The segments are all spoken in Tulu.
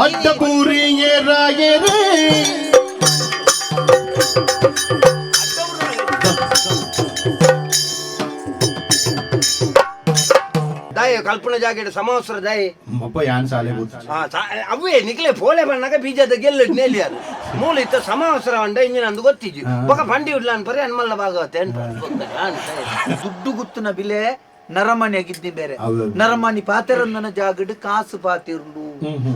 ಅಡ್ಡಪೂರಿಯೇ ರಾಯರೇ. ದಾಯೆ ಕಲ್ಪನ ಜಾಗೆಡ್ ಸಮವಸ್ತ್ರ ದಾಯೆ. ಅಪ್ಪ ಯಾನ್ ಸಾಲೆ ಗೊತ್ತು. ಆ, ಅವೇ ನಿಕ್ಲೆ ಪೋಲೆ ಬಣ್ಣಗ ಬೀಜದ ಗೆಲ್ಲ ನೇಲಿಯಾರು ಮೂಲ ಇತ್ತ ಸಮವಸ್ತ್ರ ಅಂಡ ಇಂಜಿನ ಅಂದು ಗೊತ್ತಿಜ್ಜಿ. ಬೊಕ ಬಂಡಿ ಉಡ್ಲಾನ್ ಪರಿ ಅನ್ಮಲ್ಲ ಭಾಗವತೆ ಅನ್ಪ. ದುಡ್ಡು ಗುತ್ತುನ ಬಿಲೆ ನರಮಣಿಯಾಗಿದ್ದಿ ಬೇರೆ. ಹೌದು. ನರಮಣಿ ಪಾತೆರಂದನ ಜಾಗಡ್ ಕಾಸು ಪಾತಿರುಂಡು.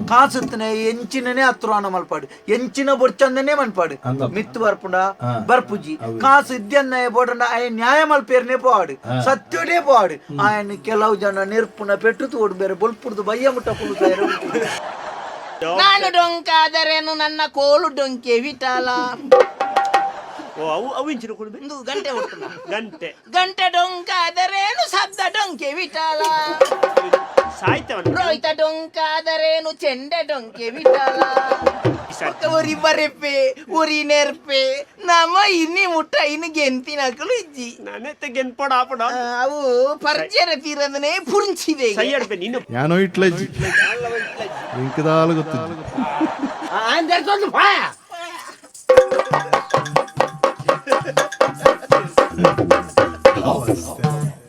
ಕಾಸುತ್ತನೆ ಎಂಚಿನನೇ ಹತ್ರವಾನ ಮಲ್ಪಾಡು, ಎಂಚಿನ ಬೊರ್ಚಂದನೇ ಮನ್ಪಾಡು. ಅಂದಪ್ಪ. ಮಿತ್ತು ಬರ್ಪುಂಡ ಬರ್ಪುಜಿ. ಹೌದು. ಕಾಸು ಇದ್ಯನ್ನ ಬೋಡಂಡ ಆಯ ನ್ಯಾಯ ಮಲ್ಪೇರ್ನೆ ಪೋವಾಡು, ಸತ್ಯನೇ ಪೋವಾಡು. ಆಯನ ಕೆಲವು ಜನ ನೆರ್ಪುನ ಪೆಟ್ಟು ತೋಡು ಬೇರೆ ಬೊಲ್ಪುಡ್ದು ಬಯ್ಯ ಮುಟ್ಟ ಕುಲು. ನಾನು ಡೊಂಕಾದರೇನು ನನ್ನ ಕೋಲು ಡೊಂಕೆ ವಿಠಲ. ಓ, ಅವು ಅವು ಇಂಚಿನ ಕೊಡ್ಬೇಕು. ಒಂದು ಗಂಟೆ ಹೊಟ್ಟು. ಗಂಟೆ. ಗಂಟೆ ಡೊಂಕಾದರೇನು ಶಬ್ದ ಡೊಂಕೆ ವಿಠಲ. ಸಾಯ್ತವನ. ರೋಹಿತ ಡೊಂಕಾದರೇನು ಚೆಂಡೆ ಡೊಂಕೆ ವಿಠಲ. ಒರಿ ಬರೆಪೆ ಒರಿ ನೆರ್ಪೆ ನಮ್ಮ ಇನ್ನಿ ಮುಟ್ಟ ಇನ್ನು ಗೆಂತಿನಕಲು ಇಜ್ಜಿ. ನಾನೆತ್ತ ಗೆನ್ಪೋಡ ಆಪಡ. ಆ, ಅವು ಪರ್ಜರ ತೀರದನೆ ಪುಂಚಿದೆ. ಸೈ ಅಡ್ಪೆ ನೀನು. ಯಾನೋ ಇಟ್ಲಜ್ಜಿ ಇಂಕದಾಲ ಗೊತ್ತಿಜ್ಜಿ. ಅಂದೊಂದು ಪಾಯ.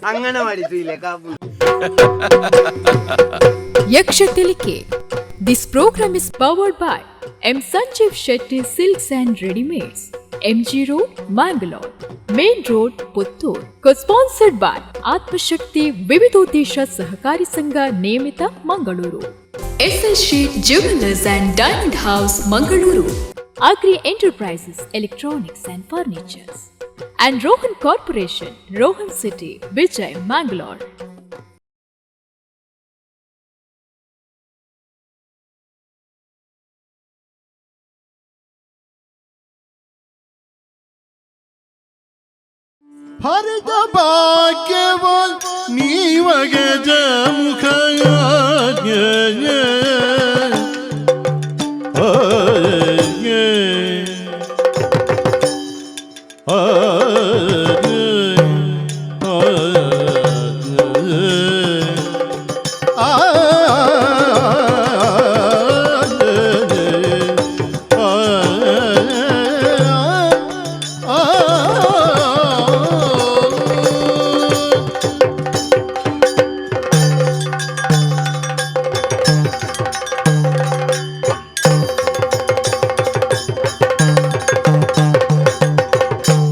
ಅಂಗನವಾಡಿ ಇಲ್ಲ Kapu. Yaksha Tilike. This program is powered by M. Sanjeev Shetty Silks and Readymades, MG Road, Mangalore, Main Road, Puttur. Co-sponsored by Atmashakti Vividodesha Sahakari Sangha Niyamita, Mangaluru. SS Sheet Jewelers and Diamond House, Mangaluru. Agri Enterprises, Electronics and Furnitures. And Rohan Corporation, Rohan City, Vijay, Mangalore. ಹರಿದ ಭಾಗ್ಯವ ನೀವ ಗಜ ಮುಖ.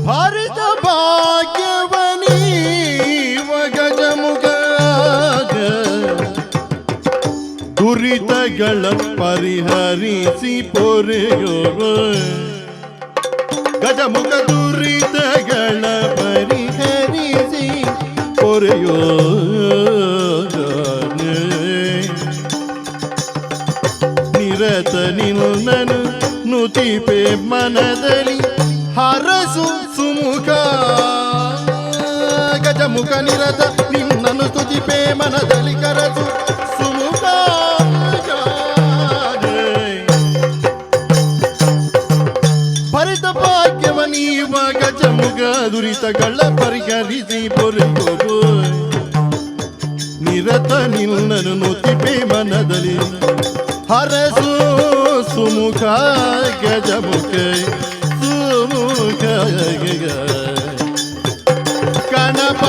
ಭರಿತ ಭಾಗ್ಯವನೀವ ಗಜಮುಖ ದುರಿತಗಳ ಪರಿಹರಿಸಿ ಪೊರೆಯೋರು. ಗಜಮುಖ ದುರಿತಗಳ ಪರಿಹರಿಸಿ ಪೊರೆಯೋ. ನಿರತ ನಿನ್ನನು ನುತಿಪೆ ಮನದಲ್ಲಿ ಹರಸು ಸುಮುಖ. ಗಜಮುಖ ನಿರತ ನಿನ್ನನು ಸ್ತುತಿಪೆ ಮನದಲ್ಲಿ ಕರಸು ಸುಮುಖ. ಭರಿತ ಭಾಗ್ಯವ ನೀವ ಗಜಮುಖ ದುರಿತಗಳ ಪರಿಹರಿಸಿ ಪೊರೆಯೋ. ನಿರತ ನಿನ್ನನು ನುತಿಪೆ ಮನದಲ್ಲಿ ಹರಸು ಸುಮುಖ ಗಜಮುಖ ಸುಮುಖ ಗಣಪ.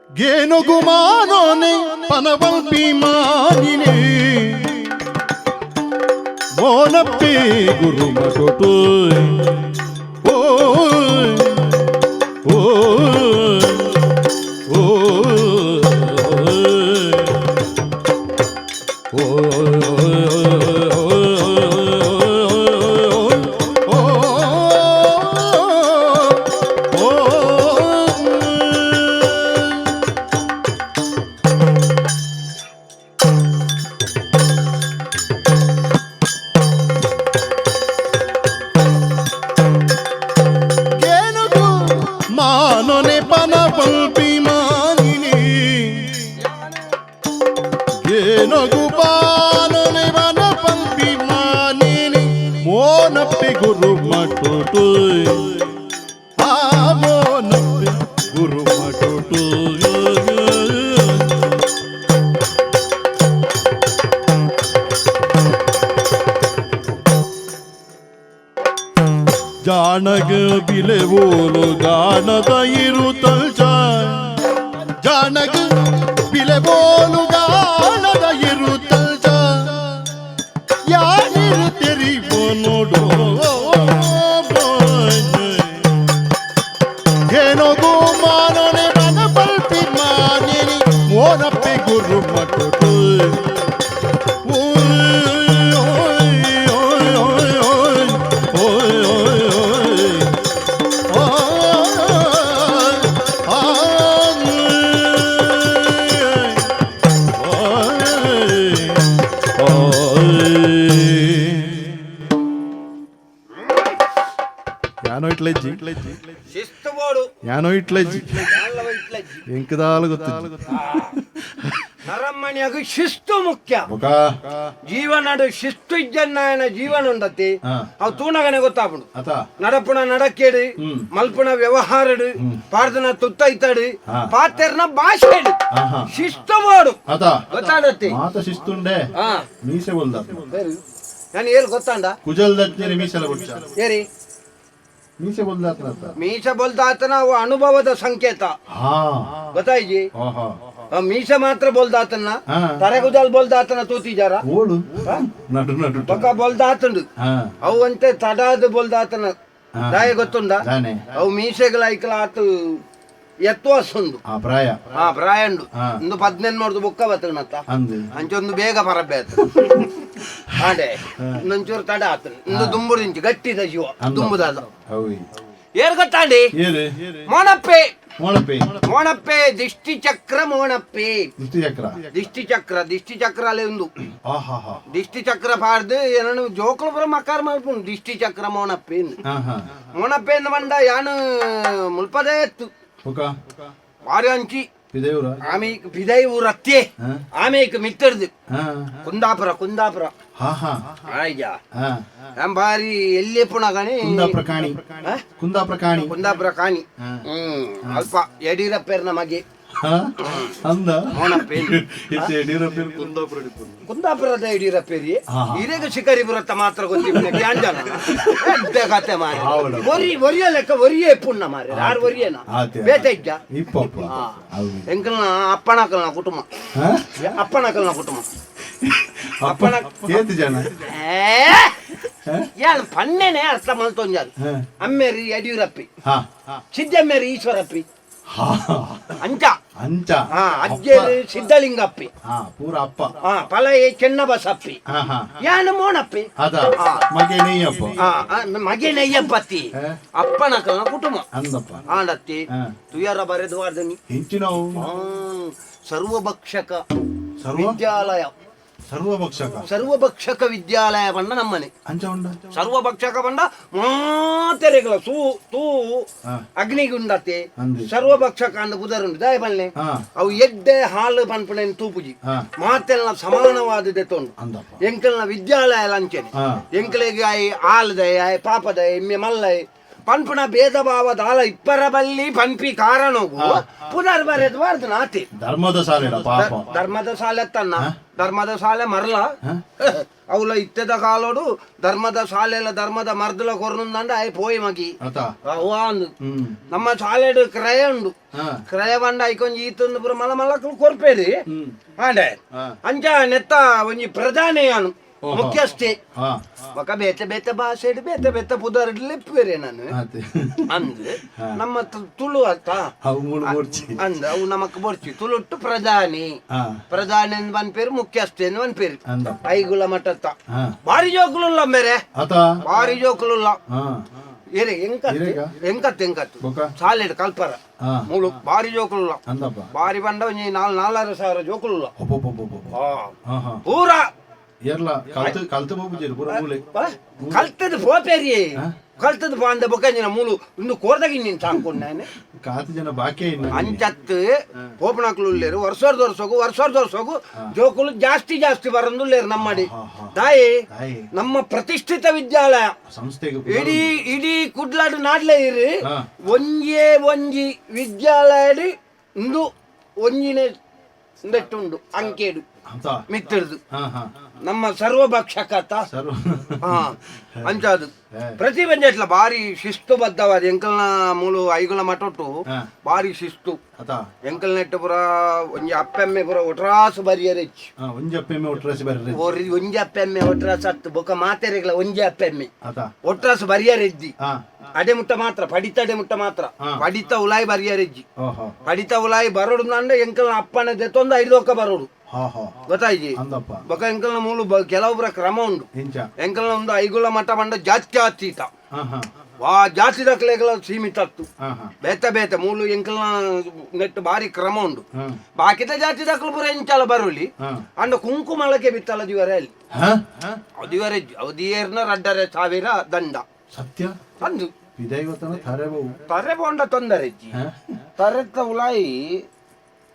ಗೇನುಗುಮಾನೋನೆ ಪನವಂಪಿ ಮಾನಿನೆ ಮೋನಪ್ಪಿ ಗುರು ಮಗೊಟು. ಓ ಓ ಓ ಓ. ಗೇನುಗು ಮಾನೋನೆ. ಏನೊಗು ಬಾನನೆ ವನ ಪಂಪಿ ಮಾನಿನಿ ಮೋನಪ್ಪಿ ಗುರು ಮಟುಟು ಆ ಮೋನಪ್ಪಿ ಗುರು ಮಟುಟು. ಜಾಣಗ ಬಿಲೆ ಓಲು ಗಾನದ ಇರುತಲ್ಚ, ಜಾಣಗ ಬಿಲೆ ಬೋಲು ಗಾನದ ಇರುತಲ್ಚ, ಯಾರಿರು ತೆರಿವೋ ನೋಡು. ಏನೋ ಮಾನನೆ ಮನ ಪಲ್ಪಿ ಮಾನಿನಿ ಮೋನಪ್ಪಿ ಗುರು ಮಟುಟು. ಓಯ್ ಓಯ್ ಓಯ್ ಓಯ್ ಓಯ್ ಓಯ್ ಓಯ್ ಯಾನೋ ಇಟ್ಲೆಜ್ಜಿ. ಶಿಸ್ತು ಬೋಡು. ಯಾನೋ ಇಟ್ಲೆಜ್ಜಿ. ಅಲ್ಲವ ಇಟ್ಲಜ್ಜಿ. ಎಂಕದಾಲ ಗೊತ್ತು. ನರಮ್ಮಣಿಯಾಗ ಶಿಸ್ತು ಮುಖ್ಯ. ಬೊಕ ಜೀವನಡು ಶಿಸ್ತು ಇಜ್ಜನ್ನಾಯನ ಜೀವನ ಉಂಡತಿ. ಹಾ. ಅವು ತೂನಗನೆ ಗೊತ್ತಾಪುಂಡು. ಅತ. ನಡಪುಣ ನಡಕೇಡು, ಮಲ್ಪುಣ ವ್ಯವಹಾರಡು, ಪಾರ್ದನ ತುತ್ತೈತಾಡು, ಹಾ. ಪಾತೆರ್ನ ಭಾಷೆಡು ಆಹಾ. ಶಿಸ್ತು ಬೋಡು. ಅತ. ಗೊತ್ತಾಡತ್ತಿ. ಮಾತ ಶಿಸ್ತುಂಡೆ. ಹಾ. ಮೀಸೆ ಬೊಲ್ದ. ನಾನು ಏರು ಗೊತ್ತಾಂಡ. ಕುಜಲ್ ದತ್ತೀರಿ ಮೀಸೆಲ ಬುಡ್ಚ. ಏರಿ? ಮೀಸೆ ಬೊಲ್ದಾತ್ನ. ಮೀಸ ಬೋಲ್ದಾತನ ಅವು ಅನುಭವದ ಸಂಕೇತ. ಹಾ. ಗೊತ್ತಾಯ್ಜಿ? ಆಹಾ. ಆ ಮೀಸ ಮಾತ್ರ ಬೋಲ್ದಾತನ. ಹಾ. ತರೆಗುಜಲ್ ಬೋಲ್ದಾತನ ತೂತಿಜಾರ. ಓಡು ನಡು ನಡು. ಬೊಕ ಬೋಲ್ದಾತುಂಡು. ಹಾ. ಅವು ಅಂತೆ ತಡಾದ ಬೋಲ್ದಾತನ. ಹಾ. ದಾಯ ಗೊತ್ತುಂಡ? ದಾನೆ? ಅವು ಮೀಸೆಗಳ ಐಕಲ ಆತು ಎತ್ವಾಸುಂಡು. ಆ ಪ್ರಾಯ. ಹಾ, ಪ್ರಾಯಂಡು. ಹಾ. ಒಂದು 18 ನೋಡ್ದು ಬೊಕ್ಕ ಬತ್ತನತ್ತ. ಅಂದು. ಅಂಚೊಂದು ಬೇಗ ಪರಬೆ ಆತು ಆಂಡೆ ಇನ್ನೊಂಚೂರು ತಡ ಆತು. ಇಂದು ದುಂಬುಡು ಇಂಚು ಗಟ್ಟಿದ ಜೀವ. ಅಂದ. ದುಂಬುದಾದ. ಅವಿ. ಏರ್ ಗೊತ್ತಾಂಡಿ? ಏರು? ಮೋನಪ್ಪೆ. ಮೋಳಪೆ. ಮೋನಪ್ಪೆ, ದಿಷ್ಟಿ ಚಕ್ರ ಮೋನಪ್ಪೆ. ದಿಷ್ಟಿ ಚಕ್ರ. ದಿಷ್ಟಿ ಚಕ್ರ, ದಿಷ್ಟಿ ಚಕ್ರ ಅಲ್ಲೇ ಒಂದು. ಆಹಾ ಹಾ. ದಿಷ್ಟಿ ಚಕ್ರ ಪಾಡ್ದು ಏನನು ಜೋಕುಲು ಪೂರ ಮಕಾರ ಮಲ್ಪುಂಡು ದಿಷ್ಟಿ ಚಕ್ರ ಮೋನಪ್ಪೆ ಇಂದು. ಆಹಾ. ಮೋನಪ್ಪೆ ಇಂದ ಮಂಡ ಯಾನು ಮುಲ್ಪದೇ ಎತ್ತು. ಬೊಕ ಬಾರಿ ಅಂಚಿ. ಪಿದೇವ್ರ. ಆಮೆ ಬಿದೈ ಊರತ್ತೆ. ಹಾ. ಆಮೇಕ್ ಮಿತ್ತರ್ದು. ಹಾ. ಕುಂದಾಪುರ, ಕುಂದಾಪುರ. ಹಾ ಹಾ. ಆಯ್ಯ. ಹಾ. ನಾನ್ ಬಾರಿ ಎಲ್ಲಿ ಪುಣಗಣಿ. ಕುಂದಾಪುರ ಕಾಣಿ. ಹಾ? ಕುಂದಾಪುರ ಕಾಣಿ. ಕುಂದಾಪುರ ಕಾಣಿ. ಹಾ. ಅಲ್ಪ ಯಡಿಯೂರಪ್ಪರ್ನ ಮಗೆ. ಹಾ ಅಂದ. ಮೋನಪ್ಪೆ. ಇತ್ತೆ ಯಡಿಯೂರಪ್ಪ ಕುಂದಾಪುರ ಇಪ್ಪುನು. ಕುಂದಾಪುರದ ಯಡಿಯೂರಪ್ಪೇರಿ. ಹಾ, ಹಾ. ಹಿರೇಗ ಶಿಕಾರಿಪುರತ್ತ ಮಾತ್ರ ಗೊತ್ತಿಪ್ಪುನ ಗ್ಯಾಂಜನ ಎಡ್ಡೆ ಕತೆ ಮಾರೆ. ಹೌದು. ಒರಿ ಒರಿಯ ಲೆಕ್ಕ ಒರಿಯೇ ಪುಣ್ಣ ಮಾರೆ, ಯಾರು ಒರಿಯೇನ? ಆತೆ. ಬೇತೆ ಇಜ್ಜ. ಇಪ್ಪಪ್ಪ. ಹಾ. ಹೌದು. ಎಂಕಲ್ನ ಅಪ್ಪಣಕಲ್ನ ಕುಟುಂಬ. ಹಾ? ಅಪ್ಪಣಕಲ್ನ ಕುಟುಂಬ. ಅಪ್ಪ ಏತ್ ಜನ? ಏ ಯಾನ್ ಪನ್ನೆನೆ ಅರ್ಥ ಮಲ್ತೊಂಜಾರು. ಹಾ. ಅಮ್ಮೇರಿ ಯಡಿಯೂರಪ್ಪಿ. ಹಾ. ಸಿದ್ದಮ್ಮೇರಿ ಈಶ್ವರಪ್ಪಿ. ಹಾ. ಅಂಚ. ಅಂಚ. ಹಾ, ಅಜ್ಜೇರು ಸಿದ್ದಲಿಂಗಪ್ಪಿ. ಹಾ, ಪೂರ ಅಪ್ಪ. ಹಾ, ಪಲಯೆ ಚೆನ್ನಬಸಪ್ಪಿ. ಹಾ ಹಾ. ಯಾನು ಮೋನಪ್ಪಿ. ಅದ. ಹಾ. ಮಗೆ ನೆಯ್ಯಪ್ಪ. ಆ, ಆ, ಮಗೆನಯ್ಯಪ್ಪತ್ತಿ. ಹಾ. ಅಪ್ಪನಕಲ್ನ ಕುಟುಂಬ. ಅಂದಪ್ಪ. ಆಂಡತ್ತಿ. ಹಾ. ತುಯರ ಬರೆದು ವಾರ್ದನಿ. ಹೆಂಚಿನವು. ಸರ್ವಭಕ್ಷಕ ಸರ್ವ ವಿದ್ಯಾಲಯ. ಸರ್ವಭಕ್ಷಕ. ಸರ್ವಭಕ್ಷಕ ವಿದ್ಯಾಲಯ ಪಂಡ ನಮ್ಮನೆ. ಅಂಚ ಉಂಡ. ಸರ್ವಭಕ್ಷಕ ಪಂಡ ಮಾತೆರೆಗಳ ಸೂ ತೂ ಹಾ. ಅಗ್ನಿಗುಂಡತೆ. ಅಂದೆ. ಸರ್ವಭಕ್ಷಕ ಅಂದ ಪುದರುಂಡು ದಾಯ ಪನ್ನೆ. ಹಾ. ಅವು ಎಡ್ಡೆ ಹಾಲು ಪನ್ಪುಣೆನ್ ತೂಪುಜಿ. ಹಾ. ಮಾತೆಲ್ಲ ಸಮಾನವಾದದೆ ತೊಂಡು. ಅಂದಪ್ಪ. ಎಂಕಲ್ನ ವಿದ್ಯಾಲಯ ಲಂಚನೆ. ಹಾ. ಎಂಕಲೆಗ್ ಆಯ್ ಆಲ್ದೈ ಆಯ್ ಪಾಪದೈ ಇಮ್ಮೆ ಮಲ್ಲೈ ಪನ್ಪುನ ಭೇದ ಭಾವ ದಾಲ ಇಪ್ಪರ ಬಲ್ಲಿ ಪನ್ಪಿ ಕಾರಣವು ಪುನರ್ ಬರೆದು ಬಾರ್ದು ನಾತಿ. ಧರ್ಮದ ಶಾಲೆಡ ಪಾಪ. ಧರ್ಮದ ಶಾಲೆ ತನ್ನ ಧರ್ಮದ ಶಾಲೆ ಮರಲ. ಹಾ? ಅವಲ ಇತ್ತೆದ ಕಾಲೋಡು ಧರ್ಮದ ಶಾಲೆಲ ಧರ್ಮದ ಮರ್ದಲ ಕೊರ್ನುಂದಂಡ ಆಯ್ ಪೋಯಿ ಮಗಿ. ಅತ. ಅವ ಅಂದು. ಹ್ಮ್. ನಮ್ಮ ಶಾಲೆಡು ಕ್ರಯ ಉಂಡು. ಹಾ. ಕ್ರಯ ಬಂಡ ಐಕೊಂಜಿ ಈತೊಂದು ಪೂರ ಮಲ ಮಲಕ್ಲು ಕೊರ್ಪೇರಿ. ಹ್ಮ್. ಆಂಡೆ ಹಾ. ಅಂಚ ನೆತ್ತ ಒಂಜಿ ಪ್ರಧಾನಿ ಯಾನು. ಓಹೋ. ಮುಖ್ಯಸ್ಥೆ. ಹಾ. ಬೊಕ ಬೇತೆ ಬೇತೆ ಭಾಷೆಡ್ ಬೇತೆ ಬೇತೆ ಪುದರ್ಡ್ ಲೆಪ್ಪುವೆರೆ ನಾನು. ಆತೆ. ಅಂದ್ ಹಾ. ನಮ್ಮ ತುಳು ಅತ್ತ. ಅವು ಮೂಳು ಬೋಡ್ಚಿ. ಅಂದ್ ಅವು ನಮಕ್ ಬೋಡ್ಚಿ ತುಳುಟ್ಟು ಪ್ರಧಾನಿ. ಹಾ. ಪ್ರಧಾನಿ ಅಂದ್ ಪನ್ಪೇರು, ಮುಖ್ಯಸ್ಥೆ ಅಂದ್ ಪನ್ಪೇರು. ಅಂದಪ್ಪ. ಐಗುಲ ಮಠತ್ತ ಹಾ. ಬಾರಿ ಜೋಕುಲುಲ್ಲ ಮೇರೆ. ಅತ. ಬಾರಿ ಜೋಕುಲುಲ್ಲ. ಹಾ. ಏರೆ ಎಂಕತ್. ಇರೆಗ? ಎಂಕತ್ ಎಂಕತ್. ಬೊಕ? ಸಾಲೆಡ್ ಕಲ್ಪರ. ಹಾ. ಮೂಲು ಬಾರಿ ಜೋಕುಲುಲ್ಲ. ಅಂದಪ್ಪ. ಬಾರಿ ಬಂಡ ಒಂಜಿ ನಾಲ್ ನಾಲ್ವರು ಸಾವಿರ ಜೋಕುಲುಲ್ಲ. ಒಬ್ಬೊಬ್ಬೊಬ್ಬೊಬ್ಬ. ಆ. ಹಾ ಹಾ. ಪೂರ ಏರ್ಲ ಕಲ್ತು ಕಲ್ತು ಹೋಗುಜೇರು ಪೂರ ಮೂಲೆ. ಕಲ್ತದ ಪೋಪೇರಿ ಕಲ್ತದ ಪೋ ಅಂದ ಬೊಕ್ಕ ಮೂಲು ಇಂದು ಕೋರ್ದಾಗಿ ನೀನು ಸಾಂಕೊಂಡಾನೆ. ಕಾತು ಜನ ಬಾಕಿ ಇನ್ನು. ಅಂಚತ್ತು ಪೋಪನಾಕ್ಲು ಉಲ್ಲೇರು ವರ್ಷದ ವರ್ಷಗು ವರ್ಷದ ವರ್ಷಗು ಜೋಕುಲು ಜಾಸ್ತಿ ಜಾಸ್ತಿ ಬರಂದುಲ್ಲೇರು ನಮ್ಮಡಿ. ತಾಯಿ ತಾಯಿ. ನಮ್ಮ ಪ್ರತಿಷ್ಠಿತ ವಿದ್ಯಾಲಯ ಸಂಸ್ಥೆಗೆ ಇಡೀ ಇಡೀ ಕುಡ್ಲಾಡು ನಾಡ್ಲೆ ಇರಿ. ಹಾ. ಒಂಜೇ ಒಂಜಿ ವಿದ್ಯಾಲಯಡಿ ಇಂದು ಒಂಜಿನೇ ಉಂಡು ಅಂಕೇಡು ಅಂತ ಮಿತ್ತಿರ್ದು ಹಾ ಹಾ ನಮ್ಮ ಸರ್ವಭಕ್ಷಕತ ಸರ್ವ ಹಾ ಅಂಚಾದು ಪ್ರತಿ ಬಂಜೆಟ್ಲ ಭಾರಿ ಶಿಸ್ತುಬದ್ಧವಾದ ಎಂಕಲ್ನ ಮೂಲು ಐಗುಲ ಮಠೊಟ್ಟು ಹಾ. ಭಾರಿ ಶಿಸ್ತು. ಅತ ಎಂಕಲ್ ನೆಟ್ಟ ಪುರ ಒಂಜಿ ಅಪ್ಪೆಮ್ಮೆ ಪುರ ಒಟ್ರಾಸು ಬರಿಯರೆಚ್ಚು. ಹಾ, ಒಂಜಿ ಅಪ್ಪೆಮ್ಮೆ ಒಟ್ರಾಸಿ ಬರ್ರಿ. ಒರಿ ಒಂಜಿ ಅಪ್ಪೆಮ್ಮೆ ಒಟ್ರಾಸು ಅತ್ತು ಬೊಕ ಮಾತೆರೆಗ್ಲ ಒಂಜಿ ಅಪ್ಪೆಮ್ಮೆ ಅತ ಒಟ್ರಾಸು ಬರಿಯರೆದ್ದಿ. ಹಾ ಅಡೆ ಮುಟ್ಟ ಮಾತ್ರ ಪಡಿತ ಅಡೆ ಮುಟ್ಟ ಮಾತ್ರ ಹಾ. ಪಡಿತ ಉಲಾಯಿ ಬರಿಯರೆಜ್ಜಿ. ಓಹೋ ಪಡಿತ ಉಲಾಯಿ ಬರೋಡು ನಂಡ ಎಂಕಲ್ನ ಅಪ್ಪನ ದೆತ್ತೊಂದು ಐದೋಕ ಬರೋಡು. ಹಾ ಹಾ ಗೊತ್ತಾಯ್ಜಿ? ಅಂದಪ್ಪ. ಬೊಕ ಎಂಕಲ್ನ ಮೂಲು ಕೆಲವೊಬ್ಬರ ಕ್ರಮ ಉಂಡು. ಇಂಚ ಎಂಕಲ್ನ ಒಂದು ಐಗುಲ ಮಠ ಬಂಡ ಜಾತ್ಯಾತೀತ. ಹಾ ಹಾ ವಾ ಜಾತಿ ದಾಖಲೆಗಳ ಸೀಮಿತ ಅತ್ತು. ಹಾ ಹಾ ಬೇತೆ ಬೇತೆ ಮೂಲು ಎಂಕಲ್ನ ನೆಟ್ಟು ಭಾರಿ ಕ್ರಮ ಉಂಡು. ಹಾ ಬಾಕಿದ ಜಾತಿ ದಾಖಲು ಪೂರ ಎಂಚಾಲ ಬರೋಲಿ. ಹಾ ಅಂಡ ಕುಂಕುಮಳಕ್ಕೆ ಬಿತ್ತಲ ದಿವರೆ ಅಲ್ಲಿ. ಹಾ ಅದಿವರೆ ಅವಧಿಯರ್ನ ರಡ್ಡರೆ ಸಾವಿರ ದಂಡ. ಸತ್ಯ. ಅಂದು ವಿದೈವತನ ಥರೆ ಬಹು ತರೆ ಬೋಂಡ ತೊಂದರೆ ಇಜ್ಜಿ. ಹಾ ತರೆತ ಉಲಾಯಿ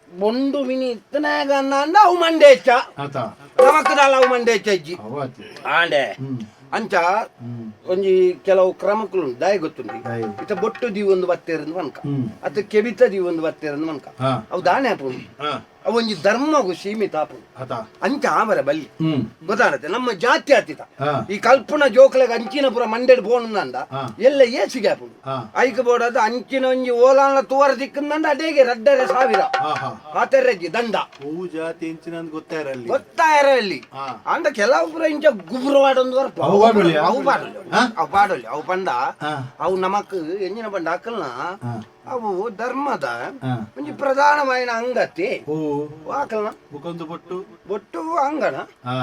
ಬೊಂಡು ಮಿನಿ ಇತ್ತನಾಗ ಅಂದ ಅವು ಮಂಡೆ ಹೆಚ್ಚ. ಆತ ನಮಕ್ಕದಲ್ಲ ಅವು ಮಂಡೆ ಹೆಚ್ಚ ಇಜ್ಜಿ. ಅವಾತಿ ಆಂಡೆ ಹ್ಮ್ ಅಂಚ ಹ್ಮ್ ಒಂಜಿ ಕೆಲವು ಕ್ರಮಕ್ಕಳು ಉಂಟು ದಾಯ ಗೊತ್ತುಂಟು. ದಾಯಿ. ಇತ್ತ ಬೊಟ್ಟು ದೀವೊಂದು ಬತ್ತೇರಂದು ಮನ್ಕ ಹ್ಮ್. ಅತ್ತ ಕೆಬಿತ ದೀವೊಂದು ಬತ್ತೇರಂದು ಮನ್ಕ ಹಾ ಅವು ದಾನೆ ಆಪುಂಡು. ಹಾ ಅವು ಒಂಜಿ ಧರ್ಮಗು ಸೀಮಿತ ಆಪುಂಡು. ಆತ ಅಂಚ ಆವರ ಬಲ್ಲಿ. ಹ್ಮ್ ಗೊತ್ತಾಗತ್ತೆ ನಮ್ಮ ಜಾತಿ ಆತಿತ. ಹಾ. ಈ ಕಲ್ಪನ ಜೋಕ್ಲೆಗ್ ಅಂಚಿನ ಪೂರ ಮಂಡೆಡ್ ಬೋಣಂದ ಹಾ. ಎಲ್ಲ ಏಸಿಗೆ ಆಪುಂಡು. ಹಾ. ಐಕ್ ಬೋಡದ ಅಂಚಿನ ಒಂಜಿ ಓಲಾನ ತುವರ ದಿಕ್ಕಂದ ಅಡೇಗೆ ರಡ್ಡರೆ ಸಾವಿರ ಹಾ ಹಾ ಆತೆರೆಜ್ಜಿ ದಂಡ. ಹೂ ಜಾತಿ ಇಂಚಿನ ಅಂತ ಗೊತ್ತಾರಲ್ಲಿ. ಗೊತ್ತಾಯರ ಅಲ್ಲಿ. ಹಾ. ಅಂದ ಕೆಲವೊಬ್ರು ಇಂಚ ಗುಬ್ರವಾಡೊಂದು ಬರ್ಪ. ಅವು ಪಾಡೊಲಿಯಾ? ಅವು ಪಾಡೊಲಿ. ಹಾ? ಅವು ಪಾಡೊಲಿ ಅವು ಪಂಡ. ಹಾ. ಅವು ನಮಕ್ ಎಂಜಿನ ಪಂಡ ಅಕಲ್ನ ಹಾ. ಅವು ಧರ್ಮದ ಹಾ. ಒಂಜಿ ಪ್ರಧಾನವಾಯಿನ ಅಂಗತಿ. ಹೂ ಆಕಲ್ನ ಬುಕೊಂದು ಬೊಟ್ಟು ಬೊಟ್ಟು ಅಂಗಣ ಹಾ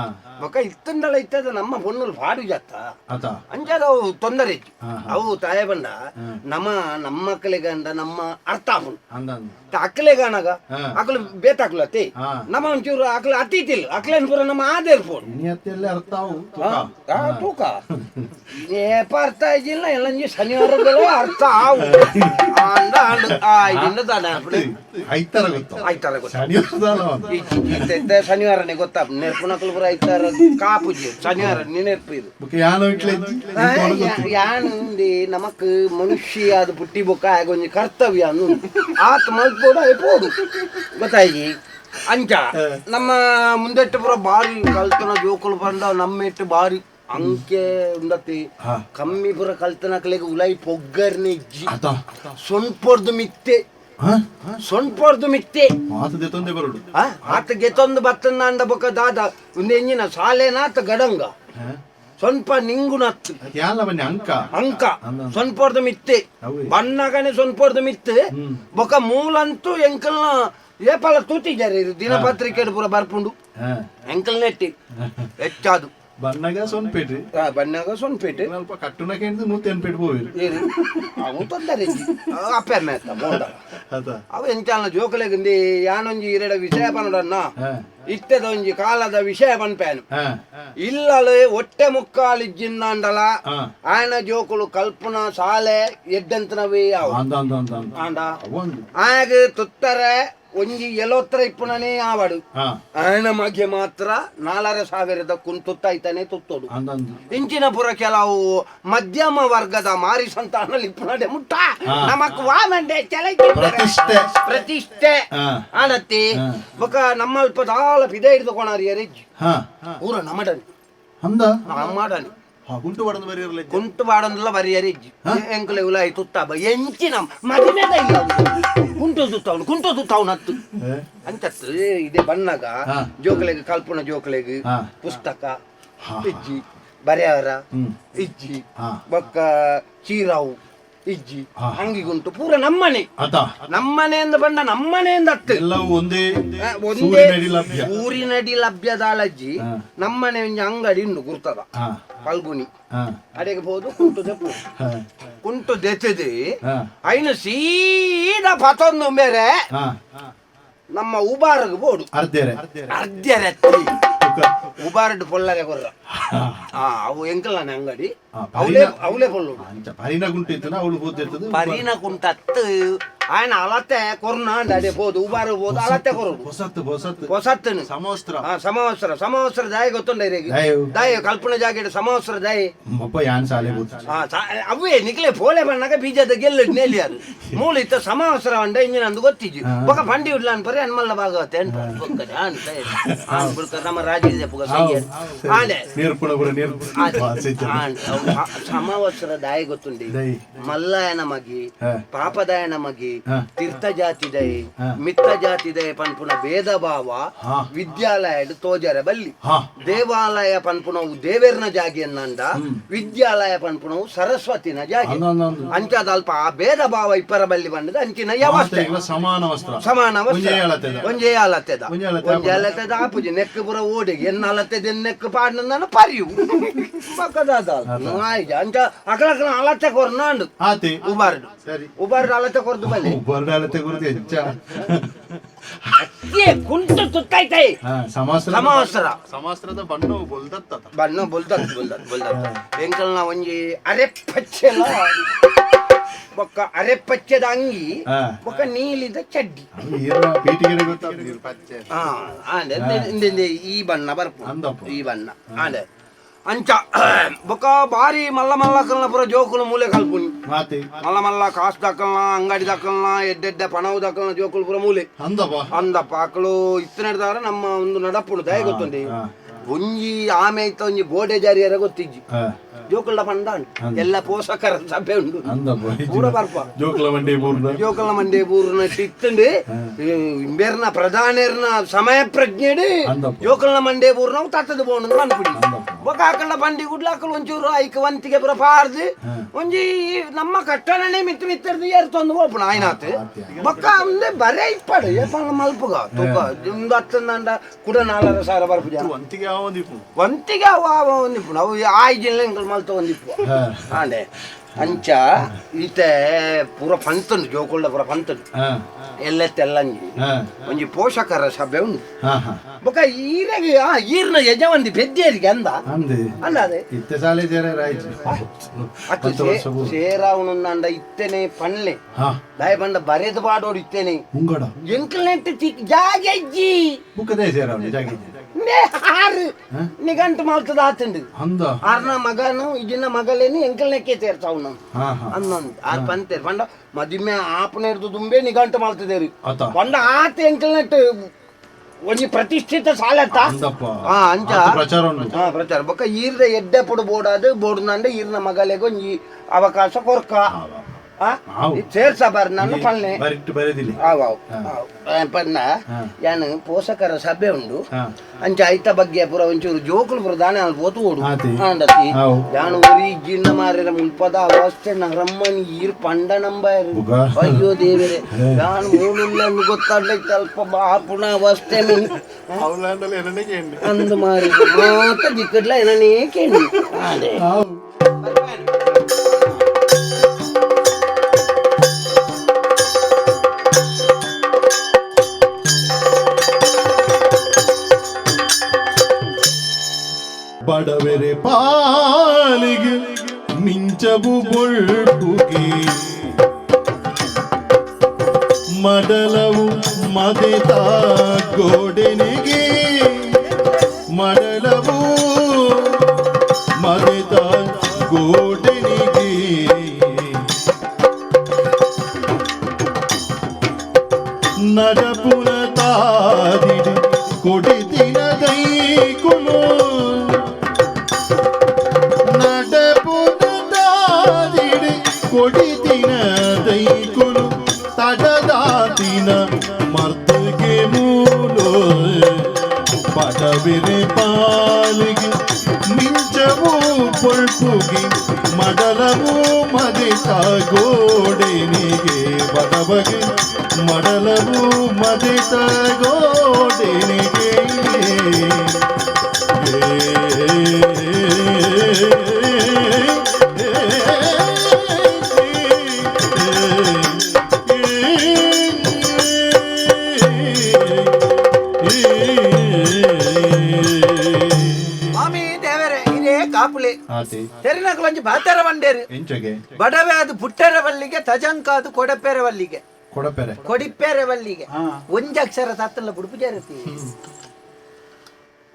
ಬೊಕ ಇತ್ತಂದಲ ಇತ್ತದ ನಮ್ಮ ಪೊಣ್ಣುಲು ಪಾಡು ಜತ್ತ. ಆತ ಅಂಚಾದ ಅವು ತೊಂದರೆ ಇಜ್ಜಿ. ಹಾ, ಹಾ. ಅವು ತಾಯ ಬಂಡ ನಮ್ಮ ನಮ್ಮ ಮಕ್ಕಳಿಗಂಡ ನಮ್ಮ ಅರ್ಥ ಆಪುಂಡು. ಅಂದ ಅಂದ ಅಕ್ಲೆಗಾನಗ ಹಾ. ಅಕ್ಲು ಬೇತಾಕ್ಲತಿ ಹಾ. ನಮ್ಮ ಒಂಚೂರು ಅಕ್ಲು ಅತಿಥಿಲ್ ಅಕ್ಲೇನ್ ಪೂರ ನಮ್ಮ ಆದೇರ್ಪೋಡು. ಇನಿ ಅತ್ತೆಲ್ಲ ಅರ್ಥ ಅವು ತೂಕ. ತೂಕ ಏಪ ಅರ್ಥ ಆಯ್ಜಿಲ್ಲ ಎಲ್ಲ ಶನಿವಾರ ಅರ್ಥ ಆವು ಅಂದ ಅಂಡ್ ಆ ಇದನ್ನ ದಾನ ಐತರ ಗೊತ್ತ. ಆಯ್ತಾರ ಗೊತ್ತ. ಶನಿವಾರದಲ್ಲ ಒಂದು. ಇತ್ತೆ ಶನಿವಾರನೇ ಗೊತ್ತಾ ನೆರ್ಪುನಕ್ಲು ಪೂರ ಐತಾರ ಕಾಪುಜಿ ಶನಿವಾರ ನೆನಪು ಇದು. ಬುಕ್ಕ ಯಾನೋ ಇಟ್ಲೆ ಇಜ್ಜಿ, ನಿಂಕ್ ಒಳಗ್ ಗೊತ್ತು. ಯಾನ್ ಉಂಡಿ ನಮಕ್ ಮನುಷ್ಯ ಅದು ಪುಟ್ಟಿ ಬೊಕ್ಕ ಆಗ ಒಂಜಿ ಕರ್ತವ್ಯ ಅಂದು ಆತ್ ಮಲ್ಪೋಡು ಪೋಡು ಗೊತ್ತಾಯಿ. ಅಂಚ ನಮ್ಮ ಮುಂದೆಟ್ಟು ಪೂರ ಬಾರಿ ಕಲ್ತನ ಜೋಕುಲು ಬಂದ ನಮ್ಮ ಇಟ್ಟು ಬಾರಿ ಅಂಕೆ ಉಂಡತಿ. ಹಾ. ಕಮ್ಮಿ ಪೂರ ಕಲ್ತನಕ್ಲೆಗ್ ಉಲೈ ಪೊಗ್ಗರ್ನೆ ಇಜ್ಜಿ. ಆತ ಸೊನ್ಪೊರ್ದು ಮಿತ್ತೆ. ಹಾ ಸೊನ್ಪೊರ್ದು ಮಿತ್ತೆ. ಮಾತು ತೊಂದೆ ಬರೋಡು. ಆ, ಆತ ಗೆತೊಂದು ಬತ್ತಂದ ಅಂಡ ಬೊಕ್ಕ ದಾದ ಒಂದು ಎಂಜಿನ ಸಾಲೆನಾತ ಗಡಂಗ ಹಾ? ಸ್ವಲ್ಪ ನಿಂಗುನತ್ತು. ಅದ್ ಯಾನ್ಲ ಬನ್ನಿ ಅಂಕ. ಅಂಕ ಅಂದ. ಸೊನ್ಪೊರ್ದು ಮಿತ್ತೆ. ಅವೆ. ಬಣ್ಣಗನೆ ಸೊನ್ಪೊರ್ದು ಮಿತ್ತೆ. ಹ್ಮ್. ಬೊಕ ಮೂಲಂತೂ ಎಂಕಲ್ನ ಏಪಾಲ ತೂತಿದ್ದಾರೆ ಇದು ದಿನಪತ್ರಿಕೆ ಪೂರ ಬರ್ಪುಂಡು. ಹಾ. ಎಂಕಲ್ ನೆಟ್ಟಿ ಹೆಚ್ಚಾದು. ಬಣ್ಣಗ ಸೊನ್ಪೇಟ್ರಿ. ಆ, ಬಣ್ಣಗ ಸೊನ್ಪೇಟೆ. ಅಲ್ಪ ಕಟ್ಟುನ ಕೇಂದ್ರ ನೂತೆನ್ಪೇಟ್ ಪೋವಿರು. ಏರು ಅವು ತೊಂದರೆ ಇಜ್ಜಿ. ಅಪ್ಪೆ ಅಮ್ಮ ಅತ್ತ ಬೋಂಡ. ಆತ ಅವು ಎಂಚಾಲ ಜೋಕುಲೆಗುಂದಿ ಯಾನೊಂಜಿ ಇರೆಡ ವಿಷಯ ಪನಡನ್ನ ಹಾ ಇತ್ತೆದ ಒಂಜಿ ಕಾಲದ ವಿಷಯ ಪನ್ಪೇನು. ಹಾ ಇಲ್ಲಲು ಒಟ್ಟೆ ಮುಕ್ಕಾಲಿಜ್ಜಿಂದಾಂಡಲ ಹಾ. ಆಯನ ಜೋಕುಲು ಕಲ್ಪನಾ ಸಾಲೆ ಎಡ್ಡಂತನವೇ ಅವು. ಅಂದ ಅಂದ ಅಂದ ಅಂದ ಆಂಡ ಅವೊಂದು ಆಗ ತುತ್ತರೆ ಒಂಜಿ ಎಲೋತ್ರ ಇಪ್ಪುನನೇ ಆವಡು. ಹಾ ಆಯನ ಮಗೆ ಮಾತ್ರ 4,500 ಕುಂತುತ್ತಾಯ್ತಾನೆ ತುತ್ತೋಡು. ಅಂದ ಅಂದ ಇಂಚಿನ ಪುರ ಕೆಲವು ಮಧ್ಯಮ ವರ್ಗದ ಮಾರಿ ಸಂತಾನ ಇಪ್ಪುನಡೆ ಮುಟ್ಟ ಹಾ. ನಮಕ್ ವಾಮಂಡೆ ಚಲ ಪ್ರತಿಷ್ಠೆ. ಪ್ರತಿಷ್ಠೆ ಹಾ. ಆನತ್ತಿ. ಹಾ. ಬೊಕ ನಮ್ಮಲ್ಪ ದಾಲ ಪಿದೆ ಹಿಡಿದುಕೊಣಾರಿ ರಿಜ್ಜಿ. ಹಾ ಊರ ನಮಡನಿ. ಅಂದ ನಮ್ಮಡನಿ. ಹಾ ಗುಂಟು ಬಡದು ಬರೀರಲ್ಲ. ಕುಂಟು ಬಾಡಂದಲ್ಲ ಬರಿಯರಿ ಎಂಕುಲೆ ಉಲಾಯಿ ತುತ್ತಾಬ ಎಂಚಿನ ಮದಿಮೆದ ಇಲ್ಲ ಕುಂಟು ತುತ್ತಾವನು ಕುಂಟು ತುತ್ತಾವನು ಹತ್ತು ಅಂಚತ್ತು ಇದೆ ಬಣ್ಣಗ ಹಾ. ಜೋಕುಲೆಗ್ ಕಲ್ಪನ ಜೋಕುಲೆಗ್ ಹಾ. ಪುಸ್ತಕ ಹಾ. ಇಜ್ಜಿ ಬರೆಯವರ ಹ್ಮ್. ಇಜ್ಜಿ ಹಾ. ಬೊಕ್ಕ ಚೀರಾವು ಇಜ್ಜಿ. ಹಾ. ಅಂಗಿಗುಂಟು ಪೂರ ನಮ್ಮನೆ. ಆತ ನಮ್ಮನೆಯಿಂದ ಬಣ್ಣ ನಮ್ಮನೆಯಿಂದ ಹತ್ತು. ಎಲ್ಲವೂ ಒಂದೇ ಆ, ಒಂದೇ ಸೂರಿನಡಿ ಲಭ್ಯ. ಊರಿನಡಿ ಲಭ್ಯದಾಲಜ್ಜಿ. ಹಾ. ನಮ್ಮನೆ ಒಂಜಿ ಅಂಗಡಿ ಉಂಡು ಗುರ್ತದ ಹಾ ಫಲ್ಗುಣಿ. ಹಾ ಅಡೆಗೆ ಪೋದು ಕುಂಟು ದೆಪ್ಪು ಹಾ ಕುಂಟು ದೆತ್ತದು ಹಾ ಐನು ಸೀದಾ ಪತೊಂದು ಮೇರೆ ಹಾ ನಮ್ಮ ಉಬಾರಗ್ ಬೋಡು. ಅರ್ಧೆರೆ. ಅರ್ಧೆರೆತ್ತಿ. ಉಬಾರಡ್ ಪೊಲ್ಲರೆ ಕೊರ್ರ. ಅವು ಎಂಕಲ್ಲಾನೆ ಅಂಗಡಿ. ಅವಲೇ ಅವಲೇ ಪೊಲ್ಲು. ಅಂಚ ಪರಿನ ಗುಂಟು ಇತ್ತನ ಅವಳು ಹೋದಿರ್ತದೆ. ಪರಿನ ಕುಂಟತ್ತು ಆಯನ ಅಲತ್ತೆ ಕೊರ್ನ ಅಡೆ ಪೋದು ಉಬಾರು ಪೋದು ಅಲತ್ತೆ ಕೊರಡು. ಹೊಸತ್ತು ಹೊಸತ್ತು. ಹೊಸತ್ತನು. ಸಮವಸ್ತ್ರ. ಸಮವಸ್ತ್ರ ಸಮವಸ್ತ್ರ ದಾಯ ಗೊತ್ತುಂಡ ಇರೆಗ್? ದಾಯ ಕಲ್ಪನ ಜಾಗೆಡ್ ಸಮವಸ್ತ್ರ ದಾಯ. ಮೊಪ್ಪ ಯಾನ್ ಸಾಲೆ ಗೊತ್ತು. ಅವೇ ನಿಕ್ಲೆ ಪೋಲೆ ಬಣ್ಣಗ ಬೀಜದ ಗೆಲ್ಲ ನೇಲಿಯಾರು ಮೂಲ ಇತ್ತ ಸಮವಸ್ತ್ರ ಅಂಡ ಇಂಜಿನ ಅಂದು ಗೊತ್ತಿಜ್ಜು. ಬೊಕ ಬಂಡಿ ಉಡ್ಲಾನ್ ಪರಿ ಅನ್ಮಲ್ಲ ಭಾಗವತೆ ಅನ್ಪ ನಮ್ಮ ರಾಜ ಪುಗ ಆಂಡೆ ಸಮವಸ್ತ್ರ ದಾಯ ಗೊತ್ತುಂಡಿ. ಮಲ್ಲಾಯನ ಮಗಿ, ಪಾಪದಾಯನ ಮಗಿ, ತೀರ್ಥ ಜಾತಿ ದಯ, ಮಿತ್ತ ಜಾತಿ ದಯ ಪನ್ಪುನ ಭೇದ ಭಾವ ವಿದ್ಯಾಲಯ ತೋಜರೆ ಬಲ್ಲಿ. ದೇವಾಲಯ ಪನ್ಪುನವು ದೇವೇರ್ನ ಜಾಗಿಯನ್ನಂಡ, ವಿದ್ಯಾಲಯ ಪನ್ಪುನವು ಸರಸ್ವತಿನ ಜಾಗಿ. ಅಂಚಾದ ಅಲ್ಪ ಆ ಭೇದ ಭಾವ ಇಪ್ಪರ ಬಲ್ಲಿ ಬಂದದ ಅಂಚಿನ ವ್ಯವಸ್ಥೆ. ಸಮಾನ ವಸ್ತ್ರ. ಸಮಾನ ವಸ್ತ್ರ. ಒಂಜೇ ಅಲತೆದ ಒಂಜೇ ಅಲತೆದ ಆಪುಜಿ ನೆಕ್ ಪುರ ಓಡಿಗೆ ಎನ್ನ ಅಲತೆದ ನೆಕ್ ಪಾಡ್ನ ಪರಿಯು ಬಕ್ಕದಾದ ಆಯ್ತು. ಅಂಚ ಅಕಲಕಲ ಅಲತೆ ಕೊರ್ನಾಂಡು ಉಬಾರ್ಡು ಉಬಾರ್ಡು ಅಲತೆ ಕೊರ್ದು ಬಲ್ಲಿ. ಉಬಾರ್ಡು ಅಲತೆ ಕೊರ್ದು ಹೆಚ್ಚ ಕುಂಟು ತುತ್ತೈತೈ. ಸಮವಸ್ತ್ರ ಸಮವಸ್ತ್ರ ಸಮವಸ್ತ್ರದ ಬಣ್ಣ ಬೊಲ್ದತ್ತ ಬಣ್ಣ ಬೊಲ್ದತ್ ಬೊಲ್ದತ್ ಬೊಲ್ದತ್ತ. ಎಂಕಲ್ನ ಒಂಜಿ ಅರೆ ಪಚ್ಚೆಲ ಬೊಕ್ಕ ಅರೆ ಪಚ್ಚೆದ ಅಂಗಿ ಬೊಕ್ಕ ನೀಲಿದ ಚಡ್ಡಿ. ಈ ಬಣ್ಣ ಬರ್ಪು ಈ ಬಣ್ಣ ಆಂಡೆ ಅಂಚ ಬೊಕ್ಕ ಬಾರಿ ಮಲ್ಲ ಮಲ್ಲ ಕಲ್ನ ಪೂರ ಜೋಕುಲು ಮೂಲೆ ಕಲ್ಪುನಿ. ಮಲ್ಲ ಮಲ್ಲ ಕಾಸು ದಕ್ಕಲ್ನ ಅಂಗಡಿ ದಕ್ಕಲ್ನ ಎಡ್ಡೆಡ್ಡೆ ಪಣವು ದಕ್ಕಲ್ನ ಜೋಕುಲು ಪೂರ ಮೂಲೆ ಅಂದಪ್ಪ. ಆಕಳು ಇತ್ತನೆಡ್ದಾರ ನಮ್ಮ ಒಂದು ನಡಪುಡು ದಯ ಗೊತ್ತುಂಡಿ. ಒಂಜಿ ಆಮೆ ಇತ್ತ ಒಂಜಿ ಗೋಡೆ ಜಾರಿಯರ ಗೊತ್ತಿಜ್ಜಿ. ಜೋಕುಲ ಪಂಡ ಎಲ್ಲ ಪೋಷಕರ ಸಭೆ ಉಂಡು ಪೂರ ಬರ್ಪ ಜೋಕುಲ ಮಂಡೆ ಬೂರ್ನ ಜೋಕುಲ ಮಂಡೆ ಬೂರ್ನ ಇತ್ತುಂಡು ಇಂಬೇರ್ನ ಪ್ರಧಾನಿಯರ್ನ ಸಮಯ ಪ್ರಜ್ಞೆಡು ಜೋಕುಲ ಮಂಡೆ ಬೂರ್ನ ತತ್ತದ ಬೋಣ ಅನ್ಪುಡಿ. ಬೊಕ ಆಕಳ ಬಂಡಿ ಗುಡ್ಲ ಆಕಳು ಒಂಚೂರು ಐಕ್ ವಂತಿಗೆ ಪೂರ ಪಾರ್ದು ಒಂಜಿ ನಮ್ಮ ಕಟ್ಟಣನೆ ಮಿತ್ತು ಮಿತ್ತರ್ದು ಏರ್ತೊಂದು ಓಪಣ ಆಯ್ನಾತ್. ಬೊಕ್ಕ ಅಂದೆ ಬರೇ ಇಪ್ಪಡು ಏಪಣ್ಣ ಮಲ್ಪುಗ ತೂಕ ಒಂದು ಹತ್ತಂದ ಕುಡ 4,500 ಬರ್ಪು ಜನ ವಂತಿಗೆ ವಂತಿಗೆ ಅವ ಒಂದಿಪ್ಪು ಅವು ಆಯ್ಜಿಲ್ಲ ಎಂಕಲ್ ಮಲ್ತ ಒಂದಿಪ್ಪು ಆಂಡೆ ಅಂಚ ಈತೆ ಪೂರ ಪಂತುಂಡು ಜೋಕುಳ್ಳ ಪೂರ ಪಂತುಂಡು ಎಲ್ಲೆತ್ತೆಲ್ಲಂಜಿ ಒಂಜಿ ಪೋಷಕರ ಸಭೆ ಉಂಡು. ಬೊಕ ಈರೆಗೆ ಈರ್ನ ಯಜವಂದಿ ಪೆದ್ದೇರಿಗೆ ಅಂದ ಅಲ್ಲ ಅದೇ ಇತ್ತೆ ಸಾಲೆ ಅತ್ತು ಸೇರಾವಣಂದ ಇತ್ತೇನೆ ಪನ್ಲೆ ದಾಯ ಬಂಡ ಬರೆದು ಪಾಡೋಡು ಇತ್ತೇನೆ ಎಂಕಲ್ನೆಟ್ ಜಾಗೆ ಬುಕ್ಕದೇ ಸೇರಾವಣಿ ಜಾಗೆ ಆರು ನಿಗಂಟು ಮಲ್ತದ ಆತಂಡು ಆರ್ನ ಮಗನು ಇಜಿನ ಮಗಳೇನು ಎಂಕಲ್ನೆಕ್ಕೆ ಸೇರ್ಸಾವ್ ಅನ್ನೊಂದು ಆರ್ ಪಂತೇರು ಪಂಡ ಮದಿಮೆ ಆಪನ ಹಿಡ್ದು ದುಂಬೆ ನಿಗಂಟು ಮಲ್ತದೇರಿ ಪಂಡ ಆತ ಎಂಕಲ್ನೆಟ್ ಒಂಜಿ ಪ್ರತಿಷ್ಠಿತ ಸಾಲತ್ತ ಅಂಚ ಪ್ರಚಾರ. ಬೊಕ್ಕ ಈರ್ದ ಎಡ್ಡೆ ಪುಡು ಬೋಡಾದು ಬೋಡ್ನಂಡ ಈರ್ನ ಮಗಳಿಗೆ ಒಂಜಿ ಅವಕಾಶ ಕೊರ್ಕ ಸೇರ್ಸ ಬಾರ್ದು ಪಲ್ನೆ ಪನ್ನ ಯಾನು ಪೋಷಕರ ಸಭೆ ಉಂಡು ಅಂಚ ಐತ ಬಗ್ಗೆ ಪೂರ ಒಂಚೂರು ಜೋಕುಲು ಪೂರ ದಾನೆ ಪೋತು ಓಡು ಆಂಡತಿ ಯಾನು ಒರಿ ಜಿನ್ನ ಮಾರಿರ ಮುಲ್ಪದ ಅವಸ್ಥೆ ನರಮ್ಮನ್ ಈರ್ ಪಂಡ ನಂಬಾರು. ಅಯ್ಯೋ ದೇವರೇ ಯಾನು ಮೂಲುಲ್ಲ ಗೊತ್ತಾಡ್ಲಿ ಅಲ್ಪ ಬಾಪುಣ ಅವಸ್ಥೆ ಅಂದು ಮಾರಿ ಮಾತ ದಿಕ್ಕಡ್ಲ ಏನನೇ ಕೇಳಿ ಅದೇ. ಬಡವೆರೆ ಪಾಲಿಗೆ ಮಿಂಚಬು ಬೊಳ್ಪುಗೆ ಮಡಲವು ಮದೆತ ಗೋಡೆನಿಗೆ ಮಡಲವು ಮದೆತ ಗೋಡೆನಿಗೆ ನಡಪುನ ತಾದಿಡಿ ಕೊಡಿತಿನ ದೈಕುಲು ಕೊಡಿತಿನ ದೈಕುಲು ತಡದಾತಿನ ಮರ್ದಿಗೆ ಮೂಲು ಬಡವಿರೆ ಪಾಲಿಗೆ ಮಿಂಚವು ಪೊಳ್ಪುಗೆ ಮಡಲವು ಮದಿತ ಗೋಡೆನಿಗೆ ಬಡವಗೆ ಮಡಲವು ಮದಿತ ಗೋಡೆನಿಗೆ. ಆತೆ. ತೆರಿನಕಲೊಂಜಿ ಬಾತೆರ ಬಂಡೇರು. ಎಂಚಗೆ? ಬಡವೆ ಅದು ಪುಟ್ಟೆರ ಬಲ್ಲಿಗೆ, ತಜಂಕಾದು ಕೊಡಪೆರೆ ಬಲ್ಲಿಗೆ. ಕೊಡಪೆರೆ. ಕೊಡಿಪೆರೆ ಬಲ್ಲಿಗೆ. ಒಂಜಿ ಅಕ್ಷರ ತತ್ತಲ್ಲ ಬುಡುಪು ಜಾರತಿ.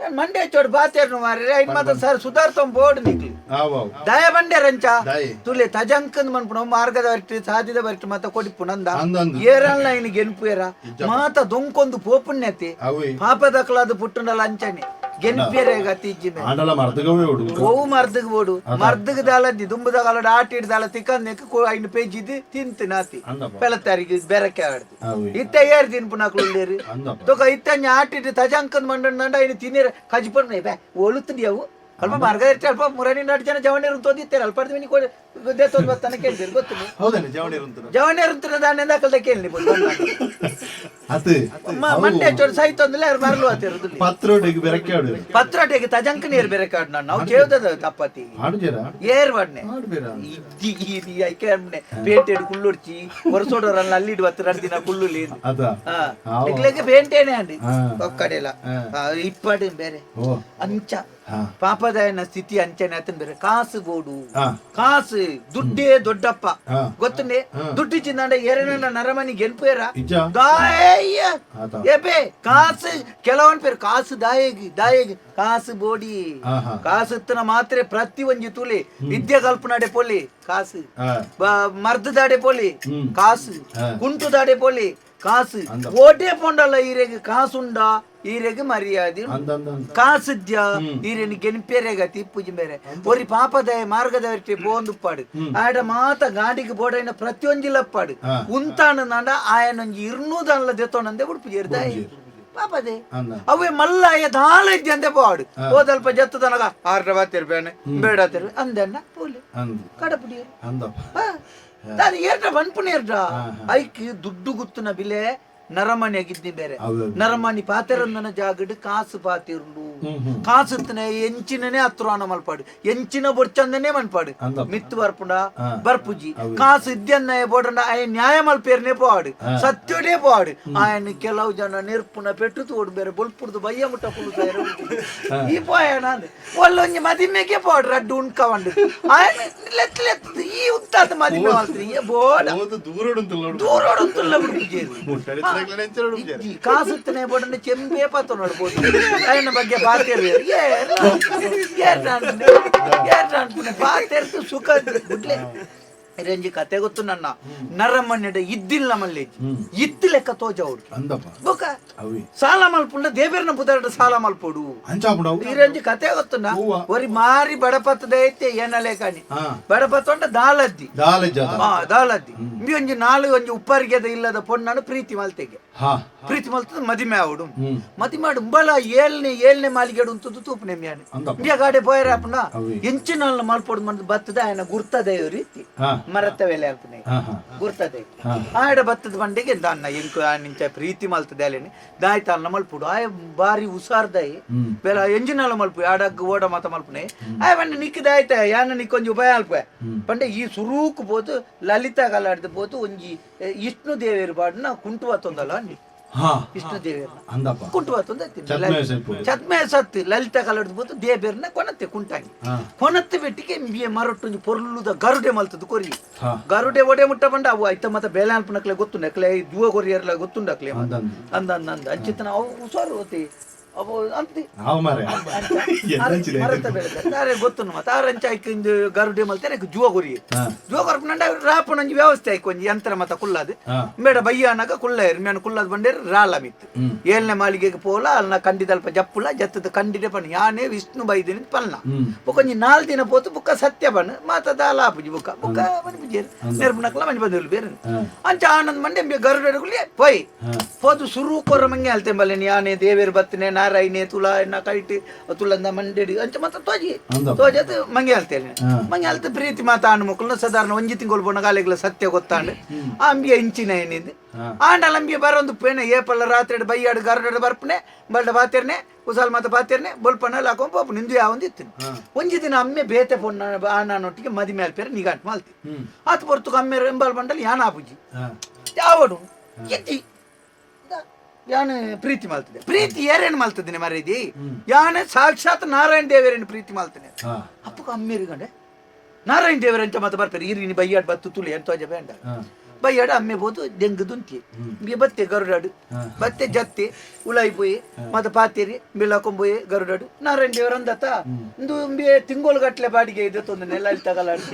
ಮಂಡೆ ಚೋಡು ಬಾತೇರ್ನು ಮಾರ್ರೆ, ಐನ್ ಮಾತ ಸರ್ ಸುಧಾರ್ತಂ ಬೋರ್ಡ್ ನಿಕ್ಲಿ. ಆವ್ ಆವ್. ದಯ ಬಂಡೆ ರಂಚ. ದಾಯೆ? ತುಲೆ ತಜಂಕಂದ್ ಮನ್ಪುಣ ಮಾರ್ಗದ ಬರ್ಟಿ ಸಾದಿದ ಬರ್ಟಿ ಮಾತ ಕೊಡಿಪು ನಂದ. ಅಂದ್ ಅಂದ್. ಏರಲ್ಲ ಐನ್ ಗೆನ್ಪುಯರ ಮಾತ ದೊಂಕೊಂದು ಪೋಪುಣ್ಯತಿ. ಅವೇ. ಪಾಪದಕ್ಲಾದ ಪುಟ್ಟುಂಡಲ ಅಂಚನೆ ಗೆನ್ಪಿಯರೆ ಗತಿ ಇಜ್ಜಿ. ಆಂಡಲ ಮರ್ದಗವೇ ಉಡು. ಓವು ಮರ್ದಗ್ ಬೋಡು, ಮರ್ದಗ್ ದಾಲದ್ದಿ ದುಂಬುದ ಕಾಲಡ್ ಆಟ ಹಿಡ್ದಾಲ ತಿಕ್ಕಂದೆಕ್ ಐನ್ ಪೇಜಿದ್ ತಿಂತು ನಾತಿ. ಅಂದಪ್ಪ. ಪೆಲತ್ತಾರಿಗೆ ಬೆರಕೆ ಆಡ್ದು. ಅವೇ. ಇತ್ತ ಏರ್ ತಿನ್ಪುನಕ್ಲು ಉಲ್ಲೇರು. ಅಂದಪ್ಪ. ತೊಕ ಇತ್ತಂಜ ಆಟಿಟ್ಟು ತಜಂಕಂದ್ ಮಂಡಂಡ ಐನು ತಿನ್ನಿರ ಕಜಿಪಡ್ ಬೇ ಒಲುತ್ತುಂಡಿ ಅವು ಅಲ್ಪ ಮಾರ್ಗದರ್ಶಿ ಅಲ್ಪ ಮುರಣಿ ನಾಡು ಜನ ಜವಣಿಯರು ತೋದಿತ್ತಾರೆ ಅಲ್ಪ ಮಿನಿ ತೋದ್ ಬತ್ತಾನೆ ಕೇಳ್ತೀರಿ ಗೊತ್ತು. ಹೌದೇನೆ ಜವಣಿ ಇರುಂತದ. ಜವಣಿಯರು ದಾನೆ ದಾಖಲ್ದ ಕೇಳಿ. ಅತ್. ಮಂಡೆ ಚೋಡು ಸಹಿತ ಒಂದಿಲ್ಲ ಯಾರು ಮರಲು ಆತಿರುದಿಲ್ಲ. ಪತ್ರೋಟಿಗೆ ಬೆರಕೆ ಆಡು. ಪತ್ರಾಟೆಗೆ ತಜಂಕ ನೀರು ಬೇರೆ ಕಾಡು ನಾನು ನಾವು ಕೇಳ್ದದ ತಪ್ಪತಿ. ಆಡುಜೇರ? ಏರ್ ವಾಡ್ನೆ. ಆಡ್ಬೇರ. ಇಜ್ಜಿ ಇದು ಐಕೆ ಪೇಟೆಡ್ ಕುಲ್ಲುಡ್ಚಿ ಹೊರಸೋಡೋರಲ್ಲ ಅಲ್ಲಿಡು ಹತ್ತು ಎರಡು ದಿನ ಕುಳ್ಳುಲಿ. ಅದ. ಆವು. ಇಕ್ಲೆಗೆ ಪೇಂಟೇನೆ ಅಂడి. ಒಕ್ಕಡೆಲ್ಲ ಇಪ್ಪಡು ಬೇರೆ. ಓ. ಅಂಚ ಹಾ. ಪಾಪದಾಯನ ಸ್ಥಿತಿ ಅಂಚನೆ ಆತನ ಬೇರೆ ಕಾಸು ಬೋಡು. ಹಾ. ಕಾಸು ದುಡ್ಡೇ ದೊಡ್ಡಪ್ಪ. ಹಾ. ಗೊತ್ತುಂಡೆ? ಹಾ. ದುಡ್ಡು ಚಿಂದಾಂಡ ಎರಡನ ನರಮನಿ ಗೆನ್ಪೇರ. ಇಜ್ಜ. ದಾಯ. ಆತ. ಏಪೆ ಕಾಸು ಕೆಲವೊಂದು ಪೇರು ಕಾಸು ದಾಯಗಿ ದಾಯಗಿ ಕಾಸು ಬೋಡಿ. ಆಹಾ. ಕಾಸು ಇತ್ತನ ಮಾತ್ರೆ ಪ್ರತಿ ಒಂಜಿ ತುಲಿ ವಿದ್ಯೆ ಕಲ್ಪನಾಡೆ ಪೊಲಿ ಕಾಸು. ಮರ್ದು ದಾಡೆ ಪೊಲಿ. ಹ್ಮ್. ಕಾಸು. ಹಾ. ಕುಂಟು ದಾಡೆ ಪೊಲಿ ಕಾಸು. ಅಂದ. ಓಟೆ ಪೊಂಡಲ್ಲ ಈರೆಗ್ ಕಾಸುಂಡ ಈರೆಗ್ ಮರ್ಯಾದೆ. ಅಂದ ಅಂದ ಅಂದ. ಕಾಸುದ್ಯ ಹ್ಮ್. ಈರೆನ್ ಗೆನ್ಪೇರೆಗ ತಿಪ್ಪುಜಿ ಬೇರೆ. ಒರಿ ಪಾಪದಯ ಮಾರ್ಗದ ಪೋಂದುಪ್ಪಾಡು ಆಡ ಮಾತ ಗಾಡಿಗೆ ಬೋಡೈನ ಪ್ರತಿಯೊಂಜಿ ಲಪ್ಪಾಡು. ಹಾ. ಉಂತಾಣ ನಾಂಡ ಆಯನೊಂಜಿ ಇರ್ನೂದನ್ಲ ದೆತ್ತೋಣಂದೆ ಉಡುಪು ಜೇರ್ದಾಯ ಪಾಪದೆ. ಅಂದ. ಅವೇ ಮಲ್ಲಾಯ ದಾಲ ಇದ್ದೆ ಅಂದೆ ಪೋಡು ಹೋದಲ್ಪ ಜತ್ತದನಗ ಆರ್ಡ ಬಾತಿರ್ಬೇನೆ ಬೇಡ ತಿರ್ಬೆ ಅಂದೆನ್ನ ಪೋಲಿ. ಅಂದ. ಕಡಪುಡಿಯರು. ಅಂದಪ್ಪ. ನಾನು ಏರ್ಡ ಬನ್ಪುನೇರ್ಡ ಐಕ್ ದುಡ್ಡು ಗುತ್ತುನ ಬಿಲೆ ನರಮಣಿಯಾಗಿದ್ದಿ ಬೇರೆ. ಹೌದು. ನರಮಣಿ ಪಾತೆರಂದನ ಜಾಗಡ್ ಕಾಸು ಪಾತಿರುಂಡು. ಹ್ಮ್ ಹ್ಮ್. ಕಾಸು ಇತ್ತನೆ ಎಂಚಿನನೇ ಹತ್ರ ಮಲ್ಪಾಡು ಎಂಚಿನ ಬೊಡ್ಚಂದನೆ ಮನ್ಪಾಡು. ಅಂದಪ್ಪ. ಮಿತ್ತು ಬರ್ಪುಂಡ ಹಾ. ಬರ್ಪುಜಿ. ಹೌದು. ಕಾಸು ಇದ್ಯನ್ನ ಬೋಡಂಡ ಆಯ ನ್ಯಾಯ ಮಲ್ಪೇರ್ನೆ ಪೋಡು ಹಾ. ಸತ್ಯೋಡೇ ಪೋಡು. ಆಯನ ಕೆಲವು ಜನ ನೆರ್ಪುನ ಪೆಟ್ಟು ತೋಡು ಬೇರೆ ಬೊಲ್ಪುಡ್ದು ಬಯ್ಯ ಮುಟ್ಟ ಕುಳ್ಳುತ್ತಾರೆ. ಈ ಪೋಯಣ ಅಂದ್ ಒಲ್ಲೊಂಜಿ ಮದಿಮೆಗೆ ಪೋಡು ರಡ್ಡು ಉಣ್ಕವಂಡು ಆಯನ ಲೆತ್ ಲೆತ್ ಈ ಉತ್ತಾದ ಮದಿಮೆ ಮಾಡ್ತೀನಿ ಬೋಡ. ಹೋದು ದೂರ ಉಂಟಲ್ಲ. ದೂರ ಉಂಟಲ್ಲ ಬಿಡುಜೇರು. ಮುಟ್ಟಡಿ ತಿರುಗ್ಲನೆ ಎಂಚ ಉಡುಪುಜೇರು. ಈ ಕಾಸುತ್ತನೆ ಬೋಡಂಡ ಚೆಂಬೇ ಪತ್ತ ನೋಡ್ಬೋದು ఆయన ಬಗ್ಗೆ ಪಾತೇರು ಪಾತೇರ್ತು ಸುಖ ಗುಡ್ಲೆ ರಂಜಿ ಕತೆ ಗೊತ್ತು ನನ್ನ ನರಮಣ್ಯಡ ಇದ್ದಿಲ್ಲ ಮಲ್ಲೇಜಿ ಇತ್ತು ಲೆಕ್ಕ ತೋಜ ಅವ್ರು. ಅಂದಪ್ಪ. ಬೊಕ ಅವಿ. ಸಾಲ ಮಲ್ಪುಂಡ ದೇವೇರ್ನ ಪುದರಡ ಸಾಲ ಮಲ್ಪೊಡು. ಅಂಚಾಪುಂಡವು. ಈ ರಂಜಿ ಕತೆ ಗೊತ್ತುಂಡ? ಹೂವ. ಒರಿ ಮಾರಿ ಬಡಪತ್ತದ ಐತೆ ಏನಲೆ ಕಾಣಿ. ಹಾ. ಬಡಪತ್ತೊಂಡ ದಾಲದ್ದಿ. ದಾಲೆ ಜಾತ. ದಾಲದ್ದಿ ಇಂಬಿ ಒಂಜಿ ನಾಲು ಒಂಜಿ ಉಪ್ಪರಿಗೆದ ಇಲ್ಲದ ಪೊಣ್ಣನು ಪ್ರೀತಿ ಮಲ್ತೆಗೆ. ಹಾ. ಪ್ರೀತಿ ಮಲ್ತದ ಮದಿಮೆ ಆವಡು. ಹ್ಮ್. ಮದಿಮೆ ಆಡು ಉಂಬಲ ಏಳ್ನೆ ಏಳ್ನೆ ಮಾಲಿಗೆಡು ಉಂತುದು ತೂಪುನೆ ಮ್ಯಾನೆ. ಅಂದಪ್ಪ. ಇಂಬಿಯ ಗಾಡೆ ಪೋಯರೆ ಆಪುಂಡ. ಅವಿ. ಎಂಚಿನ ಮಲ್ಪೊಡು ಮಂದ್ ಬತ್ತದ ಆಯನ ಗುರ್ತದ ರೀತಿ. ಹಾ. ಮರತ್ತ ವೇಲೆ ಆಪುನೆ. ಹಾ ಹಾ. ಗುರ್ತದೆ. ಹಾ. ಆಯಡ ಬತ್ತದ ಬಂಡೆಗೆ ದಾನ್ನ ಎಂಕು ನಿಂಚ ಪ್ರೀತಿ ಮಲ್ತದೆ ಅಲ್ಲೇನೆ ದಾಯ್ತಾಲ್ನ ಮಲ್ಪುಡು ಆಯ ಬಾರಿ ಉಸಾರ್ದಾಯಿ. ಹ್ಮ್. ಬೇಲ ಎಂಜಿನಲ್ಲ ಮಲ್ಪು ಆಡಗ್ ಓಡ ಮಾತ ಮಲ್ಪುನೆ ಆಯ ಬಂಡೆ ನಿಕ್ಕಿದ ಆಯ್ತ ಯಾನ ನಿಕ್ಕೊಂಜಿ ಉಪಾಯ ಅಲ್ಪ ಪಂಡೆ ಈ ಸುರೂಕು ಪೋತು ಲಲಿತಾ ಕಲಾಡ್ದು ಪೋತು ಒಂಜಿ ವಿಷ್ಣು ದೇವೇರು ಪಾಡ್ನ ಕುಂಟುವ ತೊಂದಲ್ಲ ಅಂಡಿ. ಹಾ. ವಿಷ್ಣು ದೇವೇರ್ನ ಅಂದಪ್ಪ. ಕುಂಟುವ ತೊಂದ. ಛದ್ಮೆ ಸ್ವಲ್ಪ. ಛದ್ಮೆ ಸತ್ತು ಲಲಿತಾ ಕಲಾಡ್ದು ಪೋತು ದೇಬೇರ್ನ ಕೊನತ್ತೆ ಕುಂಟಾಗಿ. ಹಾ. ಕೊನತ್ತೆ ಬೆಟ್ಟಿಗೆ ಇಂಬಿಯ ಮರಟ್ಟೊಂಜಿ ಪೊರ್ಲುದ ಗರುಡೆ ಮಲ್ತದ್ದು ಕೊರಿ. ಹಾ. ಗರುಡೆ ಒಡೆ ಮುಟ್ಟ ಬಂಡ ಅವು ಐತ ಮತ್ತ ಬೇಲೆ ಅನ್ಪನಕ್ಲೆ ಗೊತ್ತುಂಡು ಅಕ್ಲೆ ಜೂವ ಕೊರಿಯರ್ಲ ಗೊತ್ತುಂಡು ಅಕ್ಲೆ. ಅಂದ ಅಂದ. ಅಂದ ಅಂದ ಅಂದ ಅಂಚಿತನ ಅವು ಹುಷಾರು ಓತಿ ಅವು ಅಂತಿ. ಹಾವು ಮಾರೆ. ಎಂದಂಚಿದೆ? ಮರತ ಬೆಳೆದ ತಾರೆ ಗೊತ್ತುಂಡು ಮತ್ತೆ ಆರಂಚ ಐಕ್ ಇಂದು ಗರುಡೆ ಮಲ್ತಾರೆ ಐಕ್ ಜೂವ ಕೊರಿ. ಹಾ. ಜೂವ ಕೊರ್ಪುನಂಡ ರಾಪುನಂಜಿ ವ್ಯವಸ್ಥೆ ಐಕ್ ಒಂಜಿ ಯಂತ್ರ ಮತ ಕುಲ್ಲಾದು. ಹಾ. ಮೇಡ ಬಯ್ಯ ಅನ್ನಾಗ ಕುಲ್ಲಾಯರು ಮೇನ ಕುಲ್ಲಾದ್ ಬಂಡೇರು ರಾಲ ಮಿತ್ತು. ಹ್ಮ್. ಏಳನೇ ಮಾಳಿಗೆಗೆ ಪೋಲ ಅಲ್ನ ಕಂಡಿದಲ್ಪ ಜಪ್ಪುಲ ಜತ್ತದ ಕಂಡಿದೆ ಪಣ್ಣ ಯಾನೇ ವಿಷ್ಣು ಬೈದಿನಿ ಪಲ್ನ. ಹ್ಮ್. ಬೊಕೊಂಜಿ ನಾಲ್ ದಿನ ಪೋತು ಬುಕ್ಕ ಸತ್ಯ ಬಣ್ಣ ಮಾತ ದಾಲ ಆಪುಜಿ ಬುಕ್ಕ ಬುಕ್ಕ ಮನಿ ಪೂಜೇರು ನೆರ್ಪುನಕ್ಲ ಮನಿ ಬಂದಿಲ್ಲ ಬೇರೆ. ಹಾ. ಅಂಚ ಆನಂದ್ ಮಂಡೆ ಎಂಬೆ ಗರುಡೆ ಪೋಯ್ ಹಾ. ಪೋದು ಸುರು ಕೊರ ಮಂಗೆ ಅಲ್ತೆ ಬಲ್ಲೆ ಯಾನೆ ದೇವೇರು ಬತ್ತನೆ ನಾರಾಯಣೆ ತುಲಾ ಎನ್ನ ಕೈಟ್ ತುಲಂದ ಮಂಡೆಡಿ ಅಂಚ ಮಾತ ತೋಜಿ. ಅಂದಪ್ಪ. ತೋಜದು ಮಂಗೆ ಅಲ್ತೇನೆ. ಹಾ. ಮಂಗೆ ಅಲ್ತ ಪ್ರೀತಿ ಮಾತ ಆಣ್ ಮಕ್ಕಳನ್ನ ಸಾಧಾರಣ ಒಂಜಿ ತಿಂಗಳು ಬೋನ ಗಾಲಿಗಳ ಸತ್ಯ ಗೊತ್ತಾಂಡ್ ಆ ಅಂಬಿಯ ಇಂಚಿನ ಏನಿಂದು. ಹಾ. ಆಂಡಲ ಅಂಬಿಯ ಬರೊಂದು ಪೇನೆ ಏಪಲ್ಲ ರಾತ್ರಿ ಬೈಯಾಡು ಗರುಡ ಬರ್ಪನೆ ಬಲ್ಡ ಬಾತಿರ್ನೆ ಕುಸಾಲ್ ಮಾತ ಬಾತಿರ್ನೆ ಬೊಲ್ಪನ ಲಾಕೊಂಡ್ ಪೋಪು ನಿಂದು ಯಾವೊಂದು ಇತ್ತು. ಹಾ. ಒಂಜಿ ದಿನ ಅಮ್ಮೆ ಬೇತೆ ಪೊಣ್ಣ ಆನೊಟ್ಟಿಗೆ ಮದಿಮೆ ಅಲ್ಪೇರೆ ನಿಗಾಂಟ್ ಮಾಲ್ತಿ. ಹ್ಮ್. ಆತ ಪೊರ್ತುಕು ಅಮ್ಮೆ ಎಂಬಲ್ ಬಂಡಲ್ ಯಾನ ಆಪುಜಿ. ಹಾ. ಯಾವಡು ಎತ್ತಿ ಯಾನು ಪ್ರೀತಿ ಮಾಡ್ತದೆ ಪ್ರೀತಿ ಏರೇನು ಮಲ್ತದಿನಿ ಮರೇದಿ ಯಾನು ಸಾಕ್ಷಾತ್ ನಾರಾಯಣ ದೇವರೇನು ಪ್ರೀತಿ ಮಾಡ್ತೇನೆ. ಅಪ್ಪಗ ಅಮ್ಮೇರಿ ಗಂಡೆ ನಾರಾಯಣ ದೇವರ ಅಂತ ಮತ್ತೆ ಬರ್ತಾರೆ ಇರಿ ಬೈಯಾಡ್ ಬತ್ತು ತುಳಿ ಅಂತ ಬೇಂಡ ಬೈಯಾಡ ಅಮ್ಮೆ ಬೋದು ದೆಂಗು ದುಂತಿ ಬಿ ಬತ್ತೆ ಗರುಡಾಡು ಬತ್ತೆ ಜತ್ತಿ ಉಲಾಯಿ ಪೋಯಿ ಮತ್ತೆ ಪಾತೇರಿ ಬಿಳಕೊಂಬೋಯಿ ಗರುಡಾಡು ನಾರಾಯಣ ದೇವರ ಅಂದತ್ತ ಇಂದು ಬಿ ತಿಂಗೋಲು ಗಟ್ಲೆ ಬಾಡಿಗೆ ಇದೆ ತೊಂದು ನೆಲ ಅಲ್ಲಿ ತಗಲಾಡು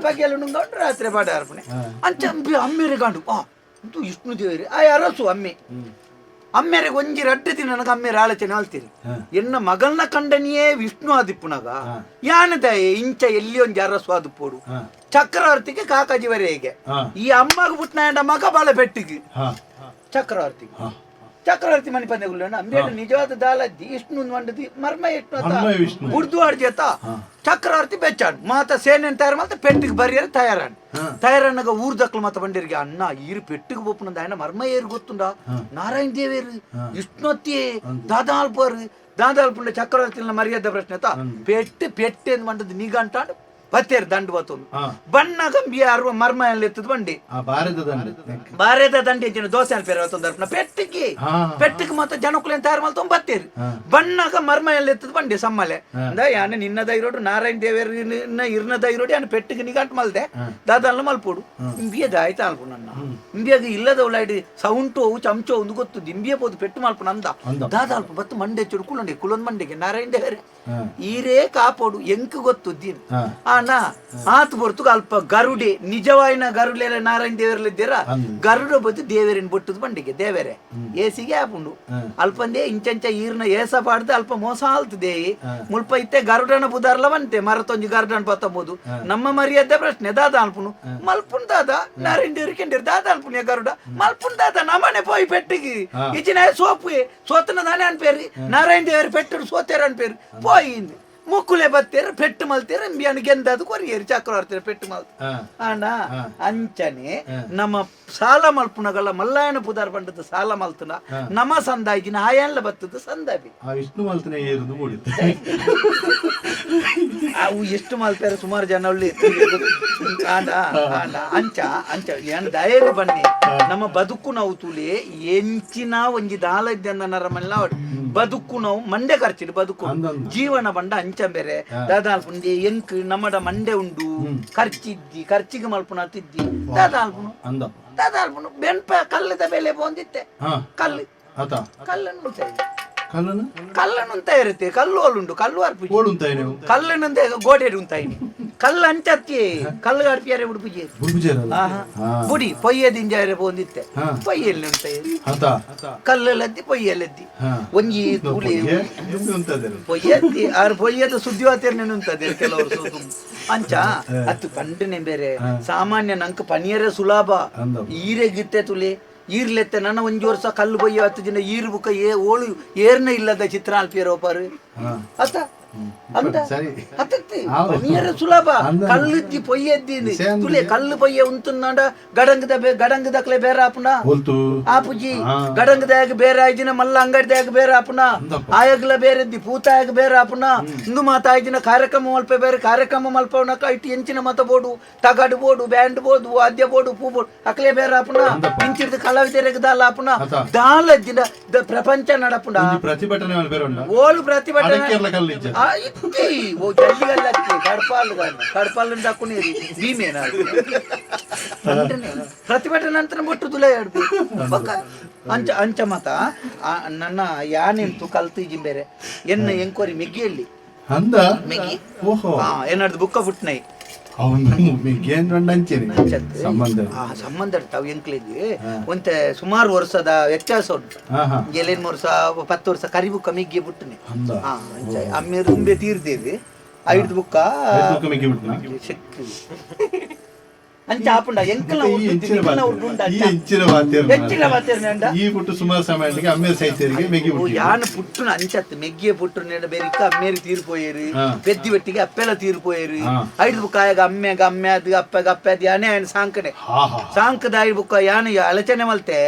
ಬಗ್ಗೆಲ್ಲ ನುಂಗಂಡು ರಾತ್ರಿ ಬಾಡ ಅರ್ಪಣೆ ಅಂಚ ಅಂಬಿ ಅಮ್ಮೇರಿ ಗಾಂಡು ಆ ಇಂದು ವಿಷ್ಣು ದೇವರಿ ಆ ಅರಸು ಅಮ್ಮೆ ಅಮ್ಮೇರಿಗೆ ಒಂಜಿ ರಡ್ಡು ದಿನ ನನಗೆ ಅಮ್ಮೇರ ಆಲೋಚನೆ ಆಲ್ತೀರಿ ಎನ್ನ ಮಗಲ್ನ ಕಂಡನಿಯೇ ವಿಷ್ಣು ಆದಿಪ್ಪುನಗ ಯಾನದಾಯೆ ಇಂಚ ಎಲ್ಲಿ ಒಂಜಿ ಅರಸು ಆದಿಪ್ಪೋಡು ಚಕ್ರವರ್ತಿಗೆ ಕಾಕಾಜಿವರೆಗೆ ಈ ಅಮ್ಮಗ ಪುಟ್ನಾಯಂಡ ಮಗ ಬಾಳ ಪೆಟ್ಟಿಗೆ ಚಕ್ರವರ್ತಿ ಚಕ್ರವರ್ತಿ ಮಣಿ ಪಂದ್ಯಗುಳ್ಳೋಣ ಅಂಬೇಡ ನಿಜವಾದ ದಾಲದ್ದಿ ವಿಷ್ಣು ಒಂಡದಿ ಮರ್ಮ ಎಟ್ಟು ಮರ್ಮ ವಿಷ್ಣು. ಉರ್ದು ಅಡ್ಜೇತ ಚಕ್ರವರ್ತಿ ಬೆಚ್ಚಾಡು ಮಾತ ಸೇನೆ ತಯಾರು ಮಾತ ಪೆಟ್ಟಿಗೆ ಬರಿಯರು ತಯಾರಾണ് ತಯಾರನ್ನಗ ಊರ್ದಕ್ಲು ಮಾತ ಬಂಡಿರಿಗೆ ಅಣ್ಣ ಈರು ಪೆಟ್ಟಿಗೆ ಬೋಪುನಂದ ఆయన ಮರ್ಮ ಏರು ಗೊತ್ತುಂಡ ನಾರಾಯಣ ದೇವೇರು ವಿಷ್ಣುತ್ತಿ ದಾದಾಲ್ಪರು ದಾದಾಲ್ಪುಂಡ ಚಕ್ರವರ್ತಿನ ಮರ್ಯಾದೆ ಪ್ರಶ್ನೆ ತಾ ಪೆಟ್ಟು ಪೆಟ್ಟು ಎಂದು ಮಂಡದ್ ನೀಗಂಟಾಡು ಬತ್ತೇರು ದಂಡು ಬತ್ತೊಂದು ಬಣ್ಣಗ ಅರ್ವ ಮರ್ಮ ಎಲ್ಲ ಎತ್ತದ ಬಂಡಿ ಆ ಭಾರತ ದಂಡ ಬಾರೇದ ದಂಡಿ ಅಂಚಿನ ದೋಸೆ ಅನ್ಪೇರ ತೊಂದರ್ಪನ ಪೆಟ್ಟಿಗೆ ಪೆಟ್ಟಿಗೆ ಮಾತ್ರ ಜನಕುಲೇನ್ ತಯಾರು ಮಲ್ತೊಂಬ ಬತ್ತೇರು ಬಣ್ಣಗ ಮರ್ಮ ಎಲ್ಲ ಎತ್ತದ ಬಂಡಿ ಸಮ್ಮಲೆ ಅಂದ ಯಾನ ನಿನ್ನ ದೈರೋಡು ನಾರಾಯಣ ದೇವೇರ್ ಇರ್ನ ದೈರೋಡು ಯಾನ ಪೆಟ್ಟಿಗೆ ನಿಗಂಟ್ ಮಲ್ದೆ ದಾದಲ್ಲ ಮಲ್ಪೋಡು ಇಂಬಿಯದ ಆಯ್ತಾ ಅಲ್ಪು ನನ್ನ ಇಂಬಿಯಾಗ ಇಲ್ಲದ ಉಲಾಯ್ಡಿ ಸೌಂಟು ಅವು ಚಮಚೋ ಒಂದು ಗೊತ್ತು ಇಂಬಿಯ ಪೋದು ಪೆಟ್ಟು ಮಲ್ಪು ನಂದ ದಾದ ಅಲ್ಪ ಬತ್ತು ಮಂಡೆ ಚುಡು ಕುಲಂಡಿ ಕುಲೊಂದ್ ಮಂಡೆಗೆ ನಾರಾಯಣ ದೇವೇರೆ ಈರೇ ಕಾಪೋಡು ಎಂಕ್ ಗೊತ್ತು ದೀನ್ ಆನ ಆತು ಬರ್ತುಗ ಅಲ್ಪ ಗರುಡೆ ನಿಜವಾಯಿನ ಗರುಡೆಲ್ಲ ನಾರಾಯಣ ದೇವರಲ್ಲಿದ್ದೀರಾ ಗರುಡ ಬದ್ದು ದೇವರಿನ ಬೊಟ್ಟದ ಬಂಡಿಗೆ ದೇವರೇ ಏಸಿಗೆ ಆಪುಂಡು ಅಲ್ಪಂದೇ ಇಂಚಂಚ ಈರ್ನ ಏಸ ಪಾಡ್ದು ಅಲ್ಪ ಮೋಸ ಆಲ್ತದೆ ಮುಲ್ಪ ಇತ್ತೆ ಗರುಡನ ಬುದಾರ್ಲ ಬಂತೆ ಮರತೊಂಜಿ ಗರುಡನ ಪತ್ತಂಬೋದು ನಮ್ಮ ಮರ್ಯಾದೆ ಪ್ರಶ್ನೆ ದಾದ ಅಲ್ಪುನು ಮಲ್ಪುನ್ ದಾದ ನಾರಾಯಣ ದೇವ್ರ ಕೆಂಡಿರ್ ದಾದ ಅಲ್ಪುನ ಗರುಡ ಮಲ್ಪುನ್ ದಾದ ನಮ್ಮನೆ ಪೋಯಿ ಪೆಟ್ಟಿಗೆ ಇಚಿನ ಸೋಪು ಸೋತನ ದಾನೆ ಅನ್ಪೇರಿ ನಾರಾಯಣ ದೇವರು ಪೆಟ್ಟರು ಸೋತೇರ ಅನ್ಪೇರಿ ಪೋಯಿ ಮುಕ್ಕುಲೆ ಬತ್ತೇರು ಪೆಟ್ಟು ಮಲ್ತೇರು ಇಂಬಿಯನ್ ಗೆಂದದು ಕೊರಿಯೇರು ಚಕ್ರವರ್ತಿ ಪೆಟ್ಟು ಮಲ್ತ ಅಣ್ಣ ಅಂಚನೆ ನಮ್ಮ ಸಾಲ ಮಲ್ಪುನಗಲ್ಲ ಮಲ್ಲಾಯನ ಪುದಾರ್ ಬಂಡದ ಸಾಲ ಮಲ್ತನ ನಮ್ಮ ಸಂದಾಯಿಗಿನ ಆಯನ್ಲ ಬತ್ತದ ಸಂದಾಬಿ ಆ ವಿಷ್ಣು ಮಲ್ತನೆ ಏರುದು ಮೂಡಿತ್ತು. ಅವು ಎಷ್ಟು ಮಲ್ತಾರೆ ಸುಮಾರು ಜನ ಒಳ್ಳೆ ಆಂಡ ಆಂಡ ಅಂಚ ಅಂಚ ಏನ್ ದಯಲು ಬನ್ನಿ ನಮ್ಮ ಬದುಕು ನಾವು ತುಲಿ ಎಂಚಿನ ಒಂಜಿ ದಾಲ ಇದ್ದ ನರಮಲ್ಲ ಬದುಕು ನಾವು ಮಂಡೆ ಖರ್ಚಿಡು ಬದುಕು ಅಂದಂದು. ಜೀವನ ಬಂಡ ಅಂಚ ಬೇರೆ ದಾದಾಲ್ಪುಂಡಿ ಎಂಕ್ ನಮ್ಮಡ ಮಂಡೆ ಉಂಡು ಖರ್ಚಿದ್ದಿ ಖರ್ಚಿಗೆ ಮಲ್ಪುನ ತಿದ್ದಿ ದಾದಾಲ್ಪುನು ಅಂದ ದಾದಾಲ್ಪುನು ಬೆನ್ಪ ಕಲ್ಲದ ಬೆಲೆ ಬಂದಿತ್ತೆ ಕಲ್ಲು ಆತ ಕಲ್ಲನ್ನು ಉಂಟಾయి ಕಲ್ಲನ ಕಲ್ಲನ್ನು ಅಂತ ಇರುತ್ತೆ ಕಲ್ಲು ಅಲ್ಲುಂಡು ಕಲ್ಲು ಅರ್ಪು ಓಡುಂತಾಯಿ ನೀವು ಕಲ್ಲನಂದೆ ಗೋಡೆ ಉಂತಾಯಿನಿ ಕಲ್ಲು ಅಂಚತ್ತಿ ಕಲ್ಲು ಅರ್ಪಿಯಾರೆ ಉಡುಪುಜಿ ಬುಡ್ಬುಜೇರಲ್ಲ ಬುಡಿ ಪೊಯ್ಯದಿಂಜಾರೆ ಪೋಂದಿತ್ತೆ ಪೊಯ್ಯಲ್ಲಿ ಉಂತಾಯಿ ಆತ ಕಲ್ಲಲ್ಲದ್ದಿ ಪೊಯ್ಯಲ್ಲದ್ದಿ ಒಂಜಿ ತುಳಿ ಉಂತದೆ ಪೊಯ್ಯದ್ದಿ ಆರು ಪೊಯ್ಯದ ಸುದ್ದಿ ವಾತೇರ್ನೆ ಉಂತದೆ ಕೆಲವರು ಸು ಅಂಚ ಅತ್ತು ಪಂಡನೆ ಬೇರೆ ಸಾಮಾನ್ಯ ನಂಕ್ ಪನಿಯರೆ ಸುಲಭ ಈರೆ ಗಿತ್ತೆ ತುಲಿ ಈರ್ಲೆತ್ತೆ ನನ್ನ ಒಂಜಿ ವರ್ಷ ಕಲ್ಲು ಬೊಯ್ಯ 10 ಜನ ಈರು ಬುಕ್ಕ ಏ ಓಳು ಏರ್ನ ಇಲ್ಲದ ಚಿತ್ರ ಅಲ್ಪಿಯರೋಪಾರು ಅತ್ತ ಅಂತ ಸರಿ. ಅತ್ತತ್ತಿ ಪನಿಯರೆ ಸುಲಭ ಕಲ್ಲುದ್ದಿ ಪೊಯ್ಯದ್ದಿ ತುಲೆ ಕಲ್ಲು ಪೊಯ್ಯ ಉಂತುಂದಾಂಡ ಗಡಂಗದ ಗಡಂಗದಕ್ಲೆ ಬೇರೆ ಆಪುನ ಹೋಲ್ತು ಆಪುಜಿ ಗಡಂಗದಾಗ ಬೇರೆ ಆಯ್ದಿನ ಮಲ್ಲ ಅಂಗಡಿದಾಗ ಬೇರೆ ಆಪುನ ಆಯಗ್ಲ ಬೇರೆದ್ದಿ ಪೂತಾಯಗ ಬೇರೆ ಆಪುನ ಇಂದು ಮಾತಾಯ್ದಿನ ಕಾರ್ಯಕ್ರಮ ಮಲ್ಪ ಬೇರೆ ಕಾರ್ಯಕ್ರಮ ಮಲ್ಪವನಕ ಇಟ್ಟು ಎಂಚಿನ ಮತ ಬೋಡು ತಗಡು ಬೋಡು ಬ್ಯಾಂಡ್ ಬೋದು ವಾದ್ಯ ಬೋಡು ಪೂ ಬೋಡು ಅಕ್ಲೆ ಬೇರೆ ಆಪುನ ಇಂಚಿಡ್ದು ಕಲಾವಿದರಿಗೆ ದಾಲ ಆಪುನ ದಾಲ ದಿನ ಪ್ರಪಂಚ ನಡಪುನ ಒಂಜಿ ಪ್ರತಿಭಟನೆ ಬೇರೆ ಉಂಡ ಓಳು ಪ್ರತಿಭಟನೆ ಅಡಕೆರ್ಲ ಕಲ್ಲಿಜ್ಜ. ಆ, ಇತ್ತಿ ಓ ಜಲ್ಲಿಗಲ್ಲತ್ತಿ ಕಡ್ಪಾಲು ಕಡ್ಪಾಲು ಹಾకునేది ಭೀಮೇನ ಪ್ರತಿಭಟನೆ ನಂತರ ಬೊಟ್ಟು ದುಲೈ ಬೊಕ್ಕ ಅಂಚ ಅಂಚ ಮತ ಆ, ನನ್ನ ಯಾನೆಂತು ಕಲ್ತು ಬೇರೆ ಎನ್ನ ಎಂಕ್ವರಿ ಮೆಗ್ಗಿಯಲ್ಲಿ ಅಂದ ಮೆಗ್ಗಿ ಓಹೋ ಏನಾದ್ರು ಬುಕ್ಕ ಪುಟ್ನೈ ಅವನು ಮೆಗ್ಗೇನ್ ಬಂಡ ಅಂಚೇನೆ ಸಂಬಂಧ ಆ ಸಂಬಂಧ ತಾವು ಎಂಕ್ಲಿಗೆ ಒಂತೆ ಸುಮಾರು ವರ್ಷದ ವ್ಯತ್ಯಾಸ ಉಂಟು ಹಾ ಹಾ ಏಳೆನ್ ವರ್ಷ 10 ವರ್ಷ ಕರಿಬುಕ್ಕ ಮಿಗ್ಗಿ ಪುಟ್ಟನೆ ಅಂದ ಆ ಅಂಚ ಅಮ್ಮೇರು ತುಂಬೆ ತೀರ್ದೇವಿ ಐದು ಬುಕ್ಕ ಐದು ಬುಕ್ಕ ಮೆಗ್ಗಿ ಬಿಟ್ನಾ? ಶಕ್ತಿ ಅಂಚ ಆಪುಂಡ ಎಂಕಲ್ನ ಈ ಉರ್ದು ಎಂಚಿನ ನಿಕ್ಕಲ್ನ ಬಾತೆ. ಉರ್ದು ಉಂಡ ಈ ಅಂಚ. ಎಂಚಿನ ಬಾತೆ ಎಂಚಿನ ಬಾತೆ ಅಂಡ? ಈ ಪುಟ್ಟು ಸುಮಾರು ಸಮಯಕ್ಕೆ ಅಮ್ಮೇರ್ ಸೈತರಿಗೆ ಮೆಗ್ಗಿ ಓ, ಬಿಟ್ಟು ಯಾನ ಪುಟ್ಟುನ ಅಂಚತ್ತು ಮೆಗ್ಗಿಯ ಪುಟ್ಟು ನೆಡ ಬೆರಿಕ ಅಮ್ಮೇರಿ ತೀರ್ಪೋಯರು ಪೆದ್ದಿ ಬೆಟ್ಟಿಗೆ ಅಪ್ಪೆಲ್ಲ ತೀರ್ಪೋಯರು ಐದು ಬುಕ್ಕಾಯಗ ಅಮ್ಮೆಗ ಅಮ್ಮೆ ಅದು ಅಪ್ಪಗ ಅಪ್ಪೆ ಅದು ಯಾನೇ ఆయన ಸಾಂಕನೆ ಹಾ ಹಾ ಸಾಂಕದ ಐದು ಬುಕ್ಕ ಯಾನ ಅಲಚನೆ ಮಲ್ತೆ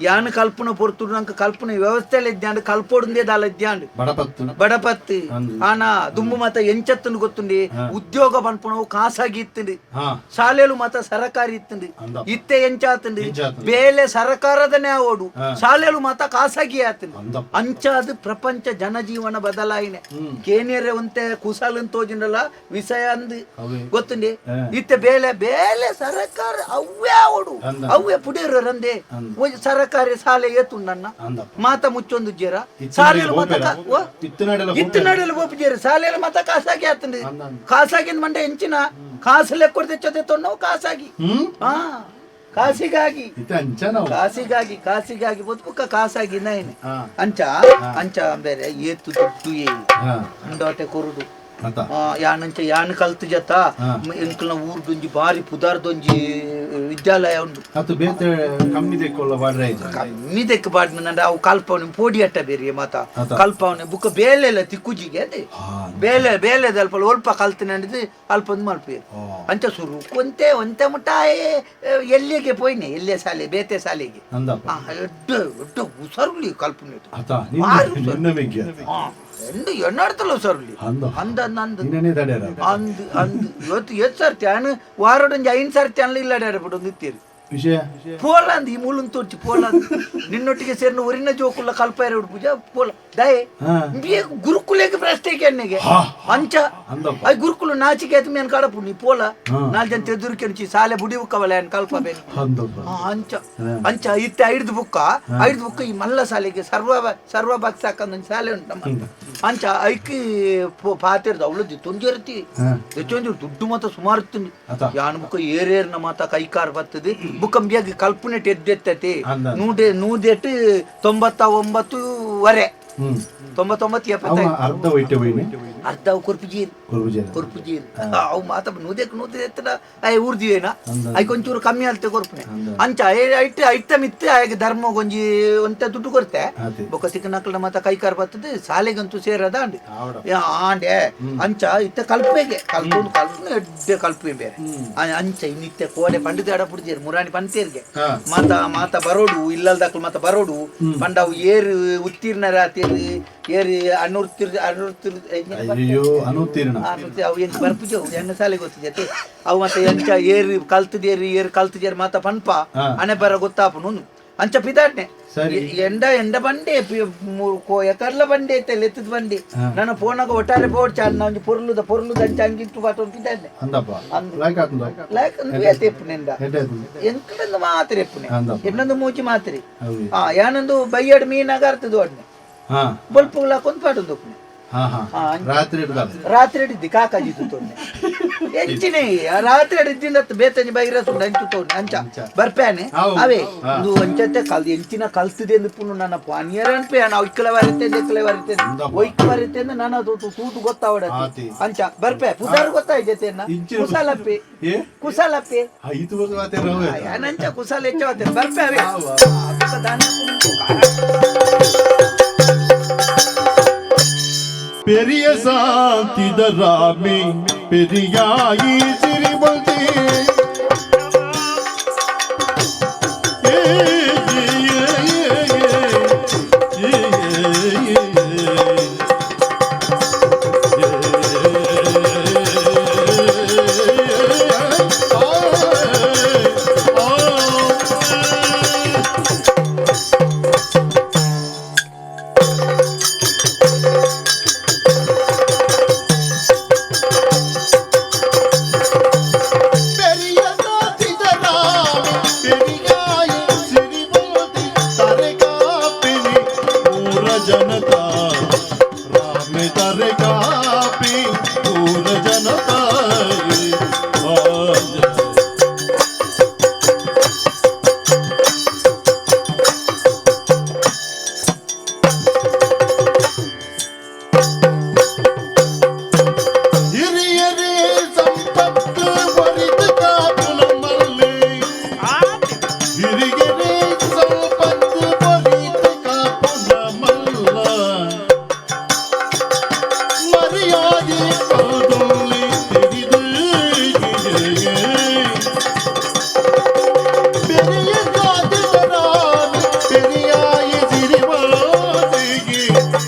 ಯಾನ ಕಲ್ಪನ ಪೊರ್ತು ನಂಕ ಕಲ್ಪನ ವ್ಯವಸ್ಥೆ ಇದ್ದಾಂಡು ಕಲ್ಪೋಡುಂದೇ ದಾಲ ಇದ್ದಾಂಡು ಬಡಪತ್ತು ಬಡಪತ್ತು ಆನ ದುಂಬು ಮಾತ ಎಂಚತ್ತನ್ನು ಗೊತ್ತುಂಡಿ ಉದ್ಯೋಗ ಪನ್ಪುಣವು ಖಾಸಗಿ ಇತ್ತುಂಡು ಹಾ ಶಾಲೆಲು ಮಾತ ಸರಕಾರಿ ಇತ್ತಂದು. ಅಂದಪ್ಪ. ಇತ್ತೆ ಎಂಚಾತಂದು? ಎಂಚಾತಂದು? ಬೇಲೆ ಸರಕಾರದನೇ ಆವೋಡು, ಶಾಲೆಲು ಮಾತ ಖಾಸಗಿ ಆತಂದು. ಅಂದಪ್ಪ. ಅಂಚಾದ ಪ್ರಪಂಚ ಜನಜೀವನ ಬದಲಾಯಿನೆ ಕೇನಿಯರೆ ಒಂತೆ ಕುಸಲನ್ ತೋಜಿನಲ್ಲ ವಿಷಯ ಅಂದ್ ಅವೇ. ಗೊತ್ತುಂಡಿ. ಇತ್ತೆ ಬೇಲೆ ಬೇಲೆ ಸರಕಾರ ಅವ್ವೇ ಆವೋಡು, ಅಂದ. ಅವ್ವೇ ಪುಡಿಯರು ರಂದೆ. ಅಂದ. ಒಂಜಿ ಸರಕಾರಿ ಶಾಲೆ ಏತುಂಡನ್ನ ಅಂದಪ್ಪ. ಮಾತ ಮುಚ್ಚೊಂದು ಜೇರ ಇತ್ತಿನಾಡೆಲ್ಲ ಶಾಲೆಲು ಮಾತ ಹೋಗ್ಬೇಡ? ಓ? ಇತ್ತಿನಾಡೆಲ್ಲ ಇತ್ತಿನಾಡೆಲ್ಲ ಬೋಪುಜೇರು, ಶಾಲೆಲು ಮಾತ ಖಾಸಗಿ ಆತಂದು. ಅಂದ, ಅಂದ. ಖಾಸಗಿ ಮಂಡೆ ಹೆಂಚಿನ ಕಾಸು ಲೆಕ್ಕ ತೆಚ್ಚೋದೆ ತೊನ್ನವು ಖಾಸಗಿ. ಹಾ, ಕಾಸಿಗಾಗಿ. ಇತ್ತೆ ಅಂಚ ನಾವು ಕಾಸಿಗಾಗಿ ಕಾಸಿಗಾಗಿ ಬದುಕುಕ್ಕ ಖಾಸಗಿ ನೈನೆ. ಅಂಚ ಅಂಚ ಬೇರೆ ಏತು ದುಡ್ಡು ಏ ಅಂಡಾಟೆ ಕೊರುಡು. ಅತ. ಯಾನಂಚ ಯಾನ್ ಕಲ್ತು ಜತ ಎಂಕಲ್ನ ಊರ್ದೊಂಜಿ ಬಾರಿ ಪುದಾರ್ದೊಂಜಿ ವಿದ್ಯಾಲಯ ಉಂಡು. ಅತು ಬೇತೆ ಕಮ್ಮಿ ದೆಕ್ಕೊಲ್ಲ ಬಾಡ್ರೆ ಆಯ್ತು. ಕಮ್ಮಿ ದೆಕ್ ಬಾಡ್ನ ಅವು ಕಲ್ಪವನೆ ಪೋಡಿ ಅಟ್ಟ ಬೇರೆ ಮಾತ. ಅತ. ಕಲ್ಪವನೆ ಬುಕ್ಕ ಬೇಲೆಲ್ಲ ತಿಕ್ಕುಜಿಗೆ ಅದೇ ಬೇಲೆ ಬೇಲೆ ಅಲ್ಪ ಒಲ್ಪ ಕಲ್ತಿನಂಡಿದ್ದು ಅಲ್ಪ ಒಂದು ಮಲ್ಪು. ಅಂಚ ಸುರು ಒಂತೆ ಒಂತೆ ಮುಟ್ಟಾಯೆ ಎಲ್ಲಿಗೆ ಪೋಯ್ನೆ, ಎಲ್ಲಿಯ ಶಾಲೆ ಬೇತೆ ಶಾಲೆಗೆ. ಅಂದಪ್ಪ. ಎಡ್ಡ ಎಡ್ಡ ಹುಷಾರುಲಿ ಕಲ್ಪನೆ. ಅತ ನಿನ್ನ ಮೆಗ್ಗಿ ಅತ. ಎಂಡು ಎಣ್ಣಾಡ್ತಲ್ಲ ಹುಷಾರುಲಿ. ಅಂದ. ಅಂದ ಅಂದ ಅಂದ. ನಿನ್ನನೇ ತಡೆಯರ. ಅಂದ್ ಅಂದ್ ಇವತ್ತು ಏತ್ ಸರ್ತಿ ಅನು ವಾರಡೊಂಜಿ ಐನ್ ಸರ್ತಿ ಅನ್ಲ ಇಲ್ಲ ಬಿಡು ನಿತ್ತೀರಿ. ವಿಷಯ ಪೋಲಾಂದ್ ಈ ಮೂಲನ್ ತೋರ್ಚಿ ಪೋಲಾಂದ್ ನಿನ್ನೊಟ್ಟಿಗೆ ಸೇರಿನ ಒರಿನ ಜೋಕುಲ್ಲ ಕಲ್ಪಾರ ಪೂಜಾ ಪೋಲ ದಯೆ ಗುರುಕುಲೇಗೆ ಪ್ರಶ್ನೆ ಕೆನ್ನೆಗೆ ಅಂಚ. ಅಂದಪ್ಪ. I ಗುರುಕುಲು ನಾಚಿಕೆ ಆಯ್ತು ಮೇನ್ ಕಡಪು ನೀ ಪೋಲ ನಾಲ್ ಜನ ತೆದುರುಕೆನ್ಚಿ ಸಾಲೆ ಬುಡಿ ಕವಲೆ ಅನ್ ಕಲ್ಪ ಬೇನೆ. ಅಂದಪ್ಪ. ಅಂಚ ಅಂಚ ಇತ್ತೆ ಐಡ್ದು ಬುಕ್ಕ ಐಡ್ದು ಬುಕ್ಕ ಈ ಮಲ್ಲ ಶಾಲೆಗೆ ಸರ್ವ ಸರ್ವ ಭಕ್ಸಾಕಂದೊಂದು ಶಾಲೆ ಉಂಟು ನಮ್ಮ. ಅಂಚ ಐಕಿ ಪಾತಿರ್ದು ಅವಳದ್ದು ತೊಂಜರ್ತಿ ಎಷ್ಟೊಂದು ದುಡ್ಡು ಮಾತ ಸುಮಾರು ಇತ್ತು. ಅತ. ಯಾನ್ ಬುಕ್ಕ ಏರೇರ್ನ ಮಾತ ಕೈಕಾರ್ ಬರ್ತದೆ ಬುಕ್ಕಂಬಿಯಾಗಿ ಕಲ್ಪನೆಟ್ ಎದ್ದೆತ್ತತಿ. ಅಂದ. ನೂದೆ ನೂದೆಟ್ಟು 99.5, 99 ಅವ 75. ಅರ್ಧ ವೈಟೆ ಹೋಯ್ನೆ. ಅರ್ಧ ಅವು ಕೊರ್ಪುಜೀರ್. ಕೊರ್ಬುಜೇರ. ಕೊರ್ಪುಜೀರ್ ಅವು ಮಾತ ನೂದೆಕ್ ನೂದೆ ಎತ್ತಡ ಅಯ್ಯ ಊರ್ದಿವೇನ ಐಕ್ ಒಂಚೂರು ಕಮ್ಮಿ ಅಲ್ತೆ ಕೊರ್ಪುನೆ. ಅಂಚ ಐಟ್ ಐಟ ಮಿತ್ತೆ ಆಯಗ್ ಧರ್ಮ ಒಂಜಿ ಒಂತೆ ದುಡ್ಡು ಕೊರ್ತೆ. ಅದೇ. ಬೊಕ್ಕ ತಿಕ್ಕನಕ್ಲ ಮಾತ ಕೈಕಾರ್ ಬರ್ತದೆ ಶಾಲೆಗಂತೂ ಸೇರದ ಅಂಡ್ ಆವಡ. ಆಂಡೆ ಅಂಚ ಇತ್ತ ಕಲ್ಪೆಗೆ ಕಲ್ಪೊಂದು ಕಲ್ಪನೆ ಎಡ್ಡೆ ಕಲ್ಪೆ ಬೇರೆ. ಅಂಚ ಇನ್ನಿತ್ತೆ ಕೋಡೆ ಪಂಡಿತ ಅಡಪುಡ್ಜೇರು ಮುರಾಣಿ ಪಂತೇರ್ಗೆ ಮಾತ ಮಾತ ಬರೋಡು ಇಲ್ಲಲ್ದಕ್ಲು ಮಾತ ಬರೋಡು ಪಂಡ ಅವು ಏರು ಉತ್ತೀರ್ಣರಾತೇರು ಏರು ಅನುರ್ತಿರ್ ಅನುರ್ತಿರ್ ಅಯ್ಯೋ ಅನುತ್ತೀರ್ಣ. ಅವು ಎಂಕ್ ಬರ್ಪುಜವು ಎನ್ನ ಶಾಲೆಗೆ ಗೊತ್ತಿಜತೆ ಅವು ಮತ್ತೆ ಎಂಚ ಏರು ಕಲ್ತದೇರು ಏರು ಕಲ್ತದೇರು ಮಾತ ಪನ್ಪ ಅಣೆ ಬರ ಗೊತ್ತಾಪುನು ಅಂಚ ಪಿದಾಡ್ನೆ. ಸರಿ. ಎಂಡ ಎಂಡ ಬಂಡೆ ಎಕರ್ಲ ಬಂಡೆ ಐತೆ ಲೆತ್ತದ ಬಂಡೆ ನನ್ನ ಫೋನಾಗ ಒಟ್ಟಾರೆ ಬೋರ್ಡ್ ಚಾಲ್ ಒಂಜಿ ಪೊರ್ಲುದ ಪೊರ್ಲುದ ಅಂಚ ಅಂಗಿಟ್ಟು ಪಾಟೊಂದು ಪಿದಾಡ್ನೆ. ಅಂದಪ್ಪ. ಅಂದ್. ಲೈಕ್ ಆತುಂದ. ಲೈಕ್ ಅಂದು ಏತ್ ಎಪ್ಪುನೆಂದ. ಎಡ್ಡೆ ಆತುಂಡು. ಎಂಕ್ಲಂದು ಮಾತ್ರ ಎಪ್ಪುನೆ. ಅಂದಪ್ಪ. ಎನ್ನಂದು ಮೂಚಿ ಮಾತ್ರಿ. ಅವಿ. ಯಾನಂದು ಬೈಯಡ್ ಮೀನಾಗ ಅರ್ತದ ಒಡ್ನೆ ಬೊಲ್ಪುಗ್ಲ ಹಾಕೊಂದು ಪಾಟೊಂದು ಉಪ್ಪುನೆ. ಹಾ ಹಾ ರಾತ್ರಿ ಇಡ್ದಾಳೆ. ರಾತ್ರಿ ಹಿಡಿದ್ದಿ ಕಾಕಾಜಿ ತೋಡ್ನೆ ಎಂಚಿನೇ ರಾತ್ರಿ ಹಿಡಿದ್ದಿಂದ ಬೇತಂಜಿ ಬೈರ ಸುಂಡ ಅಂಚು ತೋಡ್ನೆ ಅಂಚ ಬರ್ಪ್ಯಾನೆ. ಅವು. ಅವೇ ಇದು ಅಂಚತ್ತೆ ಕಲ್ ಎಂಚಿನ ಕಲ್ತದೆ ಅಂದ್ ಪುನು ನನ್ನ ಪಾನಿಯರ ಅನ್ಪೆ ನಾವು ಇಕ್ಕಲ ವರತೆ ಇಕ್ಕಲೆ ವರತೆ ಅಂದಪ್ಪ. ಒಯ್ಕ ವರತೆ ಅಂದ್ರೆ ನಾನು ಅದು ತೂತು ಗೊತ್ತಾವಡ. ಆತಿ. ಅಂಚ ಬರ್ಪೆ ಪುದಾರು ಗೊತ್ತಾಯ್ತೇನ. ಇಂಚಿನ ಕುಸಾಲಪ್ಪಿ. ಏ? ಕುಸಾಲಪ್ಪಿ. ಐದು ವರ್ಷ ಆತೆ ರವೆ. ನಂಚ ಕುಸಾಲ ಹೆಚ್ಚಾವತ್ತೆ ಬರ್ಪೆ ಅವೇ. பெரிய சாந்திதராமி பெரியாயி சிறிபதி ஏ ஏ ஏ ஏ பெரிய சாதிதராமி பெரியாயி சிறிபதி தரை காப்பினி பூர ஜனதா ராமே தரை காப்பி பூர ஜனதா ಹಿರಿಯರೇ ಸಂಪತ್ತು ಒರಿದು ಕಾಪು ನಮ್ಮಲ್ಲಿ ಹಿರಿಯರೇ ಸಂಪತ್ತು ಒರಿದು ಕಾಪು ನಮ್ಮಲ್ಲ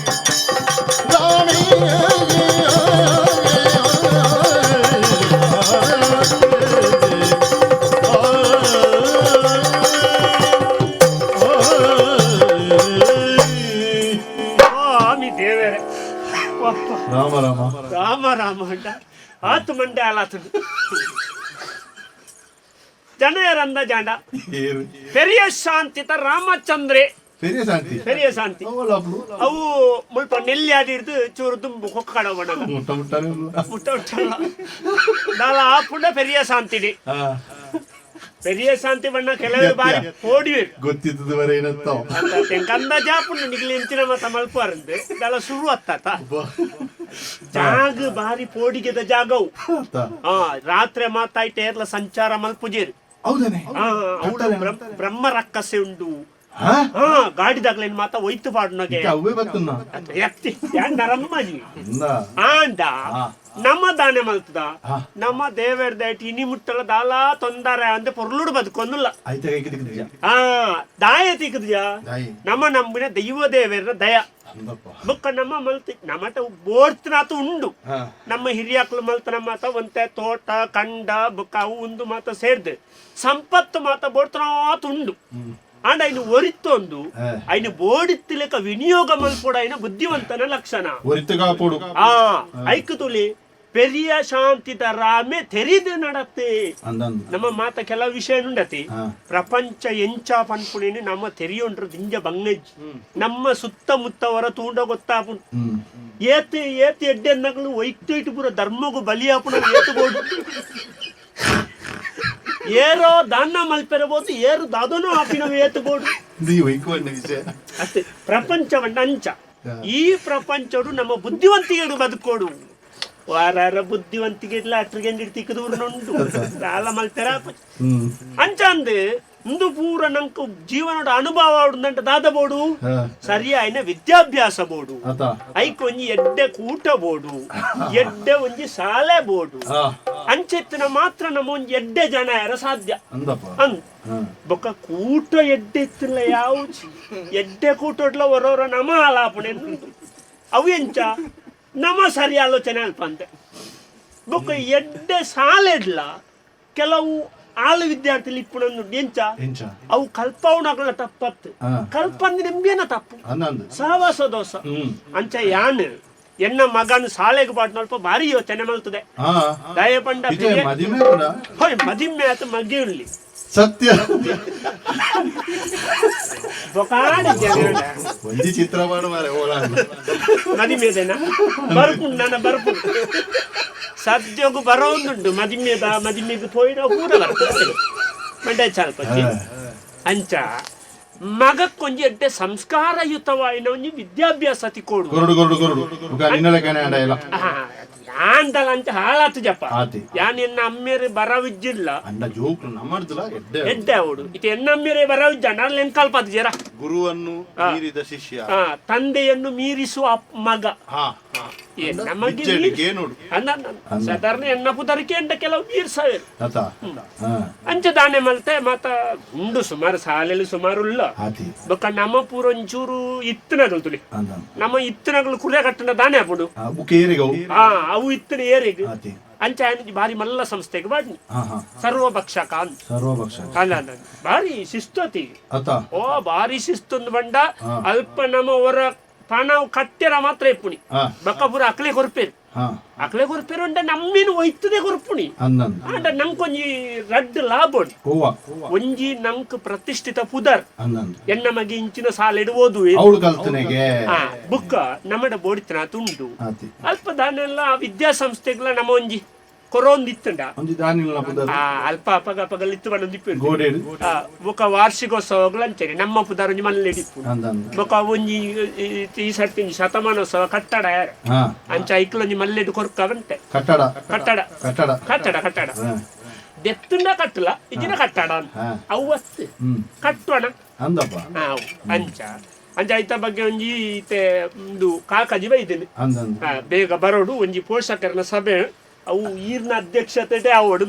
ದೇವರೇ ಅಪ್ಪ. ರಾಮ ರಾಮ ರಾಮ ರಾಮ ಅಂಡ ಆತು ಮಂಡೆ ಆಲಾತುಂಡು ಜನಯರಂದ ಜಾಂಡ. ಏರು? ಪೆರಿಯ ಶಾಂತಿತ ರಾಮಚಂದ್ರೆ. ಪೆರಿಯ ಶಾಂತಿ. ಪೆರಿಯ ಶಾಂತಿ. ಅವಳ ಅಪ್ಲು. ಅವು ಮುಲ್ಪ ನೆಲ್ಲಿ ಆದಿಡ್ದು ಚೂರು ದುಂಬು ಕೊಕ್ಕಡ ಬಣ್ಣದ. ಮುಟ್ಟ ಮುಟ್ಟನೆ ಉಲ್ಲ. ಮುಟ್ಟ ಮುಟ್ಟಲ್ಲ ದಾಲ ಆಪುಂಡ ಪೆರಿಯ ಶಾಂತಿಡಿ. ಪೆರಿಯ ಶಾಂತಿ ಬಣ್ಣ ಕೆಲವರು ಬಾರಿ ಓಡಿವೆ. ಗೊತ್ತಿದ್ದದ ಬರ ಏನಂತ. ಕಂದ ಜಾಪುಂಡು ನಿಗ್ಲಿ ಇಂಚಿನ ಮತ ಮಲ್ಪರಂದು ದಾಲ ಶುರು ಅತ್ತಾತ. ಜಾಗ ಬಾರಿ ಪೋಡಿಗೆದ ಜಾಗವು. ಆ ರಾತ್ರಿ ಮಾತಾಯ್ತು ಏರ್ಲ ಸಂಚಾರ ಮಲ್ಪುಜೇರು. ಹೌದನೆ? ಆ ಅವಳು ಬ್ರಹ್ಮ ರಕ್ಕಸೆ ಉಂಡು. ಹಾ? ಹಾ, ಗಾಡಿದಾಗ್ಲೇನ್ ಮಾತ ಒಯ್ತು ಪಾಡ್ನಗೆ. ಅವೇ ಬತ್ತುನ. ಎತ್ತಿ ಯಾನ್ ನರಮ್ಮನಿ. ಅಂದ. ಆಂಡ ನಮ್ಮ ದಾನೆ ಮಲ್ತದ. ನಮ್ಮ ದೇವೆರ್ದ ಇನಿ ಮುಟ್ಟಲ ದಾಲಾ ತೊಂದರೆ ಅಂದೆ ಪೊರ್ಲುಡು ಬದುಕೊಂದುಲ್ಲ. ಆಯ್ತ ಕೈಗೆ ದಿಕ್ಕದಿಜ. ಆ ದಾಯ ತಿಕ್ಕದ್ಯಾ. ದಾಯಿ. ನಮ್ಮ ನಂಬಿನ ದೈವ ದೇವೆರ್ನ ದಯ. ಅಂದಪ್ಪ. ಬೊಕ್ಕ ನಮ್ಮ ಮಲ್ತಿ ನಮ್ಮಟ ಬೋಡ್ತಿನಾತು ಉಂಡು. ನಮ್ಮ ಹಿರಿಯಾಕ್ಲು ಮಲ್ತ ನಮ್ಮ ಒಂತೆ ತೋಟ ಕಂಡ ಬೊಕ್ಕ ಅವು ಉಂದು ಮಾತ ಸೇರ್ದು ಸಂಪತ್ತು ಮಾತ ಬೋಡ್ತನಾತು ಉಂಡು. ಆಂಡ ಐನು ಒರಿತ್ತೊಂದು ಐನು ಬೋಡಿತ್ತಿಲೆಕ ವಿನಿಯೋಗ ಮಲ್ಪೊಡ ಐನ ಬುದ್ಧಿವಂತನ ಲಕ್ಷಣ. ಒರಿತ್ತು ಕಾಪೋಡು. ಆ ಐಕು ತುಲಿ ಪೆರಿಯ ಶಾಂತಿದ ರಾಮೆ ತೆರಿದು ನಡತೆ. ಅಂದಂದು. ನಮ್ಮ ಮಾತ ಕೆಲವು ವಿಷಯ ನುಂಡತಿ. ಪ್ರಪಂಚ ಎಂಚ ಪನ್ಪುಣೇನು ನಮ್ಮ ತೆರಿಯೊಂಡ್ರು ದಿಂಜ ಬಂಗಜ್ಜಿ ನಮ್ಮ ಸುತ್ತಮುತ್ತವರ ತೂಂಡ ಗೊತ್ತಾಪುಂಡು. ಏತ್ ಏತ್ ಎಡ್ಡೆನ್ನಗಳು ಒಯ್ತು ಇಟ್ಟು ಪೂರ ಧರ್ಮಗು ಬಲಿಯಾಪುಣ ಏತು ಬೋಡು ಏರೋ ದಾನ ಮಲ್ಪೆರಬೋದು ಏರು ದಾದನೋ ಆಪಿನವು ಏತು ಬೋಡು. ನೀವು ಒಯ್ಕೊಂಡ ವಿಷಯ. ಅತ್ತೆ ಪ್ರಪಂಚವನ್ನ ಅಂಚ ಈ ಪ್ರಪಂಚಡು ನಮ್ಮ ಬುದ್ಧಿವಂತಿಗೆಡು ಬದುಕೋಡು ವಾರಾರ ಬುದ್ಧಿವಂತಿಗೆ ಇಲ್ಲ ಅಟ್ರಿಗೆ ತಿಕ್ಕದೂರ್ನುಂಡು ಸಾಲ ಮಲ್ಪೆರ. ಅಂಚ ಅಂದು ಇಂದು ಪೂರ ನಂಕು ಜೀವನದ ಅನುಭವ ಉಂದಂಟ ದಾದ ಬೋಡು ಸರಿಯಾಯಿನ ವಿದ್ಯಾಭ್ಯಾಸ ಬೋಡು. ಆತ. ಐಕ್ ಒಂಜಿ ಎಡ್ಡೆ ಕೂಟ ಬೋಡು ಎಡ್ಡೆ ಒಂಜಿ ಶಾಲೆ ಬೋಡು. ಅಂಚೆತ್ತಿನ ಮಾತ್ರ ನಮ್ಮ ಒಂಜಿ ಎಡ್ಡೆ ಜನ ಯಾರ ಸಾಧ್ಯ. ಅಂದಪ್ಪ. ಅಂದ್ ಬೊಕ್ಕ ಕೂಟ ಎಡ್ಡೆ ಇತ್ತಿಲ್ಲ ಯಾವ ಎಡ್ಡೆ ಕೂಟೊಡ್ಲ ಹೊರೋರ ನಮ ಆಲಾಪಣೆ ಅವು ಎಂಚ ನಮ ಸರಿ ಆಲೋಚನೆ ಅಲ್ಪ ಅಂತೆ. ಬೊಕ್ಕ ಎಡ್ಡೆ ಸಾಲೆಡ್ಲ ಕೆಲವು ಆಳು ವಿದ್ಯಾರ್ಥಿలు ಇಪ್ಪುನಂದು ಎಂಚ ಎಂಚ? ಅವು ಕಲ್ಪವನಗಳ ತಪ್ಪತ್ತು. ಕಲ್ಪಂది ನಿಂಬೇನ ತಪ್ಪು. ಅಂದಂದು. ಸಹವಾಸ ದೋಷ. ಅಂಚ ಯಾನ್ ಎನ್ನ ಮಗನ ಶಾಲೆಗೆ ಪಾಟ್ನಲ್ಪ ಭಾರಿ ಯೋಚನೆ ಮಲ್ತದೆ. ದಯಪಂಡ. ಇದು ಮದಿಮೆ ಕೂಡ. ಹೋಯ್ ಮದಿಮ್ಮೆ ಆತ ಮಗ್ಗೆ ಉಳ್ಳಿ. ಸತ್ಯ. ಬೊಕಾಡಿ ಜನ. ಒಂಜಿ ಚಿತ್ರ ಮಾಡು ಮಾರೆ ಓಲ. ಮದಿಮೆದೆನ ಬರ್ಪುಂಡು ನನ್ನ ಬರ್ಪುಂಡು ಸದ್ಯೋಗು ಬರೋಂದುಂಡು ಮದಿಮೆದ ಮದಿಮೆಗೆ ಪೋಯಿನ ಪೂರ ಬರ್ಪುಂಡು ಮಂಡೆ ಚಾಲ್ಪಚ್ಚಿ. ಅಂಚ ಮಗಕ್ಕೊಂಜಿ ಎಡ್ಡೆ ಸಂಸ್ಕಾರಯುತವಾಯಿನ ಒಂಜಿ ವಿದ್ಯಾಭ್ಯಾಸ ತಿಕ್ಕೋಡು. ಕೊರಡು ಕೊರಡು ಕೊರಡು ಬುಕ ನಿನ್ನಲೆಕ್ಕನೆ ಅಂಡ ಇಲ್ಲ. ಯಾಂದಲ ಅಂಚ ಹಾಳಾತು ಜಪ್ಪ. ಆತಿ. ಯಾನ್ ಎನ್ನ ಅಮ್ಮೇರು ಬರವಿಜ್ಜಿಲ್ಲ. ಅಂಡ ಜೋಕ್ಲು ನಮ್ಮಡ್ದಲ ಎಡ್ಡೆ. ಎಡ್ಡೆ ಅವಡು ಇತ್ತೆ ಎನ್ನ ಅಮ್ಮೇರೆ ಬರವಿಜ್ಜ ನಾನು ಎನ್ ಕಲ್ಪದು ಜರ. ಗುರುವನ್ನು ಮೀರಿದ ಶಿಷ್ಯ. ತಂದೆಯನ್ನು ಮೀರಿಸುವ ಮಗ. ಏ, ನಮಗೆ ಬಿಚ್ಚೆಡಿಗೆ ನೋಡು. ಅನ್ನ ಸಾಧಾರಣ ಎನ್ನ ಪುದರಿಕೆ ಅಂಡ ಕೆಲವು ಮೀರ್ಸವೇರು. ಆತ. ಅಂಚ ದಾನೆ ಮಲ್ತೆ ಮಾತ ಉಂಡು ಸುಮಾರು ಸಾಲೆಲು ಸುಮಾರು ಉಲ್ಲ. ಆತಿ. ಬೊಕ್ಕ ನಮ್ಮ ಪೂರ ಒಂಚೂರು ಇತ್ತನಗಳು ತುಲಿ. ಅಂದ. ನಮ್ಮ ಇತ್ತನಗಳು ಕುರೆ ಕಟ್ಟಣ ದಾನೆ ಅಪ್ಪುಡು. ಬುಕ್ ಏರಿಗವು. ಅವು ಇತ್ತನ ಏರಿಗ್. ಆತಿ. ಅಂಚ ಆಯನ ಬಾರಿ ಮಲ್ಲ ಸಂಸ್ಥೆಗೆ ಬಾಡ್ನಿ. ಹಾ ಹಾ ಸರ್ವಭಕ್ಷಕ ಅಂತ. ಸರ್ವಭಕ್ಷ. ಅಲ್ಲ ಅಲ್ಲ ಬಾರಿ ಶಿಸ್ತತಿ. ಆತ. ಓ ಬಾರಿ ಶಿಸ್ತೊಂದು ಬಂಡ ಅಲ್ಪ ನಮ್ಮ ಅವರ ಪಣವು ಕಟ್ಟೆರ ಮಾತ್ರ ಇಪ್ಪುಣಿ. ಬೊಕ್ಕ ಪೂರ ಅಕ್ಲೆ ಕೊರ್ಪೇರು. ಅಕ್ಲೆ ಕೊರ್ಪೇರು ಅಂಡ ನಮ್ಮಿನ ಒಯ್ತದೆ ಕೊರ್ಪುಣಿ. ಅಂದಂದು. ಆಂಡ ನಂಕೊಂಜಿ ರಡ್ಡ್ ಲಾಭ ಉಂಡು. ಓವ. ಒಂಜಿ ನಂಕ್ ಪ್ರತಿಷ್ಠಿತ ಪುದರ್. ಅಂದಂದು. ಎನ್ನ ಮಗೆ ಇಂಚಿನ ಸಾಲೆಡ್ ಓದುವೆ. ಅವಳು ಕಲ್ತನೆಗೆ. ಬುಕ್ಕ ನಮ್ಮಡ ಬೋಡಿತನ ತುಂಡು. ಆತಿ. ಅಲ್ಪ ದಾನೆಲ್ಲ ವಿದ್ಯಾಸಂಸ್ಥೆಗಳ ನಮ್ಮ ಒಂಜಿ ಕೊರೋಂದಿತ್ತಂಡ. ಒಂಜಿ ದಾನಿಲ್ಲ ಪುದರ್. ಅಲ್ಪ ಅಪಗ ಅಪಗಲಿತ್ತು ಬಂದಿಪ್ಪು. ಗೋಡೆಡು. ಬೊಕ ವಾರ್ಷಿಕೋತ್ಸವಗಳು ಅಂಚನೆ ನಮ್ಮ ಪುದರ್ ಒಂಜಿ ಮಲ್ಲೆಡಿಪ್ಪು. ಅಂದಂದು. ಬೊಕ ಒಂಜಿ ಈ ಸರ್ತಿ ಒಂಜಿ ಶತಮಾನೋತ್ಸವ ಕಟ್ಟಡ ಯಾರ. ಅಂಚ ಐಕ್ಲೊಂಜಿ ಮಲ್ಲೆಡ್ ಕೊರ್ಕವಂತೆ. ಕಟ್ಟಡ. ಕಟ್ಟಡ. ಕಟ್ಟಡ. ಕಟ್ಟಡ ಕಟ್ಟಡ. ದೆತ್ತುಂಡ ಕಟ್ಟಲ ಇಜಿನ ಕಟ್ಟಡ ಅಂತ. ಅವು ವಸ್ತು ಕಟ್ಟೋಣ. ಅಂದಪ್ಪ. ಅವು ಅಂಚ ಅಂಚ ಐತ ಬಗ್ಗೆ ಒಂಜಿ ಇತ್ತೆ ಒಂದು ಕಾಕಜಿ ಬೈದಿನಿ. ಅಂದಂದು. ಬೇಗ ಬರೋಡು ಒಂಜಿ ಪೋಷಕರನ ಸಭೆ ಅವು ಈರ್ನ ಅಧ್ಯಕ್ಷತೆ ಅವಡು.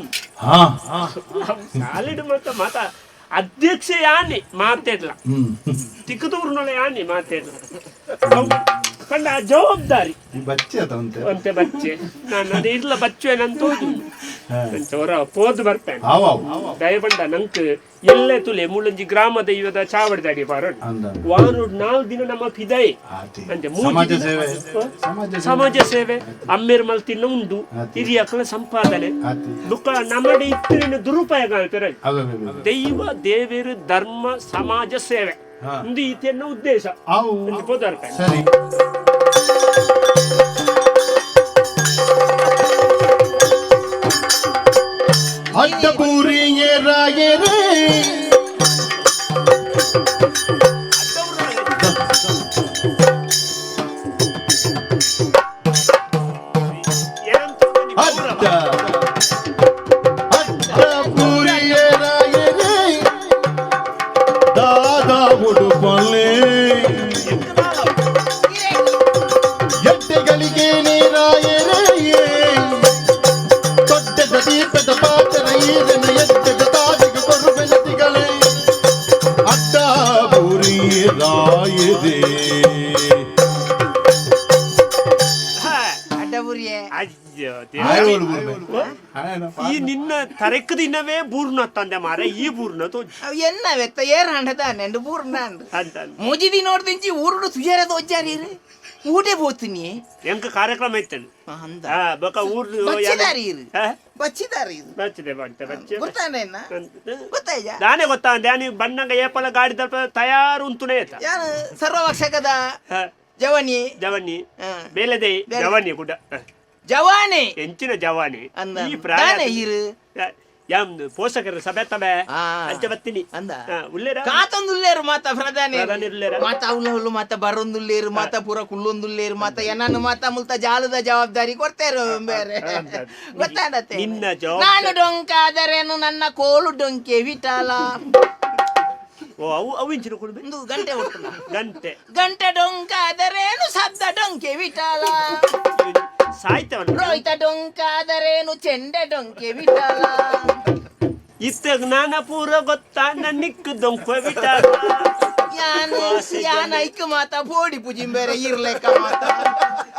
ಸಾಲಿಡ್ ಮತ್ತ ಮಾತ ಅಧ್ಯಕ್ಷ ಯಾನೆ ಮಾತಾಡ್ಲ. ತಿಕ್ಕದೂರ್ನೊಳ ಯಾನೆ ಮಾತಾಡ್ಲ ಕಂಡ ಆ ಜವಾಬ್ದಾರಿ. ಈ ಬಚ್ಚೆ ಆತ ಅಂತೆ. ಅಂತೆ ಬಚ್ಚೆ ನಾನು ಅದೇ ಇರ್ಲ ಬಚ್ಚುವೆನಂತ ಹೋದು. ಅಂಚ ಹೊರ ಪೋದು ಬರ್ಪೇನೆ. ಆವ್ ಆವ್. ದಯಬಂಡ ನಂಕ್ ಎಲ್ಲೆ ತುಲೆ ಮುಳ್ಳಂಜಿ ಗ್ರಾಮ ದೈವದ ಚಾವಡಿದಾಡಿ ಬಾರೋಣ. ಅಂದ. ವಾರುಡ್ 4 ದಿನ ನಮ್ಮ ಫಿದೈ. ಆತಿ. ಅಂಚೆ ಮೂಜಿ ಸಮಾಜ ದಿನ- ಸೇವೆ, ಸಮಾಜ ಸೇವೆ. ಸಮಾಜ ಸೇವೆ ಅಮ್ಮೇರ್ ಮಲ್ ತಿನ್ನ ಉಂಡು. ಆತಿ. ಹಿರಿಯಕಲ ಸಂಪಾದನೆ. ಆತಿ. ಬುಕ್ಕ ನಮ್ಮಡೆ ಇತ್ತಿನ ದುರುಪಯೋಗ ಅಲ್ಪೆರ. ಅವೇ ಅವೇ ಅವೇ. ದೈವ ದೇವೇರು ಧರ್ಮ ಸಮಾಜ ಸೇವೆ. ಹಾ. ಇಂದು ಈತೆನ್ನ ಉದ್ದೇಶ. ಆವು. ಅಂಚೆ ಪೋದಾರ್ಪೆ. ಸರಿ. ಅಡ್ಡಪೂರಿಯೇ ರಾಯರೇ. ಅಡ್ಡ ಅಡ್ಡಪೂರಿಯೇ ರಾಯರೇ, ದಾದಾ ಉಡುಪಲ್ಲೆ ಎಡ್ಡೆಗಳಿಗೆ ನೀರಾಯರೇ, ದೊಡ್ಡದ ದೀಪದ ಪಾತ್ರ ಈರನ ಎಡ್ಡೆದ ತಾಜಿಗ ಕೊರುಬೆಲತಿಗಳೇ, ಅಡ್ಡ ರಾಯರೇ. ಅಡ್ಡಬುರಿಯೇ. ಅಯ್ಯೋ ದೇವರೇ. ಈ ನಿನ್ನ ತರಕ ದಿನವೇ ಬೂರ್ನ ತಂದೆ ಮಾರ, ಈ ಬೂರ್ನ ತೋಜ್. ಅವು ಎನ್ನ ವೆತ್ತ ಏರ್ ಹಂಡ ತಾನೆ ಬೂರ್ನ ಅಂಡ್. ಅಂತ. ಮುಜಿದಿ ನೋಡ್ದಿಂಚಿ ಊರುಡು ಸುಜಾರ ತೋಜಾರಿ ಊಟೆ ಪೋತೀನಿ. ಎಂಕ ಕಾರ್ಯಕ್ರಮ ಇತ್ತೇನೆ. ಅಂದ. ಹಾ, ಬೊಕ ಊರು. ಬಚ್ಚಿದಾರಿ ಇರು. ಬಚ್ಚಿದಾರಿ ಇದು. ಬಚ್ಚಿದೆ ಬಂತೆ ಬಚ್ಚಿ. ಗೊತ್ತಾನೆ ಎನ್ನ? ಗೊತ್ತಾಯ್ತಾ? ದಾನೆ ಗೊತ್ತಾ, ದಾನಿ ಬಣ್ಣಂಗ ಏಪಲ ಗಾಡಿ ದಲ್ಪ ತಯಾರು ಉಂತುನೇ ಆಯ್ತಾ. ಯಾನು ಸರ್ವಭಕ್ಷಕದ ಜವನಿ. ಜವನಿ. ಹಾ. ಬೇಲೆದೆ. ಬೇಲೆ. ಜವನಿ ಕೂಡ. ಜವಾನಿ. ಎಂಚಿನ ಜವಾನಿ. ಅಂದ. ಈ ಪ್ರಾಯ. ದಾನೆ ಇರು. ಯಾಮ್ ಪೋಷಕರ ಸಭೆ ತಬೆ. ಆ. ಅಂಚೆ ಬತ್ತೀನಿ. ಅಂದ. ಉಲ್ಲೇರ. ಕಾತೊಂದುಲ್ಲೇರು ಮಾತ ಪ್ರಧಾನಿ. ಪ್ರಧಾನಿ ಉಲ್ಲೇರ. ಮಾತ ಉಲ್ಲ ಮಾತ ಬರೊಂದುಲ್ಲೇರು ಮಾತ ಪೂರ ಕುಲ್ಲೊಂದುಲ್ಲೇರು ಮಾತ ಏನನ್ನು ಮಾತ ಮುಲ್ತ ಜಾಲದ ಜವಾಬ್ದಾರಿ ಕೊಡ್ತೇರು ಬೇರೆ. ಅಂದ. ಗೊತ್ತಾಡತ್ತೆ. ನಿನ್ನ ಜವಾಬ್ದಾರಿ- ನಾನು ಡೊಂಕಾದರೇನು ನನ್ನ ಕೋಲು ಡೊಂಕೆ ವಿಠಲ. ಓ, ಅವು ಅವು ಇಂಚಿನ ಕೊಡ್ಬೇಕು. ಒಂದು ಗಂಟೆ ಹೊಟ್ಟು. ಗಂಟೆ. ಗಂಟೆ ಡೊಂಕಾದರೇನು ಶಬ್ದ ಡೊಂಕೆ ವಿಠಲ. ಸಾಯ್ತವನ. ರೋಹಿತ ಡೊಂಕಾದರೇನು ಚೆಂಡೆ ಡೊಂಕೆ ವಿಠಲ. ಇತ್ತ ಜ್ಞಾನ ಪೂರ ಗೊತ್ತಾ ನಿಕ್ಕು ದೊಂಕ ಬಿಟ್ಟ. ಯಾನು ಯಾನ್ ಐಕ್ ಮಾತ ಪೋಡಿ ಪುಜಿಂಬೇರೆ ಇರ್ಲೆಕ್ಕ ಮಾತ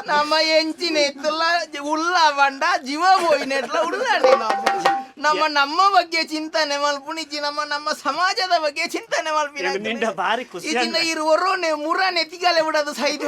ನಮ್ಮ ಎಂಚಿನ ಎತ್ತುಲ್ಲ ಉಲ್ಲ ಬಂಡ ಜೀವ ಪೋಯಿನೆಟ್ಲ ಉಳ್ಳಾಂಡೆ. ನಮ್ಮ ನಮ್ಮ ನಮ್ಮ ಬಗ್ಗೆ ಚಿಂತನೆ ಮಲ್ಪುನಿಜ್ಜಿ, ನಮ್ಮ ನಮ್ಮ ಸಮಾಜದ ಬಗ್ಗೆ ಚಿಂತನೆ ಮಲ್ಪಿನ. ನಿಂಡ ಬಾರಿ ಖುಷಿ. ಇಜಿನ ಇರು ಒರೋನೆ ಮುರಾನೆ ತಿಗಲೆ ಬಿಡದು ಸೈದು.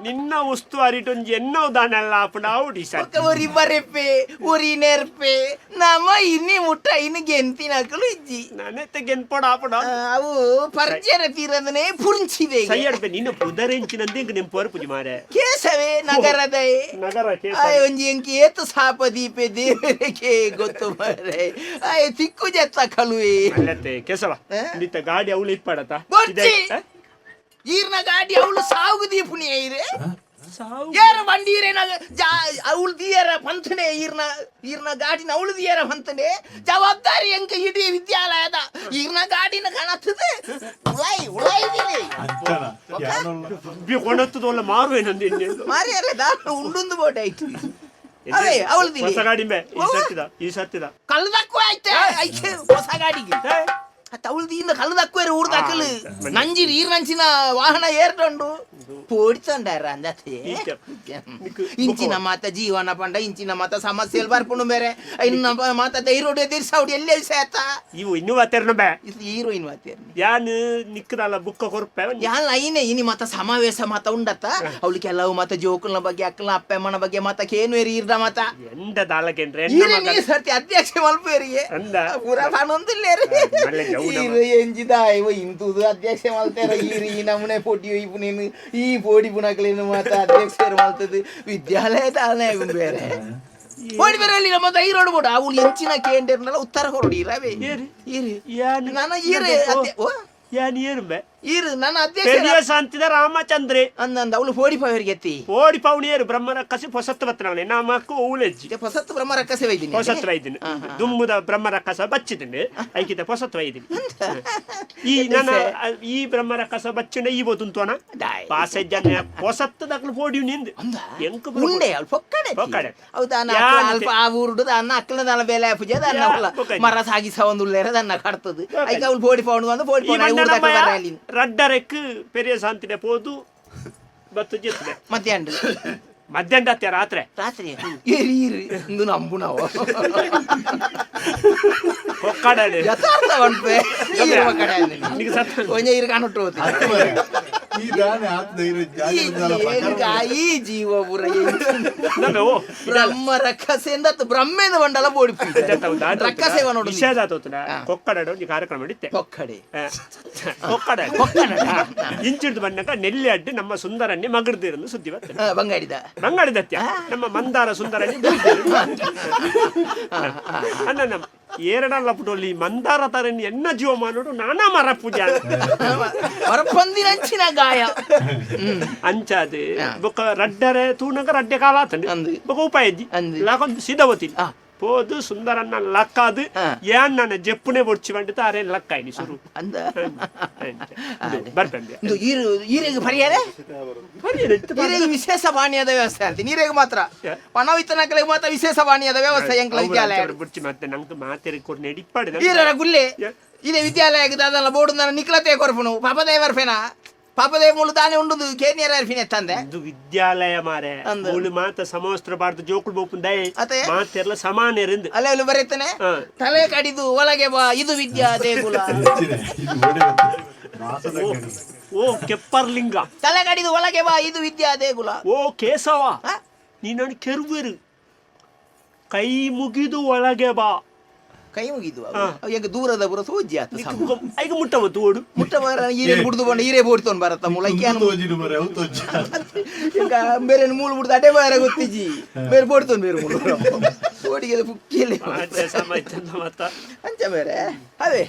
ನಿನ್ನ ಉಸ್ತುವಾರಿಟೊಂಜಿ ಎನ್ನೋ ದಾನೆಲ್ಲ ಆಪುಂಡ ಆವುಡಿ ಸರ್. ಒಕ್ಕ ಒರಿ ಬರೆಪೆ ಒರಿ ನೆರ್ಪೆ ನಮ್ಮ ಇನ್ನಿ ಮುಟ್ಟ ಇನ್ನು ಗೆಂತಿನಕಲು ಇಜ್ಜಿ. ನಾನೆತ್ತ ಗೆನ್ಪೋಡ ಆಪುಂಡ. ಆ, ಅವು ಪರ್ಜರ ತೀರಂದನೆ ಪುಂಚಿದೆ. ಸೈಯಡ್ಪೆ ನಿನ್ನ ಪುದರೆಂಚಿನಂತೆ ಇಂಕ್ ನಿಮ್ ಪೋರ್ಪುಜಿ ಮಾರೆ. ಕೇಸವೇ ನಗರದ. ನಗರ ಕೇಸ. ಆಯ್ ಒಂಜಿ ಎಂಕಿ ಏತು ಸಾಪ ದೀಪೆ ದೇವರಿಗೆ ಗೊತ್ತು ಮಾರೆ, ಆಯ್ ತಿಕ್ಕು ಜತ್ತ ಕಲುವೆ. ಅಲ್ಲತ್ತೆ ಕೇಸವ. ಆ? ನಿತ್ತ ಗಾಡಿ ಅವಳು ಇಪ್ಪಡತ. ಬೊರ್ಚಿ. ಈರ್ನ ಗಾಡಿ ಅವಳು ಸಾವು ದೀಪುನಿ ಐರೆ. ಏರ ಬಂಡೀರೇನ ಜಾ ಅವಳು ದಿಯರ ಪಂಥನೆ, ಈರ್ನ ಈರ್ನ ಗಾಡಿನ ಅವಳು ದಿಯರ ಪಂಥನೆ ಜವಾಬ್ದಾರಿ ಎಂಕ ಇಡೀ ವಿದ್ಯಾಲಯದ ಈರ್ನ ಗಾಡಿನ ಕಾಣತ್ತದೆ ಉಳಾಯಿ ಉಳಾಯಿ. ಅಂಚನ ಯಾನೊಲ್ಲ. ಕೊಣತ್ತದೊಲ್ಲ ಮಾರುವೇನಂದು ಮಾರಿಯಲ್ಲ ದಾನ ಉಂಡುಂದು ಬೋಟ ಆಯ್ತು ಅವೇ ಅವಳು. ಹೊಸ ಗಾಡಿ ಮೇ ಈ ಸರ್ತಿದ ಈ ಸರ್ತಿದ. ಕಲ್ಲದಕ್ಕೂ ಆಯ್ತೆ ಐಕೆ ಹೊಸ ಗಾಡಿಗೆ ತವಳ್ದಿಯಿಂದ ಕಲ್ಲದಕ್ಕೂ ಊರ್ದಾಕಲು ನಂಜಿ ನೀರ್ ನಂಚಿನ ವಾಹನ ಏರ್ಟೊಂಡು ಪೋಡಿತೊಂಡಾರ ಅಂದತೆ. ಇಂಚಿನ ಮಾತ ಜೀವನ ಪಂಡ ಇಂಚಿನ ಮಾತ ಸಮಸ್ಯೆ ಬರ್ಪುಂಡು ಬೇರೆ ಇನ್ನ ಮಾತ ಧೈರ್ಯ ಎದುರಿಸೌಡಿ ಎಲ್ಲೇ ಸೇತ. ಇವು ಇನ್ನೂ ವಾತೇರ್ನ ಬೇ. ಇದು ಹೀರೋಯಿನ್ ವಾತೇರ್ನಿ. ಯಾನ್ ನಿಕ್ಕದಲ್ಲ ಬುಕ್ಕ ಕೊರ್ಪೆ. ಯಾನ್ ಐನೆ ಇನಿ ಮಾತ ಸಮಾವೇಶ ಮಾತ ಉಂಡತ್ತ, ಅವಳು ಕೆಲವು ಮಾತ ಜೋಕುಲ್ನ ಬಗ್ಗೆ ಅಕ್ಕಲ್ನ ಅಪ್ಪ ಅಮ್ಮನ ಬಗ್ಗೆ ಮಾತ ಕೇನು ಏರಿ ಇರ್ದ ಮಾತ. ಎಂದ ದಾಲಕೇನ್ರೆ. ಈರೆ ನೀ ಸರ್ತಿ ಅಧ್ಯಕ್ಷ ಮಲ್ಪೇರಿಗೆ. ಅಂದ. ಪೂರ ಪನೊಂದಿಲ್ಲೇರಿ. ಮಲ್ಲೆ ಜೌನ. ಈರು ಎಂಜಿದ ಇವ ಇಂತುದು ಅಧ್ಯಕ್ಷ ಮಲ್ತೇರ ಈರು ಈ ನಮೂನೆ ಪೋಟಿ ಇಪ್ಪು ನೀನು ಈ ಪೋಡಿ ಪುನಕ್ಲೇನು ಮಾತ ಅಧ್ಯಕ್ಷರು ಮಲ್ತದು ವಿದ್ಯಾಲಯ ತಾನೇ ಬೇರೆ ಪೋಡಿ ಬೇರೆ ಅಲ್ಲಿ ನಮ್ಮ ಧೈರ್ಯ ಬೋಡು ಅವಳು ಎಂಚಿನ ಕೇಂದ್ರನೆಲ್ಲ ಉತ್ತರ ಕೊರಡಿ ರವೆ. ಏರಿ? ಈರು ಯಾನ್ ನಾನು ಈರು ಅಧ್ಯ- ಓ ಯಾನ್ ಏರುಂಬೆ. ಈರು ನನ್ನ ಅಧ್ಯಕ್ಷ ಪೆರಿಯ ಶಾಂತಿದ ರಾಮಚಂದ್ರೆ. ಅಂದಂದ ಅವಳು ಪೋಡಿ ಪವರಿಗೆ ಎತ್ತಿ. ಪೋಡಿ ಪೌಣಿಯರು ಬ್ರಹ್ಮರ ಕಸಿ ಪೊಸತ್ತು ಬತ್ತನವನೆ ನಮಕ್ಕು ಊಲೆಜ್ಜಿ. ಹೊಸತ್ತು ಬ್ರಹ್ಮ ರಕ್ಕಸೆ ವೈದಿನಿ. ಪೊಸತ್ತು ವೈದಿನಿ, ದುಮ್ಮುದ ಬ್ರಹ್ಮ ರಕ್ಕಸ ಬಚ್ಚಿದ್ದೀನಿ ಐಕಿತ ಪೊಸತ್ತು ವೈದಿನಿ. ಈ ನನ್ನ ಈ ಬ್ರಹ್ಮ ರಕ್ಕಸ ಬಚ್ಚಿನ ಈ ಬೋತುಂತೋನ ದಾಯ್. ಪಾಸೆಜ್ಜನ ಪೊಸತ್ತು ದಕ್ಲು ಪೋಡಿಯು ನಿಂದು ಎಂಕ್ ಬುರ. ಉಂಡೆ ಅವಳು ಪೊಕ್ಕಡೆ. ಪೊಕ್ಕಡೆ. ಹೌದಾ. ಯಾನ್ ಅಲ್ಪ ಆ ಊರುಡು ಅನ್ನ ಅಕ್ಕನ ದಾನ ಬೇಲೆ ಪೂಜೆ ದನ್ನ ಯಾ, ಅವಳ ಪೊಕ್ಕಡೆ. ಮರ ಸಾಗಿಸ ಒಂದು ಉಳ್ಳೇರ ದನ್ನ ಕಡ್ತದು. ಪೊಕ್ಕಡೆ. ಐಕ ಅವಳು ಪೋಡಿ ಪೌಂಡು ಬಂದು ಪೋಡಿ ಈ ಪೌಂಡು ಮಂಡಲಮಯ ಊರ್ದಕ್ಕೆ ಬರಲಿ. ರಡ್ಡರೆಕ್ ಪೆರಿಯ ಶಾಂತಿಡೆ ಪೋದು ಬತ್ತು ಜಿತ್ತದೆ. ಮಧ್ಯಾಹ್ನ. ಮಧ್ಯಾಹ್ನ ರಾತ್ರಿ ರಾತ್ರಿ ಏರಿ ಇರಿ ಇಂದು ನಂಬು ನಾವು ಕೊಕ್ಕಡಾಡಿ ಯಥಾರ್ಥ ಪನ್ಪೆ ನಿಗೆ ಸತ್ತ ಒಂಜೆ ಇರು ಕಾಣುಟ್ಟು ಹೋಗ್ತೀನಿ. ಈ ದಾನೆ ಆತ್ನ ಇರು ಈ ಈ ಜೀವ ಪುರ ನಮ್ಮೆ ಓ ಬ್ರಹ್ಮ ರಕ್ಕಸೆ ಎಂದತ್ತು ಬ್ರಹ್ಮೇಂದ ಬಂಡಲ ಬೋಡಿ ರಕ್ಕಸೆ ನೋಡು ವಿಷಯದ ಆತೋತನ ಕೊಕ್ಕಡ ಒಂಜಿ ಕಾರ್ಯಕ್ರಮ ಇತ್ತೆ ಕೊಕ್ಕಡೆ ಕೊಕ್ಕಡ ಇಂಚಿಡ್ದು ಬಂದಾಗ ನೆಲ್ಲಿ ಅಡ್ಡಿ ನಮ್ಮ ಸುಂದರನ್ನೇ ಮಗಡ್ದಿರನ್ನು ಸುದ್ದಿ ಬರ್ತದೆ. ಬಂಗಾಡಿದ ಬಂಗಾಡಿದತ್ಯ ನಮ್ಮ ಮಂದಾರ ಸುಂದರನ್ನೇ ಅಣ್ಣ ನಮ್ಮ ಏರಡಲ್ಲ ಪುಟೋಲಿ ಮಂದಾರ ತರನಿ ಎನ್ನ ಜೀವಮಾನೋಡು ನಾನಾ ಮರ ಪೂಜೆ ಮರಪಂದಿನಂಚಿನ ಗಾಯ. ಅಂಚಾದೆ ಬೊಕ್ಕ ರಡ್ಡರೆ ತೂನಗ ರಡ್ಡೆ ಕಾಲ ಆತಂಡು ಅಂದು. ಬೊಕ್ಕ ಉಪಾಯ ಇಜ್ಜಿ ಅಂದು. ಲಾಕೊಂದು ಸೀದಾ ಪೋದು ಸುಂದರನ್ನ ಲಕ್ಕಾದು ಏನ್ ನನ್ನ ಜೆಪ್ಪುನೆ ಬೊಡ್ಚಿ ಬಂಡಿತ ಅರೆ ಲಕ್ಕಾಯ್ನಿ ಸುರು ಅಂದ ಬರ್ಪೆಂಬೆ ಇಂದು ಈರು ಈರೆಗೆ ಪರಿಹಾರ ಈರೆಗೆ ವಿಶೇಷ ಪಾನೀಯದ ವ್ಯವಸ್ಥೆ ಅಂತ ನೀರೆಗೆ ಮಾತ್ರ ಪಣವಿತ್ತನಕಲಿಗೆ ಮಾತ್ರ ವಿಶೇಷ ಪಾನೀಯದ ವ್ಯವಸ್ಥೆ ಎಂಕ್ಲ ವಿದ್ಯಾಲಯ ಬುಡ್ಚಿ ಮತ್ತೆ ನಂಗೆ ಮಾತೆರೆ ಕೊರ್ನೆ ಇಪ್ಪಾಡು ಈರರ ಗುಲ್ಲೆ ಇದೇ ವಿದ್ಯಾಲಯ ದಾದಲ್ಲ ಬೋರ್ಡ್ ನನ್ನ ನಿಕ್ಲತೆ ಕೊರ್ಪುನು ಪಾಪದೇವರ್ ಫೇನ ಪಾಪದೇವ ಮುಳು ದಾನೆ ಉಂಡುದು ಕೇನಿಯರ ಫಿನೆ ತಂದೆ ಇದು ವಿದ್ಯಾಲಯ ಮಾರೆ ಅಂದು. ಮೂಳು ಮಾತ ಸಮವಸ್ತ್ರ ಬಾರ್ದು ಜೋಕುಳು ಬೋಪುಂದೈ ಅತೆ? ಮಾತೆರ್ಲ ಸಮಾನರಿಂದ ಅಲ್ಲೇ ಅಲ್ಲಿ ಬರೀತಾನೆ ತಲೆ ಕಡಿದು ಒಳಗೆ ಬಾ ಇದು ವಿದ್ಯಾ ದೇಗುಲ. ಓ ಕೆಪ್ಪರ್ಲಿಂಗ ತಲೆ ಕಡಿದು ಒಳಗೆ ಬಾ ಇದು ವಿದ್ಯಾ ದೇಗುಲ. ಓ ಕೇಶವ ನೀನು ಕೆರುವೆರು ಕೈ ಮುಗಿದು ಒಳಗೆ ಬಾ. ಕೈ ಮುಗಿದು ಈಗ ದೂರದ ಪುರ ಸೂಜಿ ಆತು ಐಗ ಮುಟ್ಟ ಓಡು ಮುಟ್ಟ ಬರ ಈರೆ ಬುಡ್ದು ಬಂಡ ಈರೆ ಬೋಡ್ತೋನ್ ಬರತ್ತ ಮುಳ ಈಗ ಬೇರೆ ಮೂಳು ಬುಡ್ದು ಅಡೆ ಬಾರ ಗೊತ್ತಿಜಿ ಬೇರೆ ಬೋಡ್ತೋನ್ ಬೇರೆ ಮೂಳು ಓಡಿಗೆ ಪುಕ್ಕಿಯಲ್ಲಿ ಅಂಚ ಬೇರೆ ಅದೇ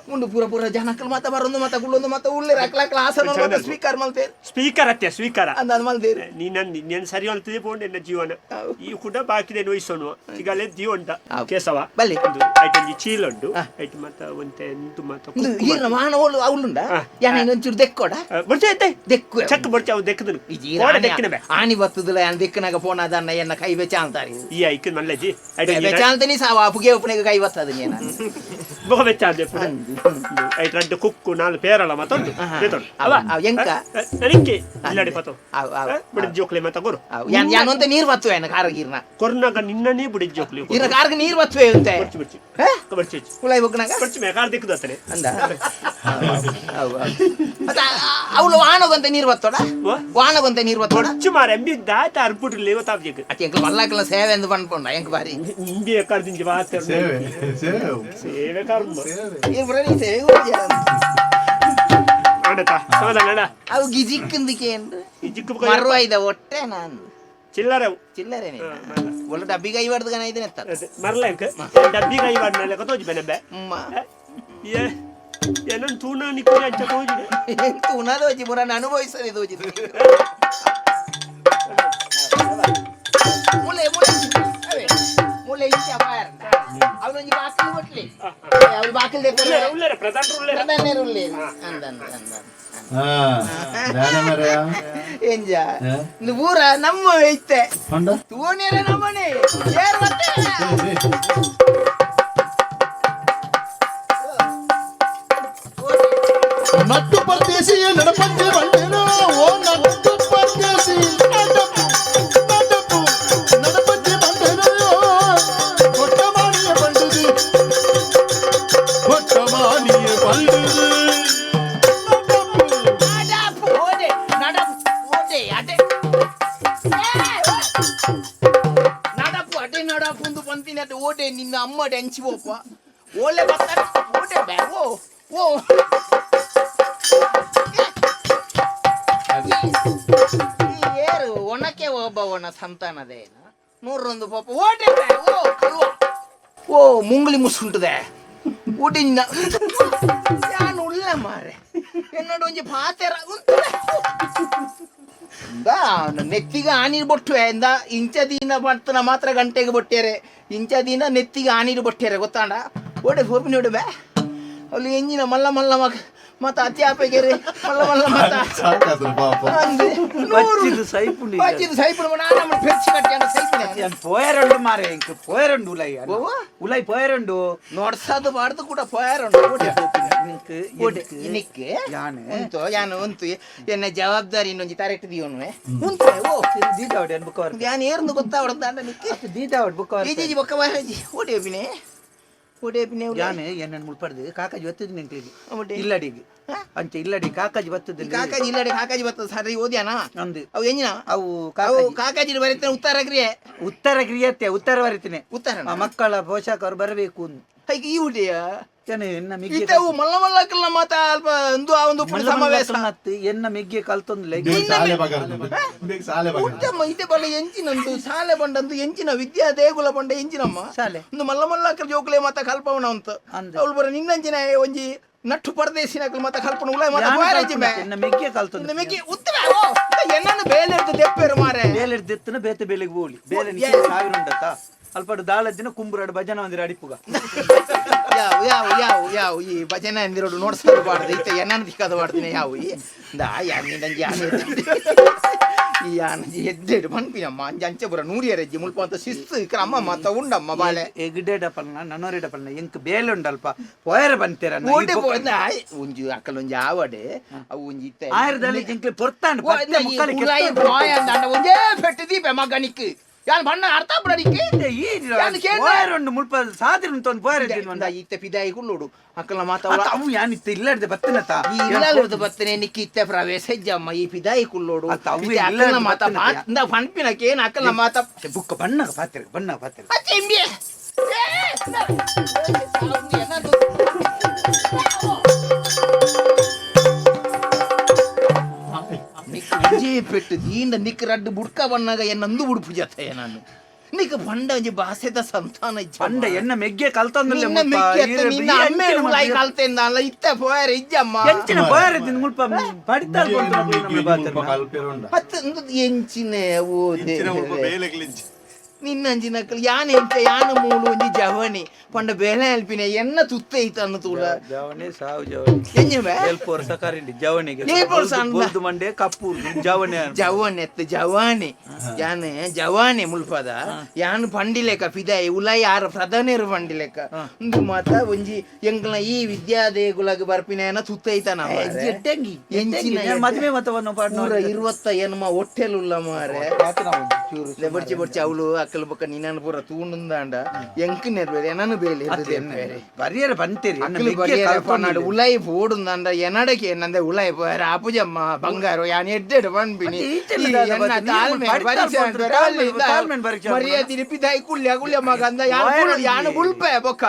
ಮುಂಡು ಪೂರ ಪೂರ ಜನಕ್ಕಲ್ ಮಾತ ಬರೊಂದು ಮಾತ ಕುಳ್ಳೊಂದು ಮಾತ ಉಳ್ಳೇರ ಅಕ್ಲ ಕ್ಲಾಸ್ ಸ್ಪೀಕರ್ ಮಲ್ತೇರ್ ಸ್ಪೀಕರ್ ಅತ್ಯ ಸ್ವೀಕಾರ ಅಂದ ಮಲ್ತೇರ್ ನೀನ್ ನೀನ್ ಸರಿ ಹೊಲ್ತಿದೆ ಪೋಂಡು ಎನ್ನ ಜೀವನ ಈ ಕೂಡ ಬಾಕಿದೆ ನೋಯಿಸೋನು ಈಗಲೇ ಜೀವನ ಕೇಸವ ಬಲ್ಲಿ ಐಟ್ ಒಂಜಿ ಚೀಲ ಉಂಡು ಐಟ್ ಮತ್ತ ಒಂತೆ ಎಂತು ಮತ್ತ ಈರ್ನ ವಾಹನ ಓಲು ಅವಳುಂಡ ಯಾನ ಒಂಚೂರು ದೆಕ್ಕೋಡ ಬೊಡ್ಚೆ ಐತೆ ದೆಕ್ಕು ಚಕ್ ಬೊಡ್ಚೆ ಅವು ದೆಕ್ಕದನು ಕೋಡ ದೆಕ್ಕಿನ ಬೇ ಆನಿ ಬತ್ತದಲ್ಲ ಯಾನ್ ದೆಕ್ಕನಾಗ ಫೋನ್ ಅದನ್ನ ಎನ್ನ ಕೈ ಬೆಚ ಅಂತಾರೆ ಈ ಐಕ್ ಮಲ್ಲಜಿ ಐಟ್ ಬೆಚ ಅಂತಾನೆ ಸಾವ ಪುಗೆ ಉಪ್ಪನಿಗೆ ಕೈ ಬತ್ತದ ನೀನ ಬೊಕ ಬೆಚ್ಚ ಅಂದೆ ಐಟ್ ರಡ್ಡು ಕುಕ್ಕು ನಾಲ್ ಪೇರಳ ಮತ್ತೊಂದು ಬೇತೊಂಡು ಅವ ಎಂಕ ನನಗೆ ಇಲ್ಲಡೆ ಪತೋ ಬುಡಿ ಜೋಕ್ಲೆ ಮತ್ತ ಕೊರು ಯಾನ್ ಯಾನ್ ಒಂತೆ ನೀರ್ ಬತ್ತುವೆ ಎನ್ನ ಕಾರಗೀರ್ನ ಕೊರ್ನಾಗ ನಿನ್ನನೇ ಬುಡಿ ಜೋಕ್ಲೆ ಇರ್ನ ಕಾರ್ಗ ನೀರ್ ಬತ್ತುವೆ ಅಂತೆ ಬೊಡ್ಚಿ ಬೊಡ್ಚಿ ಬೊಡ್ಚಿ ಉಳಾಯಿ ಬೊಕ್ಕನಾಗ ಬೊಡ್ಚಿ ಮೇ ಕಾರ್ ದಿಕ್ಕದು ಅತ್ತನೆ ಅಂದ ಅವಳು ವಾಣಗೊಂತೆ ನೀರ್ ಬತ್ತೋಡ ವಾಣಗೊಂತೆ ನೀರ್ ಬತ್ತೋಡ ಬೊಡ್ಚಿ ಮಾರ ಎಂಬಿ ದಾತ ಅರ್ಪುಟ್ಲಿ ಗೊತ್ತಾಬ್ಜೆಕ್ ಅತಿ ಎಂಕ್ ಮಲ್ಲಕ್ಲ ಸೇವೆ ಎಂದು ಪನ್ಪೊಂಡ ಎಂಕ್ ಬಾರಿ ಇಂಬಿ ಎಕ್ಕರ್ದಿಂಜಿ ವಾತ ಸೇವೆ ಸೇವೆ ಸೇವೆ ಕರ್ಮ ಇಬ್ರ ನೀ ಸೇವೆ ಆಡತಾ ಸಮಾಧಾನ ಅವು ಗಿಜಿಕ್ಕಿಂದಕ್ಕೆ ಏನ್ರಿ ಗಿಜಿಕ್ ಮರ್ವಾಯ್ದ ಒಟ್ಟೆ ನಾನು ಚಿಲ್ಲರೆ ಚಿಲ್ಲರೆ ಒಳ್ಳೆ ಡಬ್ಬಿಗೆ ಐವರ್ದು ಗನ ಇದನ್ನ ಎತ್ತ ಮರ್ಲ ಎಂಕ್ ಡಬ್ಬಿಗೆ ಐವರ್ದು ತೋಜಿ ಬೆನೆ ಏನನ್ ತೂನ ನಿಕ್ಕುರಿ ಅಂಚ ತೋಜಿದೆ ತೂನ ತೋಜಿ ಪುರ ಅನುಭವಿಸದೆ ತೋಜಿ ಮುಲೆ ಮುಲೆ ಮುಲೆ ಇಂಚ ಬಾರ್ದ ಅವನೊಂಜಿ ಬಾಕಿಲ್ ಕೊಟ್ಲಿ ಅವಳು ಬಾಕಿಲ್ ದೆತ್ತರೆ ಉಲ್ಲೇರ ಪ್ರಧಾನರು ಉಲ್ಲೇರ ಪ್ರಧಾನರು ಉಲ್ಲೇರ ಅಂದ ಅಂದ ಅಂದ ಎಂಜ ಊರ ನಮ್ಮ ಐತೆ ತೂನೇರ ನಮ್ಮನೆ ಏರ್ ಮತ್ತೆ ನಟ್ಟು ಪರದೇಸಿ ನಡಪಂಜೆ ಬಂಡೆನೋ ಓ ನಟ್ಟು ಪರದೇಸಿ ನಡಪು ನಡಪು ನಡಪಂಜೆ ಬಂಡೆನೋ ಕೊಟ್ಟಮಾನಿಯ ಬಂಡುದು ಕೊಟ್ಟಮಾನಿಯ ಬಂಡುದು ನಡಪು ನಡಪು ಓಡೆ ನಡಪು ಓಡೆ ಅಡೆ ನಡಪು ಅಡೆ ನಡಪು ಒಂದು ಬಂತಿನ ಓಡೆ ನಿನ್ನ ಅಮ್ಮಡೆ ಹಂಚಿ ಹೋಪ ಓಲೆ ಬರ್ತಾರೆ ಓಡೆ ಬ್ಯಾ ಓ ಓ ಏರು ಒಣಕೆ ಒಬ್ಬ ಒಣ ಸಂತಾನದೇನ ನೂರೊಂದು ಪಾಪ ಓಟೆ ಓ ಕಲ್ವ ಓ ಮುಂಗ್ಲಿ ಮುಸುಂಟದೆ ಓಟಿ ನಾನು ಉಳ್ಳ ಮಾರೆ എന്നോട് ಒಂಜಿ ಪಾತೆರ ನೆತ್ತಿಗೆ ಆನೀರು ಬೊಟ್ಟುವೆ ಎಂದ ಇಂಚ ದಿನ ಬರ್ತನ ಮಾತ್ರ ಗಂಟೆಗೆ ಬೊಟ್ಟೇರೆ ಇಂಚ ದಿನ ನೆತ್ತಿಗೆ ಆನೀರು ಬೊಟ್ಟೇರೆ ಗೊತ್ತಾಂಡ ಓಡೆ ಫೋಪಿನ ನೋಡುವೆ ಅಲ್ಲಿ ಎಂಜಿನ ಮಲ್ಲ ಮಲ್ಲ ಮಗ ಮತ್ತ ಅಧ್ಯಾಪಕರು ಮಲ್ಲ ಮಲ್ಲ ಮತ್ತ ಸಾಕಾದ್ರು ಪಾಪ. ಅಂದೆ ಬಚ್ಚಿದ್ ಸೈಪುಂಡು. ಬಚ್ಚಿದ್ ಸೈಪುಂಡು ನಾನು ನಮ್ಮ ಪೆರ್ಚಿ ಕಟ್ಟಿ ಅಂಡ ಸೈಪಿನ. ಯಾನ್ ಪೋಯರಂಡು ಮಾರೆ, ಇಂಕ್ ಪೋಯರಂಡು ಉಲೈ. ಓವ? ಉಲೈ ಪೋಯರಂಡು. ನೋಡ್ಸದು ಬಾರ್ದು ಕೂಡ ಪೋಯರಂಡು ಓಡೆ ಪೋಪಿನ. ಇಂಕ್ ಓಡೆ ಇನಿಕ್ ಯಾನ್ ಉಂತು ಯಾನ್ ಉಂತು ಎನ್ನ ಜವಾಬ್ದಾರಿ ಇನ್ನೊಂಜಿ ತರೆಟ್ ದಿಯೋನುವೆ ಉಂತು ಓ ದೀದಾವಡ್ ಯಾನ್ ಬುಕ್ಕ ವರ್ತೆ. ಯಾನ್ ಏರ್ಂದು ಗೊತ್ತಾವಡ್ದಾಂಡ ನಿಕ್ ದೀದಾವಡ್ ಬುಕ್ಕ ವರ್ತೆ. ಈಜಿ ಬೊಕ್ಕ ವಾರಜಿ ಓಡೆ ಬಿನೆ ಓಡೆ ಬಿನೆ. ಯಾನ್ ಎನ್ನನ್ ಮುಲ್ಪಡ್ದು ಕಾಕಾಜಿ ಬತ್ತದ ನಿಂಕ್ಲಿಗೆ. ಓಡೆ? ಇಲ್ಲಡಿಗೆ ಅಂಚೆ ಇಲ್ಲಡಿ ಕಾಕಾಜಿ ಬತ್ತದ. ಕಾಕಾಜಿ ಇಲ್ಲಡೆ ಕಾಕಾಜಿ ಬತ್ತದ ಸರಿ ಓದ್ಯಾನ. ಅಂದು ಅವು ಎಂಜಿನ ಅವು ಅವು ಕಾಕಾಜಿ ಕಾಕಾಜಿ ಬರೀತಾನೆ ಉತ್ತರ ಕ್ರಿಯೆ. ಉತ್ತರ ಕ್ರಿಯತೆ ಉತ್ತರ ಬರೀತೀನಿ. ಉತ್ತರ ಆ ಮಕ್ಕಳ ಪೋಷಕರು ಬರಬೇಕು ಅಂದು. ಹೈಗೆ ಈ ಊಟೆಯ ಯಾನ್ ಎನ್ನ ಮಿಗ್ಗೆ ಇತ್ತವು ಮಲ್ಲ ಮಲ್ಲ ಅಕ್ಕಲ್ನ ಮಾತ ಅಲ್ಪ ಒಂದು ಆ ಒಂದು ಪುಡಿ ಮಲ್ಲ ಮಲ್ಲ ಸಮಾವೇಶ ಅಕ್ಕಲ್ನತ್ತು ಎನ್ನ ಮಿಗ್ಗೆ ಕಲ್ತೊಂದು. ಬೇಗ ಸಾಲೆ ಬಗರ್ದು, ಬೇಗ ಸಾಲೆ ಬಗರ್ದು. ಉತ್ತಮ ಇತ್ತೆ ಬಲ್ಲ ಎಂಚಿನಂದು ಶಾಲೆ ಬಂಡಂದು ಎಂಚಿನ ವಿದ್ಯಾ ದೇಗುಲ ಬಂಡ ಎಂಚಿನಮ್ಮ ಶಾಲೆ. ಒಂದು ಮಲ್ಲ ಮಲ್ಲ ಅಕ್ಕಲ್ ಜೋಕುಲೆ ಮಾತ ಕಲ್ಪವನ ಅಂತ ಅಂದ್. ಅವಳು ಬರ ನಿನ್ನಂಚಿನ ಒಂಜಿ ನಟ್ಟು ಪರದೇಶಿನ ಅಕ್ಕಲ್ ಮಾತ ಕಲ್ಪನ ಉಲಾಯ್ ಮಾತ ಯಾನ್ ಬಾರಜಿ ಮೇ ಕಲ್ಪುನತ್ತೆ, ಎನ್ನ ಮೆಗ್ಗೆ ಕಲ್ತೊಂದು. ನಿನ್ನ ಮೆಗ್ಗೆ ಉತ್ತಮ ಓ ಎನ್ನನ್ನು ಬೇಲೆ ಇರ್ದು ದೆಪ್ಪೇರು ಮಾರೆ. ಬೇಲೆ ದೆತ್ತನ ಬೇತೆ ಬೇಲೆಗೆ ಹೋಲಿ ಬೇಲೆ ಏ. ಸಾವಿರ ಉಂಡತ್ತ ಅಲ್ಪಡು ದಾಳ ದಿನ ಕುಂಬುರಾಡು ಭಜನ ಒಂದಿರ ಅಡಿಪುಗ. ಯಾವ ಯಾವ ಯಾವ ಯಾವ ಈ ಭಜನೆ ಅಂದಿರೋಡು ನೋಡ್ಸೋದು ಬಾರ್ದು ಇತ್ತ ಎನ್ನನ್ನು ದಿಕ್ಕದ ಬಾರ್ದಿನ ಯಾವ ಈ ದಾ ಯಾನಿದಂಜಿ ಯಾನ ಈ ಯಾನ ಎದ್ದೆಡು ಪನ್ಪಿನಮ್ಮ ಅಂಜ ಅಂಚೆ ಬುರ ನೂರಿಯರಜ್ಜಿ ಮುಲ್ಪ ಅಂತ ಶಿಸ್ತು ಕ್ರಮ ಮಾತ ಉಂಡಮ್ಮ ಬಾಳೆ. ಎಗ್ಡೇಡ ಪಲ್ನ ನನೋರೇಡ ಪಲ್ನ ಎಂಕ್ ಬೇಲೆ ಉಂಡಲ್ಪ ಪೋಯರ ಬಂತೇರ. ಓಟೆ ಪೋದ ಒಂಜಿ ಅಕ್ಕಲ್ ಒಂಜಿ ಆವಡೆ ಅವು ಒಂಜಿ ಇತ್ತೆ ಆಯಿರದಲ್ಲಿ ಎಂಕ್ಲೆ ಪೊರ್ತಾಂಡ್ ಓ, ಪತ್ತೆ ಇಂದ ಈ ಮುಕ್ಕಲಿ ಉಲಾಯಿ ಬಾಯ ಅಂದಾಂಡ ಒಂಜೇ ಪೆಟ್ಟು ದೀಪೆ ಮಗನಿಕ್ ಯಾನ್ ಬಣ್ಣ ಅರ್ಥ ಬಿಡನಿಕ್ ಈ ಯಾನ್ ಕೇಂದ್ರ- ಪೋಯರ ಉಂಡು ಮುಲ್ಪ ಸಾದಿರ ಉಂಟು ಪೋಯರ ಇಂದ ಇತ್ತೆ ಪಿದಾಯಿ ಕುಲ್ಲೋಡು ಅಕ್ಕಲ ಮಾತ ಅತ್ತ ಅವು ಯಾನ್ ಇತ್ತೆ ಇಲ್ಲಡ್ದೆ ಬತ್ತನತ. ಈ ಇಲ್ಲದ ಬತ್ತನೆ ನಿಕ್ಕಿ ಇತ್ತೆ ಪ್ರವೇಶ ಇಜ್ಜಮ್ಮ ಈ ಪಿದಾಯಿ ಕುಲ್ಲೋಡು. ಅತ್ತ ಅವ್ವೆ ಇತ್ತೆ ಅಕ್ಕನ ಇಲ್ಲದ ಮಾತ ಬತ್ತನೆ ಮಾತ್ ಇಂದ ಪನ್ಪಿನಕ್ಕೆ ಏನ್ ಅಕ್ಕನ ಮಾತ ಬುಕ್ಕ ಬಣ್ಣಗ ಪಾತ್ರೆ ಬಣ್ಣ ಪಾತ್ರೆ. ಅಚ್ಚೆ ಇಂಬಿಯೆ. ಏ, ನಿಕ್ ಒಂಜೇ ಪೆಟ್ಟು ದೀಂಡ ನಿಕ್ ರಡ್ಡು ಬುಡ್ಕ ಬಣ್ಣಗ ಎನ್ನಂದು ಬುಡುಪು ಜತೆಯ ನಾನು ನಿಕ್ ಪಂಡ ಒಂಜಿ ಬಾಸೆದ ಸಂತಾನ ಇಜ್ಜ ಪಂಡ ಎನ್ನ ಮೆಗ್ಗೆ ಕಲ್ತೊಂದುಲ್ಲೆ ನಿನ್ನ ಮುಲ್ಪ. ಮೆಗ್ಗೆ ಅತ್ತ ನಿನ್ನ ಅಮ್ಮೆ ಉಲಾಯಿ ಕಲ್ತೆಂದ ಅಲ್ಲ ಇತ್ತೆ ಪೋಯರೆ ಇಜ್ಜಮ್ಮ. ಎಂಚಿನ ಪೋಯರ ದಿನ ಮುಲ್ಪ ಪಡಿತಾಲ್ ಮುಲ್ಪ ಕಲ್ಪೇರುಂಡ. ಹತ್ತು ಒಂದು ಎಂಚಿನ ಓ ಇಂಚಿನ ಮುಲ್ಪ ದೇವರೇ. ಬೇಲೆಗ್ಲಿಂಚಿ. ನಿನ್ನಂಚಿನ ಯಾನ್ ಎಂಚ ಯಾನ ಮೂಲು ಒಂಜಿ ಜವನಿ ಪಂಡ ಬೇಲೆ ಅಲ್ಪಿನ ಎನ್ನ ತುತ್ತೆ ಐತ ಅನ್ನ ತೂಲ. ಜವಣಿ ಸಾವು ಜವಣಿ. ಎಂಜಿನ ಎಲ್ಪೋರ್ ಸಕಾರಿಂಡಿ ಜವಣಿಗೆ. ಏಲ್ಪೋರ್ ಸಣ್ಣ. ಬೊಲ್ದು ಮಂಡೆ ಕಪ್ಪು ಜವಣಿ. ಜವನ್ ಎತ್ತು ಜವಾನಿ ಯಾನ್ ಜವಾನಿ ಮುಲ್ಪದ ಯಾನ್ ಪಂಡಿಲೆಕ ಫಿದಾಯಿ ಉಲಾಯಿ ಆರ ಪ್ರಧಾನಿರು ಪಂಡಿಲೆಕ ಉಂದು ಮಾತ ಒಂಜಿ ಎಂಕ್ಲ ಈ ವಿದ್ಯಾದೇಗುಲಗ್ ಬರ್ಪಿನ ತುತ್ತೈತ ನಮ್ಮ ಎಡ್ಡೆಂಗಿ ಎಂಚಿನ ಮದುವೆ ಮತವನ್ನು ಪೂರ ಇರುವತ್ತ ಎನ್ಮ ಹೊಟ್ಟೆಲುಲ್ಲ ಮಾರೆ. ಬೊಡ್ಚಿ ಬೊಡ್ಚಿ ಅವಳು ಅಕ್ಕಲ್ ಬೊಕ್ಕ ನಿನ್ನನ್ನು ಪೂರ ತೂಂಡುಂದಾಂಡ ಎಂಕ್ ನೆರ್ಬೇರೆ ಎನನು ಬೇಲೆ ಇರ್ದು ಬರಿಯರ ಬಂತೇರಿ ಅಕ್ಕಲು ಬರಿಯರೆ ಪನ್ನಾಡು ಉಲಾಯಿ ಪೋಡುಂದಾಂಡ ಎನಡಕ್ಕೆ ನಂದೆ ಉಲಾಯಿ ಪೋಯರ ಅಪುಜಮ್ಮ ಬಂಗಾರು ಯಾನ್ ಎಡ್ಡೆಡ್ ಪನ್ಪಿನಿ. ಮತ್ತೆ ಈಚೆಲ್ಲ ಈ ದಾದ ಎನ್ನ ಬತ್ತೆ. ತಾಳ್ಮೆ ನೀವು ಪರೀಕ್ಷೆ ಪಡಿತಾಲ್ ಅಂತಾರೆ. ತಾಳ್ಮೆ ಅಲ್ಲಿ ಇಂದ ತಾಳ್ಮೆನ್ ಪರೀಕ್ಷೆ ಮರ್ಯಾದೆ ಪಿದಾಯಿ ಕುಲ್ಯ ಕುಲ್ಯ ಮಗ ಅಂದ ಯಾನ್ ಯಾನ್ ಬುಲ್ಪೆ ಬೊಕ್ಕ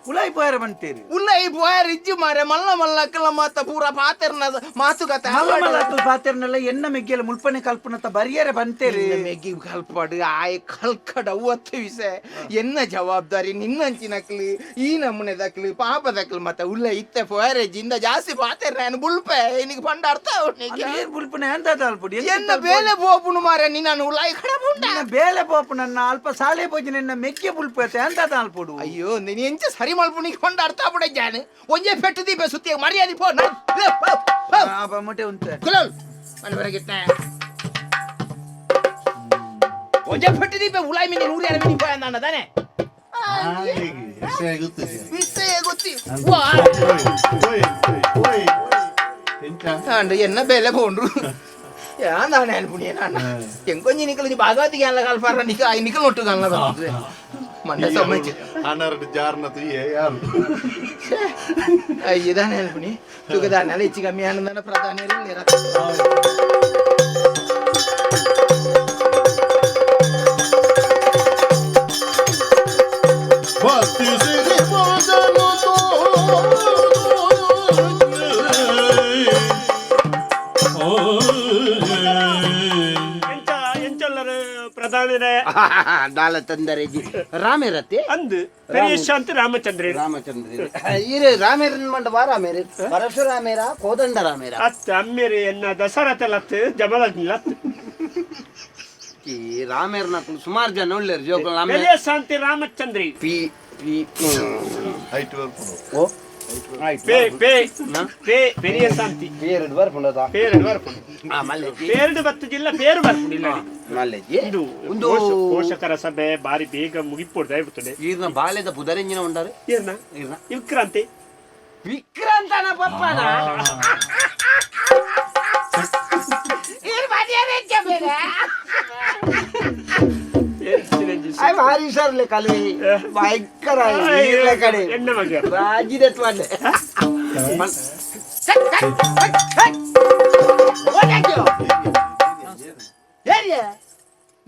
ಉಲಾಯಿ ಪೋಯರ ಬಂತೇರಿ. ಉಲಾಯಿ ಪೋಯರ ಇಜ್ಜಿ ಮಾರೆ ಮಲ್ಲ ಮಲ್ಲ ಅಕ್ಕಲ ಮಾತ ಪೂರ ಪಾತೆರ್ನ ಮಾತುಕತೆ. ಮಲ್ಲ ಮಲ್ಲ ಅಕ್ಕಲ್ ಪಾತೆರ್ನಲ್ಲ ಎನ್ನ ಮೆಗ್ಗೆಲ ಮುಲ್ಪನೆ ಕಲ್ಪನತ ಬರಿಯರ ಬಂತೇರಿ. ನಿನ್ನ ಮೆಗ್ಗಿ ಕಲ್ಪಾಡು ಆಯ್ ಕಲ್ಕಡ ಅವತ್ತು ವಿಷಯ ಎನ್ನ ಜವಾಬ್ದಾರಿ ನಿನ್ನಂಚಿನಕ್ಲು ಈ ನಮೂನೆ ದಕ್ಲು ಪಾಪ ದಕ್ಲು ಮತ್ತೆ ಉಲ್ಲ ಇತ್ತೆ ಪೋಯರೆ ಜಿಂದ ಜಾಸ್ತಿ ಪಾತೆರ್ ನಾನು ಬುಲ್ಪೆ ನಿನಗೆ ಪಂಡ ಅರ್ಥ ಅವ್ನಿಗೆ. ಏನ್ ಬುಲ್ಪನೆ ಅಂತ ಅಲ್ಪುಡಿ ಎನ್ನ ಬೇಲೆ ಪೋಪುನು ಮಾರೆ ನಿನ್ನನ್ನು ಉಲಾಯಿ ಕಡ ಪುಂಡ. ನಿನ್ನ ಬೇಲೆ ಪೋಪು ನನ್ನ ಅಲ್ಪ ಸಾಲೆ ಪೋಜಿ ನಿನ್ನ ಮೆಗ್ಗೆ ಬುಲ್ಪೆ ಅಂತ ಅಲ್ಪುಡು. ಅಯ್ಯೋ ನೀನು ಎಂಚ ಸರಿ ಮಲ್ಪುನಿಗೆ ಪಂಡ ಅರ್ಥ ಬಿಡ ಜಾನು ಒಂಜೇ ಪೆಟ್ಟು ದೀಪ ಸುತ್ತಿ ಮರ್ಯಾದೆ ಪೋ ನಡ್. ಲೇ, ಪೋ, ಪೋ. ಆ ಮೊಟ್ಟೆ ಉಂಟೆ ಕುಲಲ್ ಮನೆ ಬರಗಿತ್ತ ಒಂಜೇ ಪೆಟ್ಟು ದೀಪ ಉಲಾಯಿ ಮಿನಿ ನೂರ ಎರಡು ಮಿನಿ ಪೋಯ ಅಂದ ತಾನೆ. ವಿಷಯ ಗೊತ್ತಿದೆ. ವಿಷಯ ಗೊತ್ತಿ ವಾ. ಓಯ್ ಓಯ್ ಓಯ್ ಎಂಚ ಅಂಡ ಎನ್ನ ಬೆಲೆ ಪೋಂಡ್ರು ಯಾನ್ ಅನ್ಪುಣಿ ನಾನು ಎಂಕೊಂಜಿ ನಿಕಲ್ ಭಾಗವತಿಗೆ ಅಲ್ಲ ಕಲ್ಪಾರ ನಿಕ I ನಿಕಲ್ ಒಟ್ಟು ಕಲ್ಲ ಮಂಡೆ ಸಮ್ಮಚ್ಚು ಅನರ್ಡ್ ಜಾರ್ನ ತುಯ್ಯೆ ಯಾರು ಅಯ್ಯ ದಾನೆ ಅನ್ಪುಣಿ ತುಗ ದಾನೆ ಹೆಚ್ಚು ಕಮ್ಮಿ ಆನಂದನ ಪ್ರಧಾನಿ ಭಕ್ತಿ ಸಿರಿ ಮೊದಲು ಎಂಚ ಎಂಚಲ್ಲರು ಪ್ರಧಾನರೇ? ದಾಲ ತಂದರೆ ರಾಮೇರತ್ತೆ. ಅಂದು ಪೆರಿಯ ಶಾಂತಿ ರಾಮಚಂದ್ರ. ರಾಮಚಂದ್ರ ಇರು ರಾಮೇರನ್ ಮಂಡಪ ರಾಮೇರು ಪರಶುರಾಮೇರ ಕೋದಂಡ ರಾಮೇರ. ಅತ್ತ ಅಮ್ಮೇರಿ ಎನ್ನ ದಸರಥ ಲತ್ ಜಮಲಗ್ನಿ ಲತ್. ಈ ರಾಮೇರ್ನಕ್ಲು ಸುಮಾರು ಜನ ಉಳ್ಳೇರು ಜೋಕುಲು ರಾಮೇ ಪೆರಿಯ ಶಾಂತಿ ರಾಮಚಂದ್ರಿ. ಪಿ ಪಿ ಐಟ್ ಬರ್ಪುನು. ಓ Pay pay pay ಪೆರಿಯ ಶಾಂತಿ ಪೇರಡು ಬರ್ಪುಂಡದ ಪೇರಡು ಬರ್ಪುಂಡು ಆ ಮಲ್ಲೆಜಿ ಪೇರಡು ಬತ್ತು ಜಿಲ್ಲ ಪೇರು ಬರ್ಪುಂಡು ಇಲ್ಲ ಮಲ್ಲೆಜಿ ಇದು ಒಂದು ಪೋಷಕರ ಸಭೆ ಬಾರಿ ಬೇಗ ಮುಗಿಪೋಡ್ದು ಆಯ್ತದೆ ಈರ್ನ ಬಾಲ್ಯದ ಪುದರೆಂಜಿನ ಉಂಡಾರು ಏನ ಈರ್ನ ವಿಕ್ರಾಂತಿ ವಿಕ್ರಾಂತನ ಪಪ್ಪನ ಭಾರಿ ಸರ್ಲೆ ಕಲಿ ಭಯಂಕರ ಈರ್ಲೆ ಕಡೆ ಎಣ್ಣ ಮಗ ರಾಜಿದೆ ತ್ವಾಲೆ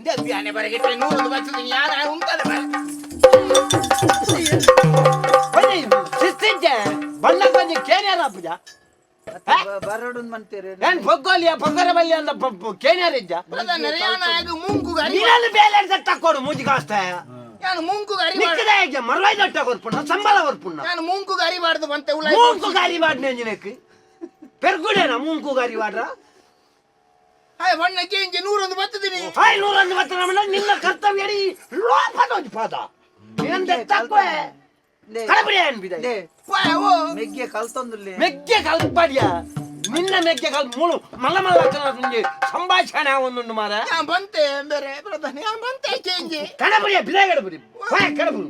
ದೇವ್ಯಾನೆ ಬರಗಿಟ್ರೆ ನೂರೊಂದು ಬರ್ತದೆ ಯಾರು ಉಂಟದ ಬಣ್ಣ ಕೊಂಚ ಕೇನ್ಯಾರ ಪೂಜಾ ಬರಡುನ್ ಮಂತೇರೆ ಏನ್ ಪೊಗ್ಗೋಲಿಯ ಪೊಗ್ಗರ ಬಲ್ಲಿ ಅಂದ ಕೇನ್ಯಾರ ಇದ್ದ ಮೂಂಕು ನೀನಲ್ಲಿ ಬೇಲೆ ತಕ್ಕೋಡು ಮೂಜಿ ಕಾಸ್ತ ನಾನು ಮೂಂಕು ನಿಕ್ಕದ ಹೇಗೆ ಮರವಾಯ್ದ ಕೊರ್ಪುಣ್ಣ ಸಂಬಳ ಕೊರ್ಪುಣ್ಣ ನಾನು ಮೂಂಕು ಅರಿಬಾರ್ದು ಬಂತೆ ಉಳ ಮೂಂಕು ಗಾರಿ ವಾಡ್ನೆ ಅಂಜನಕ್ಕೆ ಪೆರ್ಗುಡೇನ ಮೂಂಕು ಗಾರಿ ವಾಡ್ರ ಹಾಯ್ ಬಣ್ಣ ಕೇಂಜಿ ನೂರೊಂದು ಬರ್ತದೀನಿ ಹಾಯ್ ನೂರೊಂದು ಬರ್ತದ ನಿನ್ನ ಕರ್ತವ್ಯ ಲೋಪದ ಪಾದ ನಿನ್ನಂದೆ ತಕ್ವೆ ಕಡಬಡಿ ಅನ್ಬಿದೆ ಮೆಗ್ಗೆ ಕಲ್ತೊಂದುಲ್ಲೆ ಮೆಗ್ಗೆ ಕಲ್ಪಡಿಯ ನಿನ್ನ ಮೆಗ್ಗೆ ಕಲ್ ಮುಳು ಮಲ್ಲ ಮಲ್ಲ ನಿಂಗೆ ಸಂಭಾಷಣೆ ಒಂದುಂಡು ಮಾರ ಬಂತೆ ಬೇರೆ ಪ್ರಧಾನಿ ಬಂತೆ ಕೇಂಜಿ ಕಡಬಡಿಯ ಬಿದೆ ಕಡಬಡಿ ಫಾಯ್ ಕಡಬಡಿ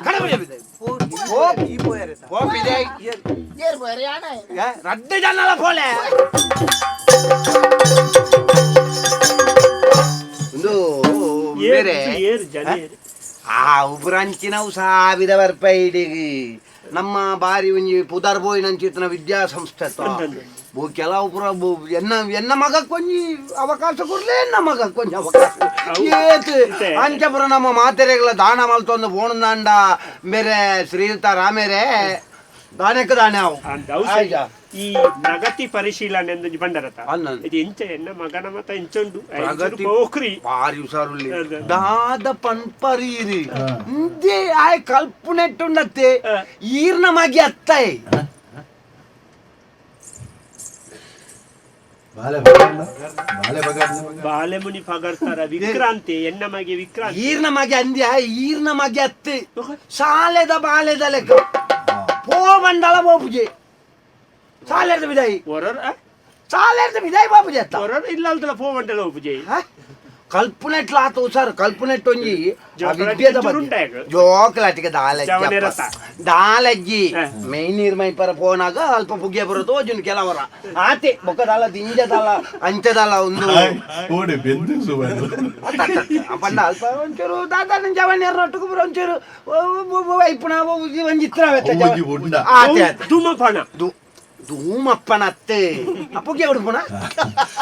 ಕಡಬಡಿಯ ಬಿದೆ ಈ ಪೋಯರೆ ಓ ಬಿದೆ ಏರ್ ಬೋಯರೆ ಯಾನ ರಡ್ಡು ಜನಲ ಪೋಲೆ ಒಂದು ಬೇರೆ ಏರು ಜನ ಆ ಉಬ್ರಂಚಿನವು ಸಾವಿರ ಬರ್ಪ ಇಡೀ ನಮ್ಮ ಬಾರಿ ಒಂಜಿ ಪುದರ್ ಬೋಯಿನಂಚಿತ್ತಿನ ವಿದ್ಯಾಸಂಸ್ಥೆ ಕೆಲವು ಪುರ ಎನ್ನ ಎನ್ನ ಮಗಕ್ಕೆ ಒಂಜಿ ಅವಕಾಶ ಕೊಡ್ಲೆ ಎನ್ನ ಮಗಕ್ಕೆ ಒಂಜಿ ಅವಕಾಶ ಏತ್ ಅಂಚಪುರ ನಮ್ಮ ಮಾತೆರೆಗಳ ದಾನ ಮಲ್ತೊಂದು ಬೋಣದಾಂಡ ಬೇರೆ ಶ್ರೀಯುತ ರಾಮೇರೆ ದಾನಕ್ಕೆ ದಾನೆ ಅವು ಈ ಪ್ರಗತಿ ಪರಿಶೀಲನೆ ಎಂದು ಬಂಡರತ ಇದು ಎಂಚ ಎನ್ನ ಮಗನ ಮತ ಎಂಚುಂಡು ಪ್ರಗತಿ ಪೋಖ್ರಿ ಬಾರಿ ಹುಷಾರುಳ್ಳಿ ದಾದ ಪನ್ಪರೀರಿ ಇಂದೇ ಆಯ್ ಕಲ್ಪನೆಟ್ಟುಂಡತ್ತೆ ಈರ್ನ ಮಗಿ ಅತ್ತಾಯ್ ಬಾಲೆ ಮುನಿ ಪಗಡ್ತಾರ ವಿಕ್ರಾಂತಿ ಎನ್ನ ಮಗೆ ವಿಕ್ರಾಂತಿ ಈರ್ನ ಮಗೆ ಅಂದ್ಯ ಈರ್ನ ಮಗೆ ಅತ್ತೆ ಸಾಲೆದ ಬಾಲೆದ ಲೆಕ್ಕ ಪೋ ಬಂಡಲ ಬೋಪುಜೆ ಸಾಲೆದ ಬಿದಾಯಿ ಸಾಲೆದ ಬಿದಾಯಿ ಬಾಪುಜೆ ಅತ್ತ ಹೊರರ್ ಇಲ್ಲ ಅಲ್ದಲ ಪೋ ಬಂಡಲ ಬೋಪುಜೆ ಕಲ್ಪನೆಟ್ಲ ಆತ ಹುಷಾರು ಕಲ್ಪನೆಟ್ ಒಂಜಿ ವಿದ್ಯೆದ ಬಗ್ಗೆ ಜೋಕಲಾಟಿಗೆ ದಾಲಜ್ಜಿ ದಾಲಜ್ಜಿ ಮೈ ನೀರ್ ಮೈ ಪರ ಪೋನಾಗ ಅಲ್ಪ ಪುಗ್ಯ ಬರೋದು ಓಜುನ್ ಕೆಲವರ ಆತೆ ಬೊಕ್ಕದಾಲ ದಿಂಜದಾಲ ಅಂಚದಾಲ ಒಂದು ಪಂಡ ಅಲ್ಪ ಒಂಚೂರು ದಾದ ಜವನಿಯರ್ ಒಟ್ಟುಗು ಬರೋ ಒಂಚೂರು ವೈಪುಣ ಒಂಜಿ ಇತ್ರ ಆತೆ ಆತೆ ಧೂಮಪಾನ ಧೂಮಪ್ಪನ ಅತ್ತೆ ಪುಗೆ ಉಡುಪುಣ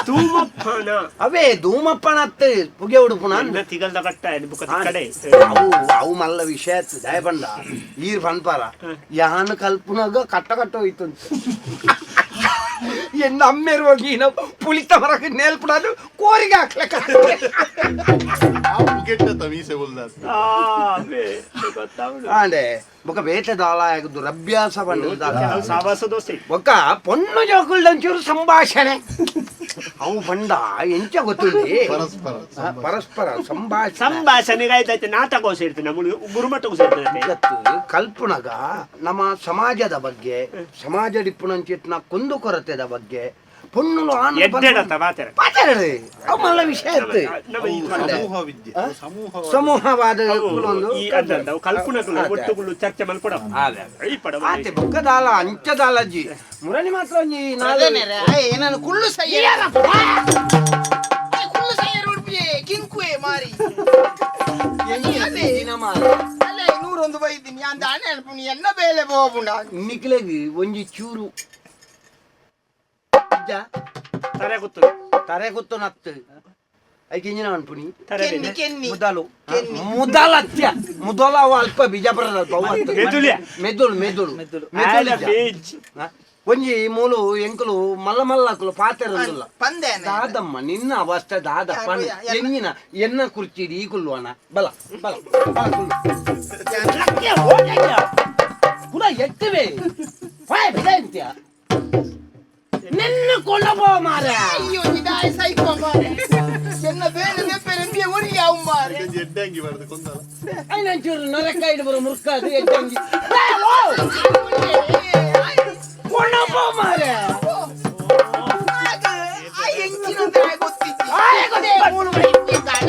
ಧೂಮಪ್ಪನ ಅವೇ ಧೂಮಪ್ಪನ ಅತ್ತೆ ಪುಗೆ ಉಡುಪುಣ ತಿಗಲ್ದ ಕಟ್ಟ ಕಡೆ ಅವು ಅವು ಮಲ್ಲ ವಿಷಯ ದಯಪಂಡ ಈರ್ ಪನ್ಪಾರ ಯಾನ್ ಕಲ್ಪುನಾಗ ಕಟ್ಟ ಕಟ್ಟ ಹೋಯ್ತು ಎನ್ನ ಅಮ್ಮೇರು ಹೋಗಿ ಪುಳಿತ ಮರಕ್ಕೆ ನೇಲ್ಪಡದು ಕೋರಿಗೆ ಹಾಕ್ಲಕ್ಕ ಆಂಡೆ ಬೊಕ ಬೇಟೆ ದಾಲ ದುರಭ್ಯಾಸ ಬಂಡ ಸಾವಾಸ ದೋಸೆ ಬೊಕ್ಕ ಪೊಣ್ಣು ಜೋಕುಲ್ದಂಚೂರು ಸಂಭಾಷಣೆ ಅವು ಬಂಡ ಎಂಚ ಗೊತ್ತುಂಡಿ ಪರಸ್ಪರ ಸಂಭಾಷಣೆ ಸಂಭಾಷಣೆಗೆ ಆಯ್ತಾಯ್ತು ನಾಟಕ ಸೇರ್ತದೆ ನಮ್ಮ ಗುರುಮಟ್ಟಕ್ಕೂ ಸೇರ್ತದೆ ಕಲ್ಪುನಗ ನಮ್ಮ ಸಮಾಜದ ಬಗ್ಗೆ ಸಮಾಜ ಡಿಪ್ಪುನಂಚಿತ್ನ ಕುಂದುಕೊರತೆದ ಬಗ್ಗೆ ಪೊಣ್ಣುಲು ಮಲ್ಲ ವಿಷಯ ಸಮೂಹವಾದ ಕಲ್ಪುನಗಳು ಚರ್ಚೆ ಮಲ್ಪಡ ಬೊಕ್ಕದಾಲ ಅಂಚದಾಲಜ್ಜಿ ಮುರಣಿ ಮಾತ್ರ ನಾನು ಕುಳ್ಳು ಸಯ್ಯ ಕುಳ್ಳು ಸಯ್ಯ ಉಡುಪಿಗೆ ಕಿಂಕುವೆ ಮಾರಿ ಅಲ್ಲ ನೂರೊಂದು ಬೈದಿನಿ ಅಂದ ಅಣ್ಣ ಎನ್ನ ಬೇಲೆ ಹೋಗುಣ ನಿಕ್ಲೆಗ್ ಒಂಜಿ ಚೂರು ತರೆ ಗೊತ್ತು ತರೆ ಗೊತ್ತು ನತ್ತು ಐಕೆ ಇಂಜಿನ ಅನ್ಪುನಿ ಮುದಲು ಮುದಲ ಅತ್ಯ ಮುದಲ ಅವು ಅಲ್ಪ ಬಿಜಾಪುರದ ಅಲ್ಪ ಮೆದುಳು ಮೆದುಳು ಮೆದುಳು ಒಂಜಿ ಮೂಲು ಎಂಕುಲು ಮಲ್ಲ ಮಲ್ಲಕುಲು ಪಾತೆರಂದುಲ್ಲ ದಾದಮ್ಮ ನಿನ್ನ ಅವಸ್ಥೆ ದಾದಪ್ಪ ಎಂಜಿನ ಎನ್ನ ಕುರ್ಚಿ ಈ ಕುಲ್ಲು ಅಣ್ಣ ಬಲ ಬಲ ಬಲ ಕುಲ್ಲು ಪುರ ಎತ್ತುವೆ ಬಿದಂತ್ಯ ನಿನ್ನ ಕೊಳ್ಳಬೋ ಮಾರ ಅಯ್ಯೋ ನಿದಾಯ ಸೈಕೋ ಮಾರ ಎನ್ನ ಬೇರೆ ದೆಪ್ಪೆರೆ ಎಂಬಿಯ ಒರಿ ಅವು ಮಾರೆ ಎಡ್ಡಂಗಿ ಬರ್ದು ಕೊಂದಲ್ಲ ಐನಂಚೂರು ನೊರೆಕಾಯ್ಡು ಬರೋ ಮುರ್ಕಾದು ಎಡ್ಡಂಗಿ ಕೊಣಪ್ಪ ಮಾರೆ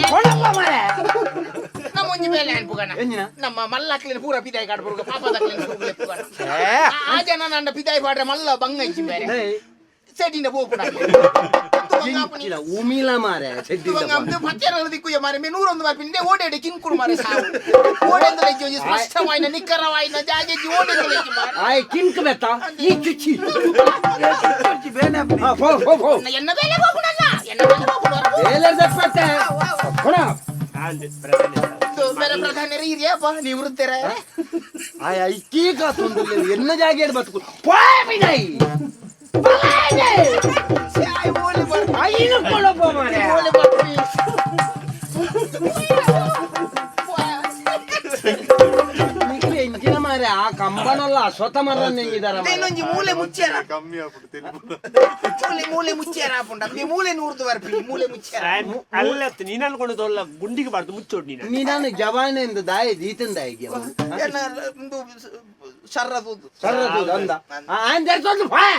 ಕೊಣಪ್ಪ ಮಾರೆ ನಮ್ಮೊಂಜಿ ಬೇಲೆ ಅನ್ಪುಗಣ ಎಂಜಿನ? ನಮ್ಮ ಮಲ್ಲಕ್ಲಿನ ಪೂರ ಪಿದಾಯಿ ಕಾಡ್ಬುರ್ಗ ಪಾಪದಕ್ಲಿನ ಪೂರ ಲೆಪ್ಪುಗಣ ಆ ಜನ ನನ್ನ ಪಿದಾಯಿ ಪಾಡ್ರೆ ಮಲ್ಲ ಬಂಗ ಇಜ್ಜಿ ಬೇರೆ ಸೆಡಿನ ಪೋಪುಣ ಎಂಚಿನ ಉಮಿಲ ಮಾರೆ ಸೆಡ್ಡಿಂದ ಪತ್ತೆರಲ್ಲ ದಿಕ್ಕುಯ ಮಾರೆ ಮೇ ನೂರೊಂದು ಮಾರೆ ಪಿಂಡೆ ಓಡೇಡೆ ಕಿನ್ಕುಡು ಮಾರೆ ಸಾವು ಓಡೆಂದಲ ಇಜ್ಜಿ ಒಂಜಿ ಸ್ಪಷ್ಟವಾಯಿನ ನಿಖರವಾಯಿನ ಜಾಗೆಜ್ಜಿ ಓಡೆಂದಲ ಇಜ್ಜಿ ಮಾರೆ ಆಯ್ ಕಿನ್ಕ್ ಬೆತ್ತ ಈ ಚುಚ್ಚಿ ಹಾ, ಪೋ ಪೋ ಪೋ ಎನ್ನ ಬೇಲೆ ಪೋಪುಣಲ್ಲ ಎನ್ನ ಬೇಲೆ ಪೋಪುಣ ಬೇಲೆ ದಪ್ಪತ್ತೆ ಕೊಣ ಅಂದೆ ಪ್ರಧಾನಿ ಬೇರೆ ಪ್ರಧಾನರೇ ಇರಿಯಪ್ಪ ನೀವು ವೃತ್ತರ ಆಯ್ ಐಕೀ ಕಾತೊಂದು ಎನ್ನ ಜಾಗೆಡ್ ಬతుಕು ಪೋಯ್ ಬಿಡೈ ಓಲೆ ಬರ್ಪಿ ಐನು ಕೊಣಪ್ಪ ಮಾರೆ ಓಲೆ ಬರ್ಪಿ ನಿಕ್ಲೆ ಎಂಚಿನ ಮಾರೆ ಆ ಕಂಬನಲ್ಲ ಅಶ್ವತ್ಥ ಮರ ನೆಂಗಿದಾರ ಮಾರೆ. ಇನ್ನೊಂಜಿ ಮೂಲೆ ಮುಚ್ಚ್ಯಾರ ಕಮ್ಮಿ ಆಗ್ಬಿಟ್ಟು ತೆಲಿಪುನ. ಮೂಲೆ ಮೂಲೆ ಮುಚ್ಚ್ಯಾರ ಆಪುಂಡ ಮೇ ಮೂಲೆ ನೂರ್ದು ಬರ್ಪಿ ಮೂಲೆ ಮುಚ್ಚ್ಯಾರ ಅಲ್ಲ ನೀನು ಅನ್ಕೊಂಡು ಅಲ್ಲ ಗುಂಡಿಗೆ ಬಾರ್ದು ಮುಚ್ಚೋಡು ನೀನು ನೀನಾನು ಜವಾನೆಂದು ದಾಯ ದೀತಂದ ದಾಯಿಗೆ ಎನ್ನ ಒಂದು ಶರ್ರದು ಸರ್ರದು ಅಂದ ಆಂದೊಂದು ಫಾಯ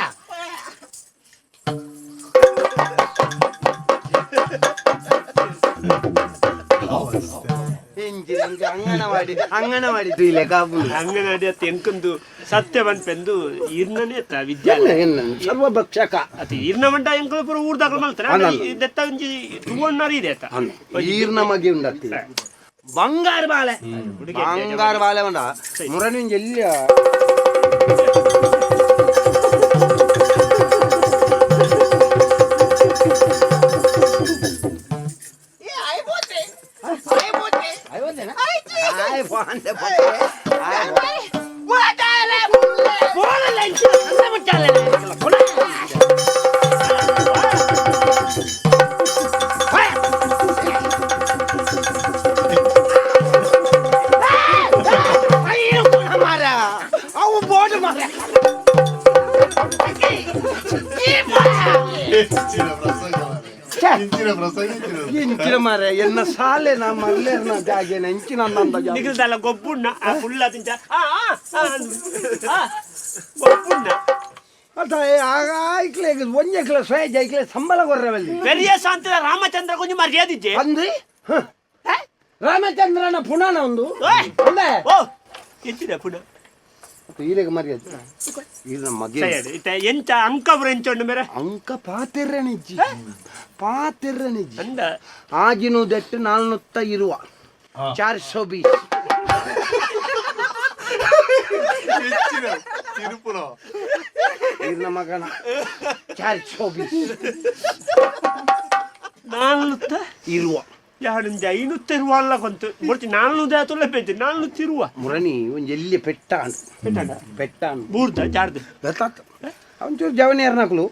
ಅಂಗನವಾಡಿ ಅಂಗನವಾಡಿ ತುಯಿಲೆ ಕಾಪು ಅಂಗನವಾಡಿ ಅತ್ತ ಎಂಕೊಂದು ಸತ್ಯ ಪನ್ಪೆಂದು ಇರ್ನನೇ ಅತ್ತ ವಿದ್ಯಾಲಯ ಎನ್ನ ಸರ್ವಭಕ್ಷಕ ಅತ್ತ ಇರ್ನ ಮಂಡ ಎಂಕಲ್ ಪೂರ ಊರ್ದಾಕಲ್ ಮಲ್ತಾನೆ ದೆತ್ತ ಒಂಜಿ ತುವಣ್ಣಾರು ಇದೆ ಅತ್ತ ಈರ್ನ ಮಗೆ ಉಂಡತ್ತಿ ಬಂಗಾರ ಬಾಳೆ ಬಂಗಾರ ಬಾಳೆ ಉಂಡ ಮುರಣಿಂಜ ಎಲ್ಲಿ ಏ ಆಯ್ಬೋತೆ ಆಯ್ಬೋತೆ ಆಯ್ ಬಾಂಡೆ ವಾಟಾಲೆ ಮುಲ್ಲೆ పోలే అంత ముట్టాలే ಅವು ಬೋರ್ಡ್ ಮಾರ ಇಂಚಿನ ಪ್ರಸಂಗ ಮಾರ್ರೆ. ಇಂಚಿನ ಪ್ರಸಂಗ ಇಂಚಿನ. ಇಂಚಿನ ಮಾರ ಎನ್ನ ಸಾಲೆ ನಾ ಮಲ್ಲೇರ್ನ ಜಾಗೇನ ಇಂಚಿನ ನಂದ ಜಾಗೆ ನಿಗಲ್ದಲ್ಲ ಗೊಬ್ಬುಣ್ಣ ಆ ಫುಲ್ಲ ತಿಂಚ ಆ ಆ, ಆ, ಆ, ಗೊಬ್ಬುಣ್ಣ ಅತ್ತ ಆಗ ಐಕ್ಲೆ ಒಂಜೆ ಕ್ಲಾಸ್ ಸ್ವಯ ಜೈಕ್ಲೆ ಸಂಬಳ ಕೊರ್ರವಲ್ಲಿ ಪೆರಿಯ ಶಾಂತಿದ ರಾಮಚಂದ್ರ ಕೊಂಚ ಮರ್ಯಾದಿಜ್ಜೆ ಅಂದ್ರಿ ರಾಮಚಂದ್ರನ ಪುಣಾನ ಒಂದು ಓಯ್! ಅಂದೆ ಓ ಎಂಚಿನ ಪುನಃ ಈರೆಗೆ ಮರ್ಯಾದೆ ಇದು ನಮ್ಮ ಮಗೆ ಸರಿ ಇತ್ತ ಎಂಚ ಅಂಕಬ್ರು ಎಂಚೊಂಡು ಮೇರೆ ಅಂಕ ಪಾತಿರ್ರಣಿಜ್ಜಿ ಪಾತಿರ್ರಣಿಜ್ಜಿ ಅಂದ ಆಗಿನೂ ದೆಟ್ಟು ನಾಲ್ನುತ್ತ ಇರುವ 420 ಹೆಚ್ಚಿನ ತಿರುಪುನ. ಇರ್ನ ಮಗನ 420 ನಾಲ್ನುತ್ತ ಇರುವ ಯಾಡುಂಜ ಐನುತ್ತ ಇರುವ ಅಲ್ಲ ಕೊಂತು ಬೊಡ್ಚಿ ನಾಲ್ನುದ ಆತುಲ್ಲ ಪೆಂಚಿ ನಾಲ್ನುತ್ತ ಇರುವ ಮುರಣಿ ಒಂಜಿ ಎಲ್ಲಿ ಪೆಟ್ಟಾಣು ಪೆಟ್ಟಾಣು ಬೂರ್ದ ಜಾರ್ದು ಗೊತ್ತಾತು ಒಂಚೂರು ಜವನಿಯರ್ನಕುಲು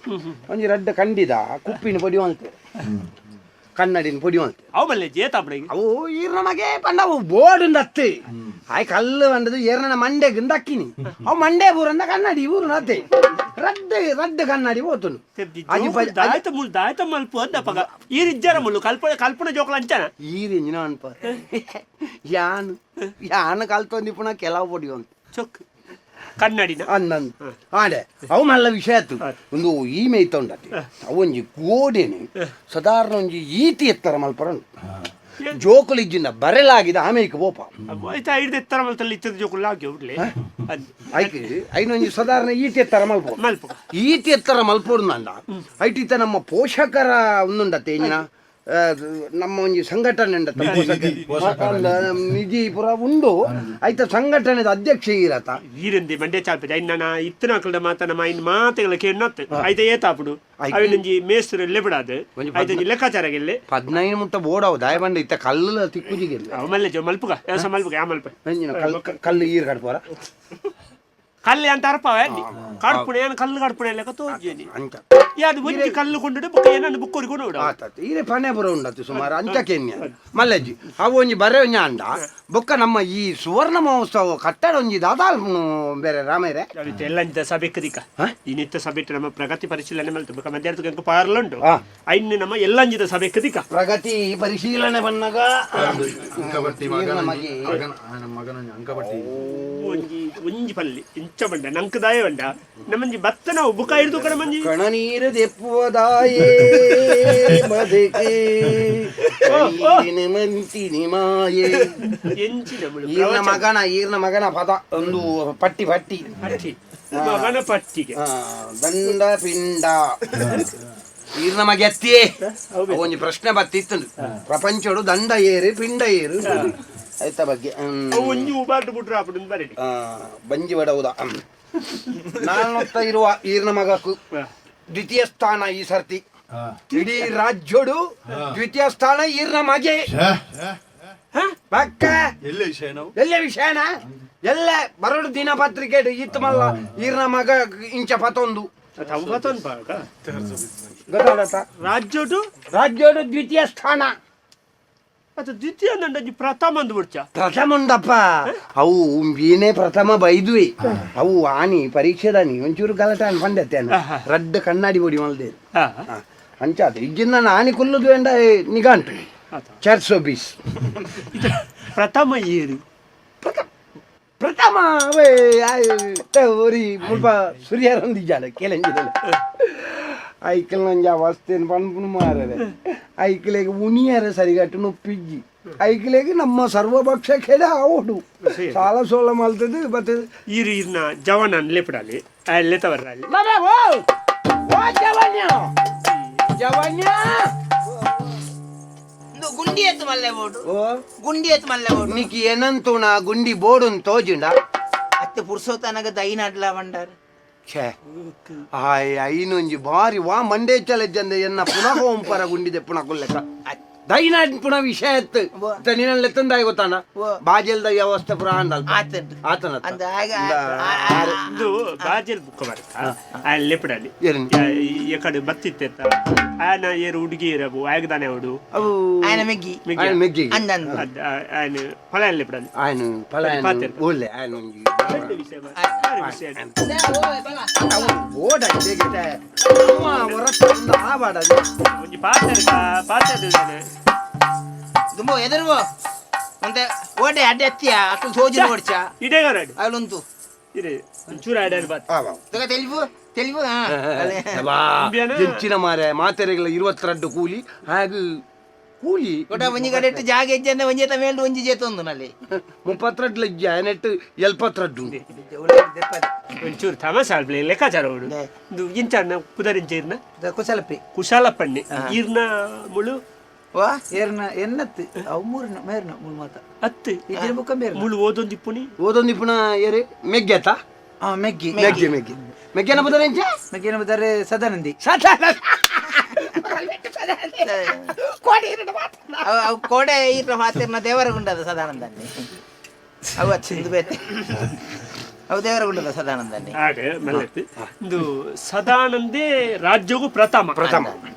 ಒಂಜಿ ರಡ್ಡ ಕಂಡಿದ ಕುಪ್ಪಿನ ಪೊಡಿ ಅಂತೆ ಕನ್ನಡಿನ ಪೊಡಿ ಅಂತೆ ಅವು ಮಲ್ಲೆ ಜೇತಾಪಡೆಗೆ ಅವು ಈರ್ನ ಮಗೆ ಪಂಡ ಅವು ಬೋರ್ಡ್ ಅತ್ತೆ ಆಯ್ ಕಲ್ಲು ಬಂದದು ಏರ್ನ ಮಂಡೆಗೆ ದಕ್ಕಿನಿ ಅವು ಮಂಡೆ ಊರಂದ ಕನ್ನಡಿ ಊರು ನತ್ತೆ ರಡ್ಡ ರಡ್ಡ ಕನ್ನಡಿ ಹೋತನು ಅಜಿ ಪಜಿ- ದಾಯ್ತ ಮುಳ್ಳು ದಾಯ್ತ ಮಲ್ಪು ಅಂದ ಪಗ ಈ ರಿಜ್ಜರ ಮುಳ್ಳು ಕಲ್ಪನೆ ಕಲ್ಪನೆ ಜೋಕಲ ಅಂಚನ ಈ ರಿಂಜಿನ ಅನ್ಪ ಯಾನು ಯಾನು ಕಲ್ತೊಂದಿ ಪುನಃ ಕೆಲವು ಪೊಡಿ ಅಂತ ಚೊಕ್ ಕನ್ನಡಿನ ಅಂದಂದು ಆಡೆ ಅವು ಮಲ್ಲ ವಿಷಯ ಆತು ಒಂದು ಈ ಮೇಯ್ತೊಂಡತಿ ಅವೊಂಜಿ ಗೋಡೆನೆ ಸಾಧಾರಣ ಒಂಜಿ ಈತಿ ಎತ್ತರ ಮಲ್ಪರ ಜೋಕುಲು ಇಜ್ಜಿಂದ ಬರೆಲಾಗಿದೆ ಆಮೇಲೆ ಪೋಪ ಆಯ್ತಾ ಹಿಡ್ದು ಎತ್ತರ ಮಲ್ತಲ್ಲಿ ಇತ್ತದ ಜೋಕುಲ್ ಆಗಿ ಹೋಗ್ಲಿ ಅದ್ ಐಕೆ ಐನೊಂಜಿ ಸಾಧಾರಣ ಈಟಿ ಎತ್ತರ ಮಲ್ಪ ಮಲ್ಪ ಈತಿ ಎತ್ತರ ಮಲ್ಪೋಡು ಐಟಿತ ನಮ್ಮ ಪೋಷಕರ ಒಂದುಂಡತ್ತೆ ಇಂಜಿನ ನಮ್ಮ ಒಂಜಿ ಸಂಘಟನೆ ಉಂಡತ್ತ ನಿಧಿ, ಪೋಷಕರ ನಿಧಿ ಪುರ ಉಂಡು ಐತ ಸಂಘಟನೆದ ಅಧ್ಯಕ್ಷ ಇರತ್ತ ಈರಂದಿ ಮಂಡ್ಯ ಚಾಲ್ಪೆ ಐನ್ ನನ್ನ ಇತ್ತನ ಅಕಲ್ದ ಮಾತ ನಮ್ಮ ಐನ್ ಮಾತೆಗಳ ಕೇಳತ್ ಐತ ಏತಾಪುಡು ಅವಿನಂಜಿ ಮೇಸ್ತ್ರು ಲೆಬಡಾದು ಒಂಜಿ ಐತಂಜಿ ಲೆಕ್ಕಾಚಾರ ಗೆಲ್ಲೆ ಪದ್ನೈದು ಮುಟ್ಟ ಬೋಡವು ದಾಯ ಬಂಡ ಇತ್ತ ಕಲ್ಲು ತಿಕ್ಕುಜಿಗೆ ಅವ ಮಲ್ಲೆ ಜೋ ಮಲ್ಪುಗ ಯಾಸ ಮಲ್ಪುಗ ಯಾ ಮಲ್ಪ ಕಲ್ಲು ಕಲ್ಲು ಈರು ಕಡ್ಪೋರ ಕಲ್ಲು ಅಂತ ಅರ್ಪವ ಕಡ್ಪುಣೆ ಏನು ಕಲ್ಲು ಕಡ್ಪುಣೆ ಲೆಕ್ಕ ತೋಜೇನಿ ಅಂಚ ಯಾದು ಒಂಜಿ ಕಲ್ಲು ಕೊಂಡು ಬುಕ್ಕ ಏನನ್ನು ಬುಕ್ಕೋರಿ ಕೊಂಡು ಆತಾತು ಈರೆ ಪನೆ ಬರೋ ಉಂಡತ್ತು ಸುಮಾರು ಅಂಚಕೆನ್ಯ ಮಲ್ಲಜ್ಜಿ ಅವು ಒಂಜಿ ಬರೆ ಒಂಜಿ ಅಂಡ ಬೊಕ್ಕ ನಮ್ಮ ಈ ಸುವರ್ಣ ಮಹೋತ್ಸವ ಕಟ್ಟಡ ಒಂಜಿ ದಾದಾಲ್ ಬೇರೆ ರಾಮೇರೆ ಎಲ್ಲಂತ ಸಭೆ ಕದಿಕ ಈ ನಿತ್ಯ ಸಭೆ ನಮ್ಮ ಪ್ರಗತಿ ಪರಿಶೀಲನೆ ಮಲ್ತು ಬೊಕ್ಕ ಮಧ್ಯಾಹ್ನದ ಪಾರ್ಲುಂಡು ಐನ್ ನಮ್ಮ ಎಲ್ಲಂಜಿದ ಸಭೆ ಕದಿಕ ಪ್ರಗತಿ ಪರಿಶೀಲನೆ ಬನ್ನಗ ಅಂಕಬಟ್ಟಿ ಈರ್ನ ಮಗೆ ಮಗನ ಅಂಕಬಟ್ಟಿ ಒಂಜಿ ಒಂಜಿ ಪಲ್ಲಿ ಇಂಚ ಬಂಡ ನಂಕದಾಯ ಬಂಡ ನಮ್ಮಂಜಿ ಬತ್ತನ ಬುಕ್ಕ ಹಿಡಿದು ಕಡ ಮಂಜಿ ಕಣನೀರು ದೆಪ್ಪುವದಾಯೇ ಬದುಕೆ ಕಣ್ಣೀರಿನ ಮಂತಿನಿ ಮಾಯೆ ಎಂಚಿ ನಮ್ಮಳು ಈರ್ನ ಮಗನ ಪದ ಒಂದು ಪಟ್ಟಿ ಪಟ್ಟಿ ಪಟ್ಟಿ ಮಗನ ಪಟ್ಟಿಗೆ ದಂಡ ಪಿಂಡ ಈರ್ನ ಮಗೆ ಅತ್ತಿಯೇ ಒಂಜಿ ಪ್ರಶ್ನೆ ಬತ್ತಿತ್ತು ಪ್ರಪಂಚಡು ದಂಡ ಏರು ಪಿಂಡ ಏರು ಆಯ್ತ ಬಗ್ಗೆ ಒಂಜಿ ಉಬಾಟು ಬಿಟ್ರು ಅಪ್ಪಡು ಬರಲಿ ಬಂಜಿ ಬಡವುದ ನಾನೊತ್ತ ಇರುವ ಈರ್ನ ಮಗಕು ದ್ವಿತೀಯ ಸ್ಥಾನ ಈ ಸರ್ತಿ ಇಡೀ ರಾಜ್ಯೋಡು ದ್ವಿತೀಯ ಸ್ಥಾನ ಈರ್ನ ಮಗೆ ಪಕ್ಕ ಎಲ್ಲಿ ವಿಷಯ ನಾವು ಎಲ್ಲ ವಿಷಯನ ಎಲ್ಲ ಬರಡು ದಿನಪತ್ರಿಕೆ ಇತ್ತು ಮಲ್ಲ ಈರ್ನ ಮಗ ಇಂಚ ಪತೊಂದು ಗೊತ್ತಾಡತ್ತ ರಾಜ್ಯೋಡು ರಾಜ್ಯೋಡು ದ್ವಿತೀಯ ಸ್ಥಾನ ಅದು ದ್ವಿತೀಯ ನಂಡಂಜಿ ಪ್ರಥಮ ಅಂದು ಬಿಡ್ಚ ಪ್ರಥಮ ಉಂಡಪ್ಪ ಅವು ಉಂಬಿನೇ ಪ್ರಥಮ ಬೈದುವೆ ಅವು ಆನಿ ಪರೀಕ್ಷೆದಾನಿ ಒಂಚೂರು ಗಲಾಟೆ ಅನ್ ಪಂಡತ್ತೇನ ರಡ್ಡ ಕಣ್ಣಾಡಿ ಬೊಡಿ ಮಲ್ದೇರು ಅಂಚಾದ ಇಜ್ಜಿನ ನಾನು ಆನಿ ಕುಲ್ಲುದು ಎಂಡ ನಿಗಾಂಟು ಚರ್ಚ್ ಬೀಸ್ ಪ್ರಥಮ ಏರು ಪ್ರಥಮ ಅವೇ ಒರಿ ಮುಲ್ಪ ಸುರಿಯಾರೊಂದಿಜ್ಜಾಲ ಕೇಳಂಜಿದಲ್ಲ ಐಕಲ್ ನಂಜ ಅವಸ್ಥೆನ್ ಪನ್ಪುನು ಮಾರರೆ ಐಕಲೆಗ್ ಉಣಿಯರ ಸರಿಗಟ್ಟು ನೊಪ್ಪಿಜ್ಜಿ ಐಕಲೆಗ್ ನಮ್ಮ ಸರ್ವಪಕ್ಷ ಕೆಡ ಆವಡು ಸಾಲ ಸೋಲ ಮಲ್ತದು ಬತ್ತೆ ಈರು ಈರ್ನ ಜವನ ಲೇಪಡಾಲಿ ಅಲ್ಲೇ ತವರ್ರಾಲಿ ಓ ಓ ಜವನ್ಯ ಜವನ್ಯ ಗುಂಡಿ ಎತ್ತು ಮಲ್ಲೆ ಬೋಡು ಓ ಗುಂಡಿ ಎತ್ತು ಮಲ್ಲೆ ಬೋಡು ನಿಕ್ಕಿ ಏನಂತುಣ ಗುಂಡಿ ಬೋಡುನ್ ತೋಜಿಂಡ ಅತ್ತೆ ಪುರ್ಸೋತನಗ ದೈನಾಡ್ಲ ಬಂಡಾರ ಛೇ ಆಯ್ ಐನೊಂಜಿ ಬಾರಿ ವಾ ಮಂಡೇ ಚಲಜ್ಜಂದೆ ಎನ್ನ ಪುನಃ ಓಂಪರ ಗುಂಡಿದೆ ಪುನಃ ಕುಲ್ಲೆಕ್ಕ ದೈನಾಡ್ ಪುನಃ ವಿಷಯ ಎತ್ತು ನಿನ್ನಲ್ಲಿ ತಂದಾಯ ಗೊತ್ತಾನ ಬಾಜಲ್ದ ವ್ಯವಸ್ಥೆ ಪುರ ಅಂದಲ್ ಆತಂಡು. ಆತನ ಅಂದ ಆಗ ಇದು ಬಾಜಲ್ ಬುಕ್ಕ ಬರ್ತಾ ಲೇಪಡಾಲಿ ಏನ್? ಎಕಡೆ ಬತ್ತಿತ್ತೆತ್ತ ಆಯನ ಏರು ಹುಡುಗಿ ಇರಬು ಆಯಗದಾನೆ ಅವಡು ಅವು ಆಯನ ಮೆಗ್ಗಿ ಆಯನ ಮೆಗ್ಗಿ ಅಂದ ಅಂದ ಆಯನ ಫಲ ಲೇಪಡಾಲಿ ಆಯನ ಫಲ ಪಾತೆರ್. ಒಳ್ಳೆ ಆಯನ ಒಂಜಿ ವಿಷಯ ಬಾರಿ ವಿಷಯ ಓಡ ಇದೇಗಿತ್ತೆ ಹೊರತು ಆವಾಡ ಒಂಜಿ ಪಾತೆರ್ ಪಾತೆರ್ ದುಂಬೋ ಎದುರು ಮತ್ತೆ ಓಡೆ ಅಡ್ಡೆ ಅತ್ತಿಯ ಅಕ್ಕಲು ಸೋಜಿ ನೋಡ್ಚ ಇಡೇಗರಡು ಅವಳುಂತು ಇದೆ ಒಂಚೂರು ಆಡಾರು ಬಾತ್ ಆವ ತಗ ತೆಲಿಪು ತೆಲಿಪು ಎಂಚಿನ ಮಾರೆ ಮಾತೆರೆಗಳ 22 ಕೂಲಿ ಹಾಗೆ ಕೂಲಿ ಕೊಟ ಒಂಜಿ ಕಡೆ ಇಟ್ಟು ಜಾಗ ಹೆಜ್ಜೆ ಒಂಜಿ ಮೇಲ್ಡು ಒಂಜಿ ಜೇತೊಂದು ನಲ್ಲಿ 32 ಲಜ್ಜ ನೆಟ್ಟು 72 ಉಂಡು. ಒಂಚೂರು ತಮಾಷೆ ಆಲ್ಪ್ಲೆ ಲೆಕ್ಕಾಚಾರ ಅವಡು ಇದು ಇಂಚಾನ ಪುದರಿಂಚ ಇರ್ನ ಕುಶಲಪಿ ಕುಶಾಲಪ್ಪಣ್ಣೆ ಈರ್ನ ಮುಳು ವಾ ಏರ್ನ ಎನ್ನತ್ತು ಅವು ಮೂರಿನ ಮೇರ್ನ ಮುಳು ಮಾತ ಅತ್ತು ಇದ್ರ ಬುಕ್ಕ ಮೇರ್ನ ಮುಳು ಓದೊಂದಿಪ್ಪುನಿ ಓದೊಂದು ಪುನಃ ಏರಿ ಮೆಗ್ಗೆತ ಆ ಮೆಗ್ಗಿ ಮೆಗ್ಗೆ ಮೆಗ್ಗೆ ಮೆಗ್ಗೆನ ಪುದರಿಂಚ ಮೆಗ್ಗಿನ ಬದ್ದಾರೆ ಸದಾನಂದಿ ಅವು ಕೋಡೆ ಈರ್ನ ಮಾತಿರ್ನ ದೇವರ ಗುಂಡದ ಸದಾನಂದನ್ನಿ ಅವು ಅಚ್ಚಿಂದು ಬೇತೆ ಅವು ದೇವರ ಗುಂಡದ ಸದಾನಂದನ್ನಿ ಹಾಗೆ ಮಲ್ಲತ್ತು ಇದು ಸದಾನಂದೇ ರಾಜ್ಯಗೂ ಪ್ರಥಮ ಪ್ರಥಮ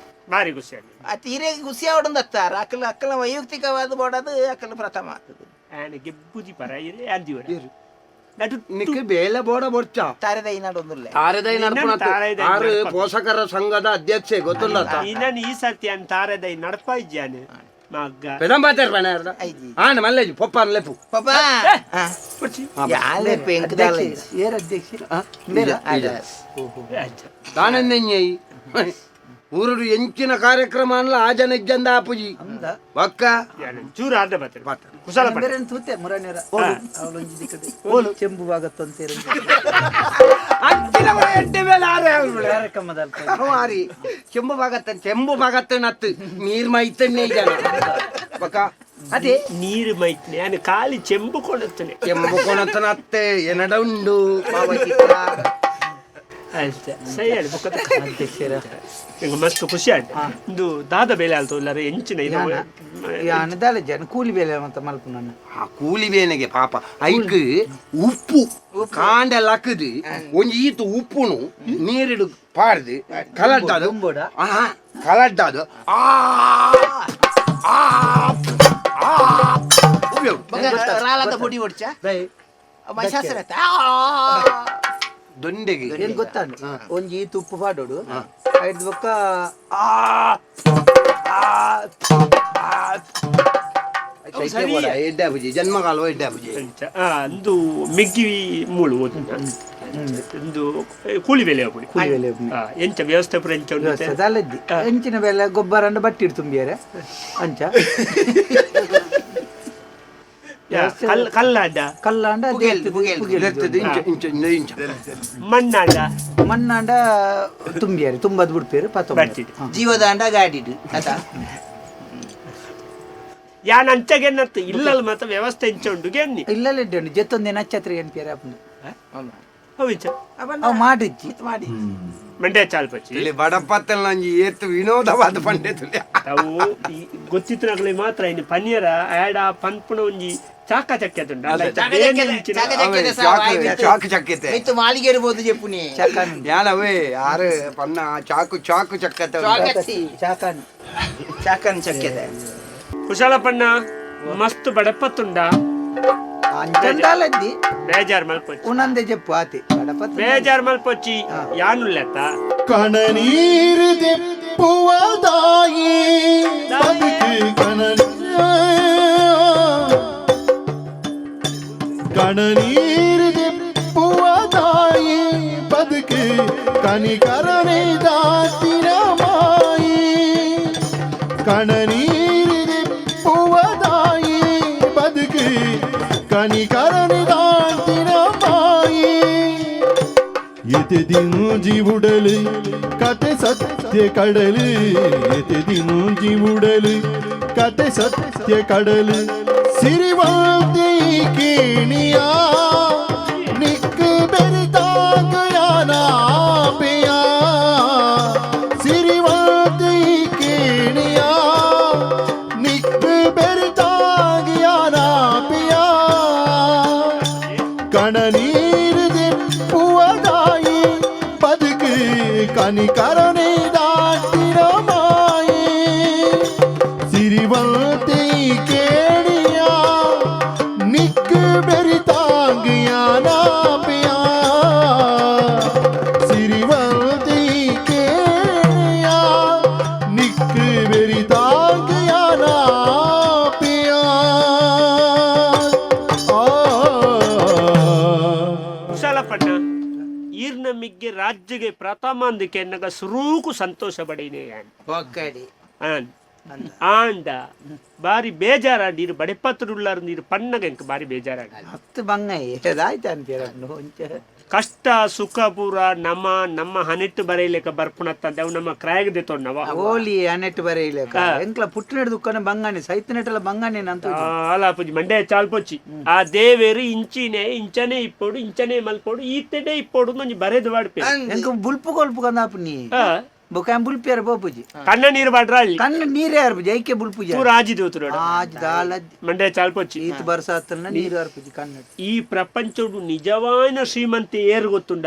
ಭಾರಿ ಖುಷಿ ಆಗಿದೆ ಆ ತೀರೆ ಖುಷಿ ಅವಡೊಂದು ಅತ್ತಾರ ಅಕ್ಕಲ ಅಕ್ಕಲ ವೈಯಕ್ತಿಕವಾದ ಬೋಡದು ಅಕ್ಕಲ ಪ್ರಥಮ ಆಗ್ತದೆ ಆನೆ ಗೆಬ್ಬುದಿ ಪರ ಇರೆ ಅಂದಿವರ ನಡು ನಿಕ್ ಬೇಲೆ ಬೋಡ ಬೊಡ್ಚ ತಾರೆದ ಈನಾಡೊಂದುಲ್ಲೆ ತಾರೆದೈ ನಡ್ಪುಣ ತಾರೆದೈ ಆರು ನಡ್ಪ. ಪೋಷಕರ ಸಂಘದ ಅಧ್ಯಕ್ಷೆ ಗೊತ್ತುಲ್ಲ ನಾನು ಈ ಸರ್ತಿ ಅನ್ ತಾರೆದೈ ನಡಪ ಇಜ್ಜಾನೆ ಮಗ್ಗ ಪೆದಂಬಾತೇರ್ ಪಣ ಐಜಿ. ಆನ ಮಲ್ಲೇಜಿ ಪೊಪ್ಪ ಲೆಪ್ಪು ಪಾಪ ಯಾಲೆ ಪೆಂಕದಾಲ ಏರ್ ಅಧ್ಯಕ್ಷ ದಾನನ್ನೆಂಜೈ ಊರುಡು ಎಂಚಿನ ಕಾರ್ಯಕ್ರಮ ಅನ್ಲ ಆ ಜನ ಇಜ್ಜಂದ ಆಪುಜಿ ಬಕ್ಕ ಚೂರು ಆದ ಬಾತ್ರೆ ಕುಶಾಲ ಬೇರೆ ತೂತೆ ಮುರಾಣಿಯರ ಅವಳೊಂಜಿ ದಿಕ್ಕದೆ ಚೆಂಬು ಭಾಗತ್ತಂತೇರು ಅಂಚಿನ ಎಡ್ಡೆ ಮೇಲೆ ಆರೆ ಆಲ್ಬಿಡ. ಕಾರ್ಯಕ್ರಮದ ಅಲ್ಪ ಮಾರಿ ಚೆಂಬು ಭಾಗತ್ತ ಚೆಂಬು ಭಾಗತ್ತ ನತ್ತು ನೀರ್ ಮೈತನ್ನೇ ಜನ ಬಕ್ಕ ಅದೇ ನೀರು ಮೈತ್ನೆ ನಾನು ಖಾಲಿ ಚೆಂಬು ಕೊಡುತ್ತೇನೆ ಕೆಂಬು ಕೊಣತನ ಅತ್ತೆ ಎನಡ ಉಂಡು ಪಾವಚಿತ್ರ. ಅಷ್ಟೇ ಸರಿ ಹೇಳಿ ಬೊಕ್ಕ ಮಸ್ತ್ ಖುಷಿ ಆಯ್ತು. ಇಂದು ದಾದ ಬೇಲೆ ಆಲ್ತು ಇಲ್ಲಾರೆ ಎಂಚಿನ ಇದು? ಯಾನ್ ದಾಲ ಜನ ಕೂಲಿ ಬೇಲೆ ಅಂತ ಮಲ್ಪು ನನ್ನ. ಆ ಕೂಲಿ ಬೇನೆಗೆ ಪಾಪ ಐಕ್ ಉಪ್ಪು ಕಾಂಡ ಲಕ್ಕದು ಒಂಜಿ ಈತು ಉಪ್ಪುನು ನೀರಿಡು ಪಾಡ್ದು ಕಲಡ್ಡಾದು. ದುಂಬೋಡ? ಆ ಕಲಡ್ಡಾದು ಆ ಆ ಆ ಉಪಯೋಗ. ರಾಲದ ಪೊಡಿ ಹೊಡ್ಚ ಮೈಸಾಸರ. ದೊಂಡೆಗೆ ಏನ್ ಗೊತ್ತಾನು, ಒಂಜಿ ಈತು ಉಪ್ಪು ಪಾಡೋಡು, ಐದು ಬೊಕ್ಕ ಆ ಆ ಆ. ಶೈತ್ಯ ಬೋಡ, ಎಡ್ಡೆ ಬುಜಿ ಜನ್ಮಕಾಲವ ಎಡ್ಡೆ ಬುಜಿ. ಅಂಚ ಆ ಅಂದು ಮೆಗ್ಗಿ ಮೂಳು ಓದುನ ಇಂದು ಕೂಲಿ ಬೇಲೆ ಆಪುಣಿ. ಕೂಲಿ ಬೇಲೆ ಆಪುನಿ. ಆ, ಎಂಚ ವ್ಯವಸ್ಥೆ ಪೂರ ಎಂಚ ಉಂಡು? ವ್ಯವಸ್ಥೆ ದಾಲದ್ದಿ ಎಂಚಿನ ಬೇಲೆ ಗೊಬ್ಬರ ಅಂಡ ಬಟ್ಟಿ ತುಂಬಿಯರೆ ಅಂಚ. ಯಾ, ಕಲ್ ಕಲ್ಲಾಂಡ ಕಲ್ಲಾಂಡ ಪುಗೆಲ್, ಪುಗೆಲ್. ದೆತ್ತದು ಇಂಚ ಇಂಚ ಇಂಚ ಇಂಚ. ಮಣ್ಣಾಂಡ ಮಣ್ಣಾಂಡ ತುಂಬಿಯರೆ ತುಂಬದ್ ಬಿಡ್ಪೇರು ಪತ. ಬಟ್ಟಿಡ್. ಜೀವದಾಂಡ ಗಾಡಿಡು ಅತ. ಯಾನ್ ಅಂಚಗೆನ್ನತ್ತು ಇಲ್ಲಲ್ ಮಾತ ವ್ಯವಸ್ಥೆ ಎಂಚ ಉಂಡು ಗೆನ್ನಿ. ಇಲ್ಲಲ್ಲ ಇಡ್ಡೆ ಜೆತ್ತೊಂದಿನ ನಕ್ಷತ್ರ ಎನ್ಪಿಯರೆ ಅಪ್ಪನು. ಅವು ಇಂಚ ಅವು ಮಾಡಿಜ್ಜಿ. ಮಾಡಿ. ಮಂಡ್ಯ ಚಾಲ್ಪಚ್ಚಿ. ಇಲ್ಲಿ ಬಡಪತ್ತಲ್ ನಂಜಿ ಏತ್ ವಿನೋದವಾದ ಪಂಡೆ ತುಲೆ. ಅವು ಈ ಗೊತ್ತಿತ್ತನಾಗಲಿ ಮಾತ್ರ ಇನ್ನು ಪನಿಯರ ಆಡ ಪನ್ಪುಣ ಒಂಜಿ ಚಾಕ ಚಕ್ಕೆದುಂಡು ಅಲ್ಲ, ಬೇನೆ ಇಂಚಿನ. ಚಾಕು ಚಕ್ಕೆತೆ. ಮಿತ್ತು ಮಾಲಿಗೆ ಇರ್ಬೋದು ಚೆಪ್ಪುನಿ. ಚಾಕಾನು. ಯಾನವೇ ಆರು ಪನ್ನ ಚಾಕು ಚಾಕು ಚಕ್ಕತೆ ಉಂಡು. ಚಾಕಾನು. ಚಾಕನ್ ಚಕ್ಕೆದೆ. ಕುಶಾಲಪ್ಪಣ್ಣ ಮಸ್ತ್ ಬಡಪತ್ತುಂಡ. ಅಂಚಂದಾಲದ್ದಿ. ಬೇಜಾರ್ ಮಲ್ಪೊಚ್ಚಿ. ಉನಂದೆ ಜೆಪ್ಪು ಆತೆ ಬಡಪತ್ತು. ಬೇಜಾರ್ ಮಲ್ಪೊಚ್ಚಿ ಯಾನುಲ್ಲೆತ್ತ. ಕಣನೀರು ದೆಪ್ಪುವದಾಯಿ ಬದುಕು ಕಣನೀರು ದೆಪ್ಪುವದಾಯಿ ಬದುಕು ಕನಿಕರಣೆ ದಾತಿನ ಮಾಯಿ ಕಣನೀರು ದೆಪ್ಪುವದಾಯಿ ಬದುಕು ಕನಿಕರಣೆ ದಾಟಿನ ಮಾಯಿ ಎತೆದಿಂಜಿ ಉಡಲು ಕತೆ ಸತ್ಯ ಕಡಲು ಎತೆದಿಂಜಿ ಉಡಲು ಕತೆ ಸತ್ಯ ಕಡಲು ಸಿರಿವಂತಿ ಕೇಣಿಯ ನಿಕ್ ಬೆರಿತಾಗಯಾನ ಪಿಯ ಸಿರಿವಂತಿ ಕೇಣಿಯ ನಿಕ್ ಬೆರಿತಾಗಯಾನ ಪಿಯ ಕಣನೀರು ದೆಪ್ಪುವದಾಯಿ ಬದುಕು ಕನಿಕರಣೆ ದಾಟಿನ ಮಾಯಿ ಸಿರಿವಂತಿ ಕೇಣಿಯ ನಿಕ್ ಬೆರಿತಾಂಗಿಯಾನ ಪಿಯ ಸಿರಿವಂತಿ ಕೇಣಿಯ ನಿಕ್ ಬೆರಿತಾಂಗಿಯಾನ ಪಿಯ ಆ ಕುಶಾಲಪ್ಪಣ್ಣ ಈರ್ನ ಮಿಗ್ಗೆ ರಾಜ್ಯಗೆ ಪ್ರಥಮ ಅಂದಕ್ಕೆ ಎನ್ನಗ ಸುರೂಕು ಸಂತೋಷ ಪಡೀನೆ ಯಾನ್. ಒಕ್ಕಡಿ. ಆನ್ ಆಂಡ ಬಾರಿ ಬೇಜಾರಾಂಡ್ ಇರು ಬಡೆಪತ್ತುಳ್ಳಾರು ನೀರು ಪನ್ನಗ ಎಂಕ್ ಬಾರಿ ಬೇಜಾರಾಂಡ್. ಹತ್ತು ಬಂಗಾಯಿ ಅದಾಯ್ತು ಅನ್ಪಿಯರೆ ಅಪ್ಪನು ಒಂಚ. ಕಷ್ಟ ಸುಖ ಪೂರ ನಮ್ಮ ನಮ್ಮ ಹನೆಟ್ಟು ಬರೆಯಲಿಕ್ಕೆ ಬರ್ಪುಣತ್ತಂದೆ ಅವು ನಮ್ಮ ಕ್ರಾಯಗ ದೆತ್ತೊನ್ನವ. ಓಲಿ ಅನೆಟ್ ಬರೆಯಿಲ್ಲ ಎಂಕ್ಲ ಪುಟ್ಟನೆಡ್ ದುಕ್ಕನ ಬಂಗಾಣಿ ಸೈತನೆಟಲ ಬಂಗಾಣಿ ಅಂತ. ಅಲ್ಲ ಪೂಜಿ ಮಂಡೆ ಚಾಲ್ಪೊಚ್ಚಿ ಆ ದೇವೇರು ಇಂಚಿನೆ ಇಂಚನೆ ಇಪ್ಪೋಡು ಇಂಚನೆ ಮಲ್ಪೋಡು ಈತೆಡೆ ಇಪ್ಪೋಡು ಒಂಜಿ ಬರೆದು ವಾಡ್ಪೆ. ಎಂಕ ಬುಲ್ಪು ಕೊಲ್ಪು ಕಂದಾಪು ನೀ ಬೊಕ ಬುಲ್ಪಿಯರ ಬೋಪುಜಿ. ಕಣ್ಣ ನೀರು ಬಾಡ್ರ ಅಲ್ಲಿ. ಕಣ್ಣು ನೀರೇ ಅರ್ಪುಜಿ ಐಕೆ ಬುಲ್ಪುಜಿ. ಪೂರ ಆಜಿ ದೋತುರೋಡು. ಆಜ್ ದಾಲ. ಮಂಡೆ ಚಾಲ್ಪೊಚ್ಚಿ. ಈತ್ ಬರ್ಸಾತನ ನೀರು ಅರ್ಪುಜಿ ಕಣ್ಣು. ಈ ಪ್ರಪಂಚಡು ನಿಜವಾದ ಶ್ರೀಮಂತೆ ಏರು ಗೊತ್ತುಂಡ?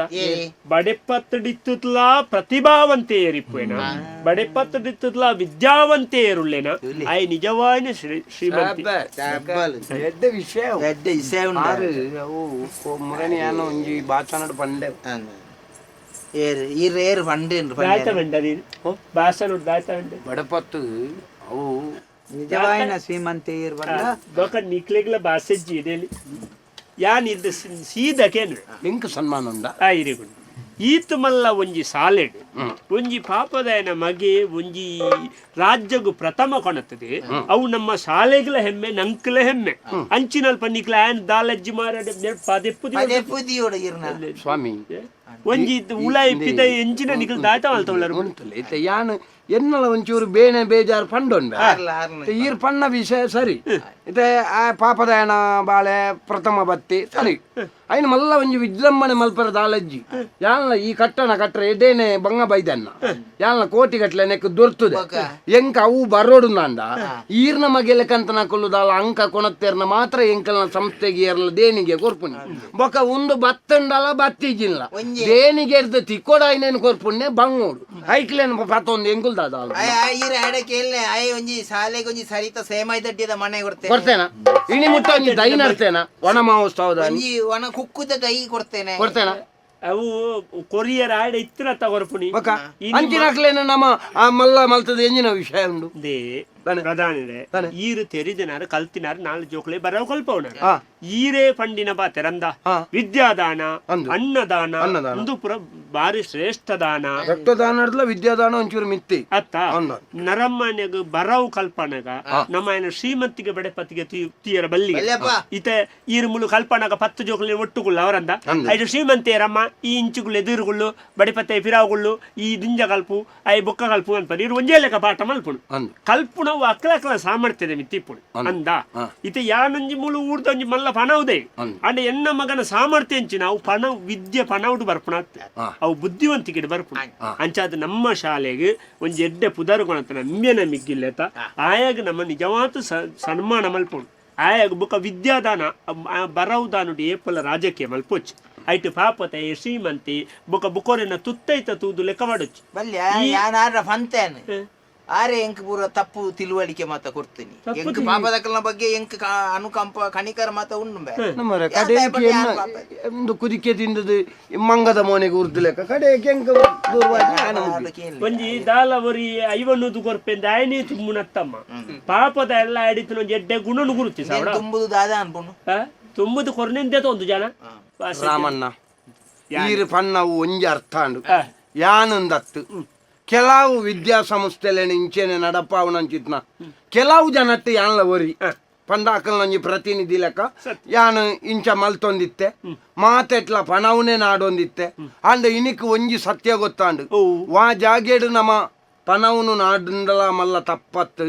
ಬಡೆಪತ್ತಡಿತ್ತುತ್ಲಾ ಪ್ರತಿಭಾವಂತೆ ಏರಿಪ್ಪೇನ, ಬಡೆಪತ್ತಡಿತ್ತುತ್ಲಾ ವಿದ್ಯಾವಂತೆ ಏರುಳ್ಳೇನ ಆಯ್ ನಿಜವಾದ ಶ್ರೀಮಂತಿ. ಎಡ್ಡೆ ವಿಷಯ. ಎಡ್ಡೆ ಇಸೆ ಉಂಡು. ಆರು ಅವು ಮುರಣಿ ಯಾನ ಒಂಜಿ ಬಾಚನಡ್ ಪಂಡೆ. ಏರು ಈರ್ ಏರು ಪಂಡೆ. ದಾಯ್ತ ಬಂಡ ನೀನು ಬಾಸನ ದಾಯ್ತ ಬಂಡೆ. ಬಡಪತ್ತು ಅವು ನಿಜವಾಯಿನ ಶ್ರೀಮಂತೆ ಇರ್ಬಂಡ. ದೊಕ ನಿಕ್ಲೆಗ್ಲ ಬಾಸೆಜ್ಜಿ ಇದೇಲಿ ಯಾನ್ ಇದು ಸೀದಕೇನು. ಎಂಕ್ ಸನ್ಮಾನ ಉಂಡ. ಆ ಇರಿಗುಂಡು ಈತ್ ಮಲ್ಲ ಒಂಜಿ ಸಾಲೆಡ್ ಒಂಜಿ ಪಾಪದಾಯನ ಮಗೆ ಒಂಜಿ ರಾಜ್ಯಗು ಪ್ರಥಮ ಕೊಣತ್ತದೆ. ಅವು ನಮ್ಮ ಶಾಲೆಗಳ ಹೆಮ್ಮೆ, ನಂಕಲ ಹೆಮ್ಮೆ. ಅಂಚಿನಲ್ಪ ನಿಕ್ಲ ಆಯನ್ ದಾಲಜ್ಜಿ ಮಾರ ಪದೆಪ್ಪು ಸ್ವಾಮಿ ಒಂಜಿ ಉಲಾಯಿ ಪಿದ ಎಂಚಿನ ನಿಕಲ್ ದಾಟ ಮಲ್ತೊಳ್ಳರು ಉಂಟುಲೆ. ಇತ್ತೆ ಯಾನ್ ಎನ್ನಲ ಒಂಚೂರು ಬೇನೆ ಬೇಜಾರು ಪಂಡೊಂಡ ಈರ್ ಪಣ್ಣ ವಿಷಯ ಸರಿ. ಇತ್ತೆ ಆ ಪಾಪದಾಯನ ಬಾಳೆ ಪ್ರಥಮ ಬತ್ತಿ ಸರಿ. ಐನ ಮಲ್ಲ ಒಂಜಿ ವಿಜೃಂಭಣೆ ಮಲ್ಪರ ದಾಲಜ್ಜಿ ಯಾನ್ಲ ಈ ಕಟ್ಟಣ ಕಟ್ಟರೆ ಎಡೇನೆ ಬಂಗ ಬೈದನ್ನ ಯಾನ್ಲ ಕೋಟಿ ಗಟ್ಲೆ ನೆಕ್ ದೊರ್ತುದೆ ಎಂಕ ಅವು ಬರೋಡು ನಾಂಡ ಈರ್ನ ಮಗೆಲೆ ಕಂತನ ದಾಲ ಅಂಕ ಕೊಣತ್ತೇರ್ನ ಮಾತ್ರ ಎಂಕಲ್ನ ಸಂಸ್ಥೆಗೆ ಏರ್ಲ ದೇಣಿಗೆ ಕೊರ್ಪುನಿ. ಬೊಕ ಒಂದು ಬತ್ತಂಡಲ ಬತ್ತಿಜಿಲ್ಲ ದೇಣಿಗೆ ಎರ್ದ ತಿಕ್ಕೋಡ ಐನೇನು ಕೊರ್ಪುಣ್ಣೆ ಬಂಗೋಡು ಐಕ್ಲೇನು ಪತ್ತೊಂದು ಎಂಕುಲ್ ದಾದ ಒಂಜಿ ಶಾಲೆಗೆ ಒಂಜಿ ಸರಿತ ಸೇಮಾಯಿ ದಡ್ಡಿದ ಮನೆ ಕೊಡ್ತೇನೆ ಕೊಡ್ತೇನ ಇಣಿ ಮುಟ್ಟ ಒಂಜಿ ದೈ ನಡ್ತೇನ ಒಣ ಮಹೋತ್ಸವದ ಒಂಜಿ ಒಣ ಕುಕ್ಕುದ ದೈ ಕೊಡ್ತೇನೆ ಕೊಡ್ತೇನ. ಅವು ಕೊರಿಯರ್ ಆಡ ಇತ್ತಿನ ತಗೊರ್ಪುನಿ ಬೊಕ ಅಂಚಿನಕ್ಲೇನು ನಮ್ಮ ಆ ಮಲ್ಲ ಮಲ್ತದ ಎಂಜಿನ ವಿಷಯ ಉಂಡು they ಪ್ರಧಾನಿರೆ ಈರು ತೆರಿದನಾರು ಕಲ್ತಿನಾರು ನಾಲ್ ಜೋಕ್ಲೆ ಬರವ್ ಕಲ್ಪವನಾರು ಈರೇ ಪಂಡಿನ ಬಾ ತೆರಂದ ವಿದ್ಯಾದಾನ ಅನ್ನದಾನ ಒಂದು ಪುರ ಬಾರಿ ಶ್ರೇಷ್ಠ ದಾನ. ರಕ್ತದಾನ ವಿದ್ಯಾದಾನ ಒಂಚೂರು ಮಿತ್ತಿ ಅತ್ತ ನರಮ್ಮನೆಗ್ ಬರವು ಕಲ್ಪನಗ ನಮ್ಮ ಶ್ರೀಮಂತಿಗೆ ಬಡೆಪತಿಗೆ ತೀಯರ ಬಲ್ಲಿ ಇತೆ ಈರು ಮುಳು ಕಲ್ಪನಗ 10 ಜೋಕ್ಲೆ ಒಟ್ಟುಗುಳ್ಳು ಅವರಂದ ಐದು ಶ್ರೀಮಂತಿಯರಮ್ಮ ಈ ಇಂಚುಗುಳ್ಳು ಎದುರುಗುಳ್ಳು ಬಡಿಪತ್ತೆ ಫಿರಾವುಗುಳ್ಳು ಈ ದಿಂಜ ಕಲ್ಪು I ಬೊಕ್ಕ ಕಲ್ಪು ಅನ್ಪರು ಇರು ಒಂಜೇ ಲೆಕ್ಕ ಪಾಠ ಮಲ್ಪುನು ಕಲ್ಪುನ ಅಕ್ಲ ಸಾಮರ್ಥ್ಯದ ಮಿತ್ತಿಪ್ಪುನು ಅಂದ ಇತೆ ಯಾನೊಂಜಿ ಮುಳು ಊರ್ದೊಂಜಿ ಮಲ್ಲ ಪಣವುದೇ ಅಂಡ ಎನ್ನ ಮಗನ ಸಾಮರ್ಥ್ಯ ಎಂಚಿನ ಅವು ಪಣ ವಿದ್ಯೆ ಪಣವುಡು ಬರ್ಪುಣ ಅವು ಬುದ್ಧಿವಂತಿಕೆ ಬರ್ಪುಣ ಅಂಚಾದ ನಮ್ಮ ಶಾಲೆಗೆ ಒಂಜಿ ಎಡ್ಡೆ ಪುದರ್ ಕೊಣತನ ಮಿಮ್ಯನ ಮಿಗ್ಗಿಲ್ಲೇತ ಆಯಾಗ ನಮ್ಮ ನಿಜವಾದ ಸನ್ಮಾನ ಮಲ್ಪುಣು ಆಯಾಗ ಬುಕ್ಕ ವಿದ್ಯಾದಾನ ಬರವುದಾನುಡಿ ಏಪಲ ರಾಜಕೀಯ ಮಲ್ಪೊಚ್ಚು ಐಟ್ ಪಾಪತೆ ಶ್ರೀಮಂತಿ ಬುಕ್ಕ ಬುಕೋರಿನ ತುತ್ತೈತ ತೂದು ಲೆಕ್ಕ ಮಾಡುಚ್ಚು ಬಲ್ಯ ಯಾನಾರ ಫಂತೇನೆ ಆರೆ ಎಂಕ್ ಪೂರ ತಪ್ಪು ತಿಳುವಳಿಕೆ ಮಾತ ಕೊಡ್ತೀನಿ ಎಂಕ್ ಪಾಪದಕಲ್ನ ಬಗ್ಗೆ ಎಂಕ್ ಅನುಕಂಪ ಕಣಿಕರ ಮಾತ ಉಂಡು ಒಂದು ಕುದಿಕೆ ತಿಂದದು ಮಂಗದ ಮೋನೆಗೆ ಉರ್ದು ಲೆಕ್ಕ ಕಡೆ ಎಂಕ್ ಒಂಜಿ ದಾಲ ಒರಿ ಐವನ್ನೂದು ಕೊರ್ಪೆಂದ ಆಯನೇ ತುಂಬುನತ್ತಮ್ಮ ಪಾಪದ ಎಲ್ಲ ಅಡಿತನ ಒಂಜಿ ಎಡ್ಡೆ ಗುಣನು ಗುರುತಿ ತುಂಬುದು ದಾದ ಅನ್ಪುನು ತುಂಬುದು ಕೊರ್ನೆಂದೆ ಒಂದು ಜನ ರಾಮಣ್ಣ ಈರು ಪಣ್ಣವು ಒಂಜಿ ಅರ್ಥ ಅಂಡು ಯಾನಂದತ್ತು ಕೆಲವು ವಿದ್ಯಾಸಂಸ್ಥೆಲೇನ ಇಂಚೆನೆ ನಡಪಾವನಂಚಿತ್ನ ಕೆಲವು ಜನಟ್ಟು ಯಾನ್ಲ ಒರಿ ಪಂಡಾಕಲ್ ನಂಜಿ ಪ್ರತಿನಿಧಿ ಲೆಕ್ಕ ಯಾನು ಇಂಚ ಮಲ್ತೊಂದಿತ್ತೆ ಮಾತೆಟ್ಲ ಪಣವನೇ ನಾಡೊಂದಿತ್ತೆ ಅಂಡ್ ಇನಿಕ್ ಒಂಜಿ ಸತ್ಯ ಗೊತ್ತಾಂಡು ವಾ ಜಾಗೇಡು ನಮ್ಮ ಪಣವನು ನಾಡುಂಡಲ ಮಲ್ಲ ತಪ್ಪತ್ತು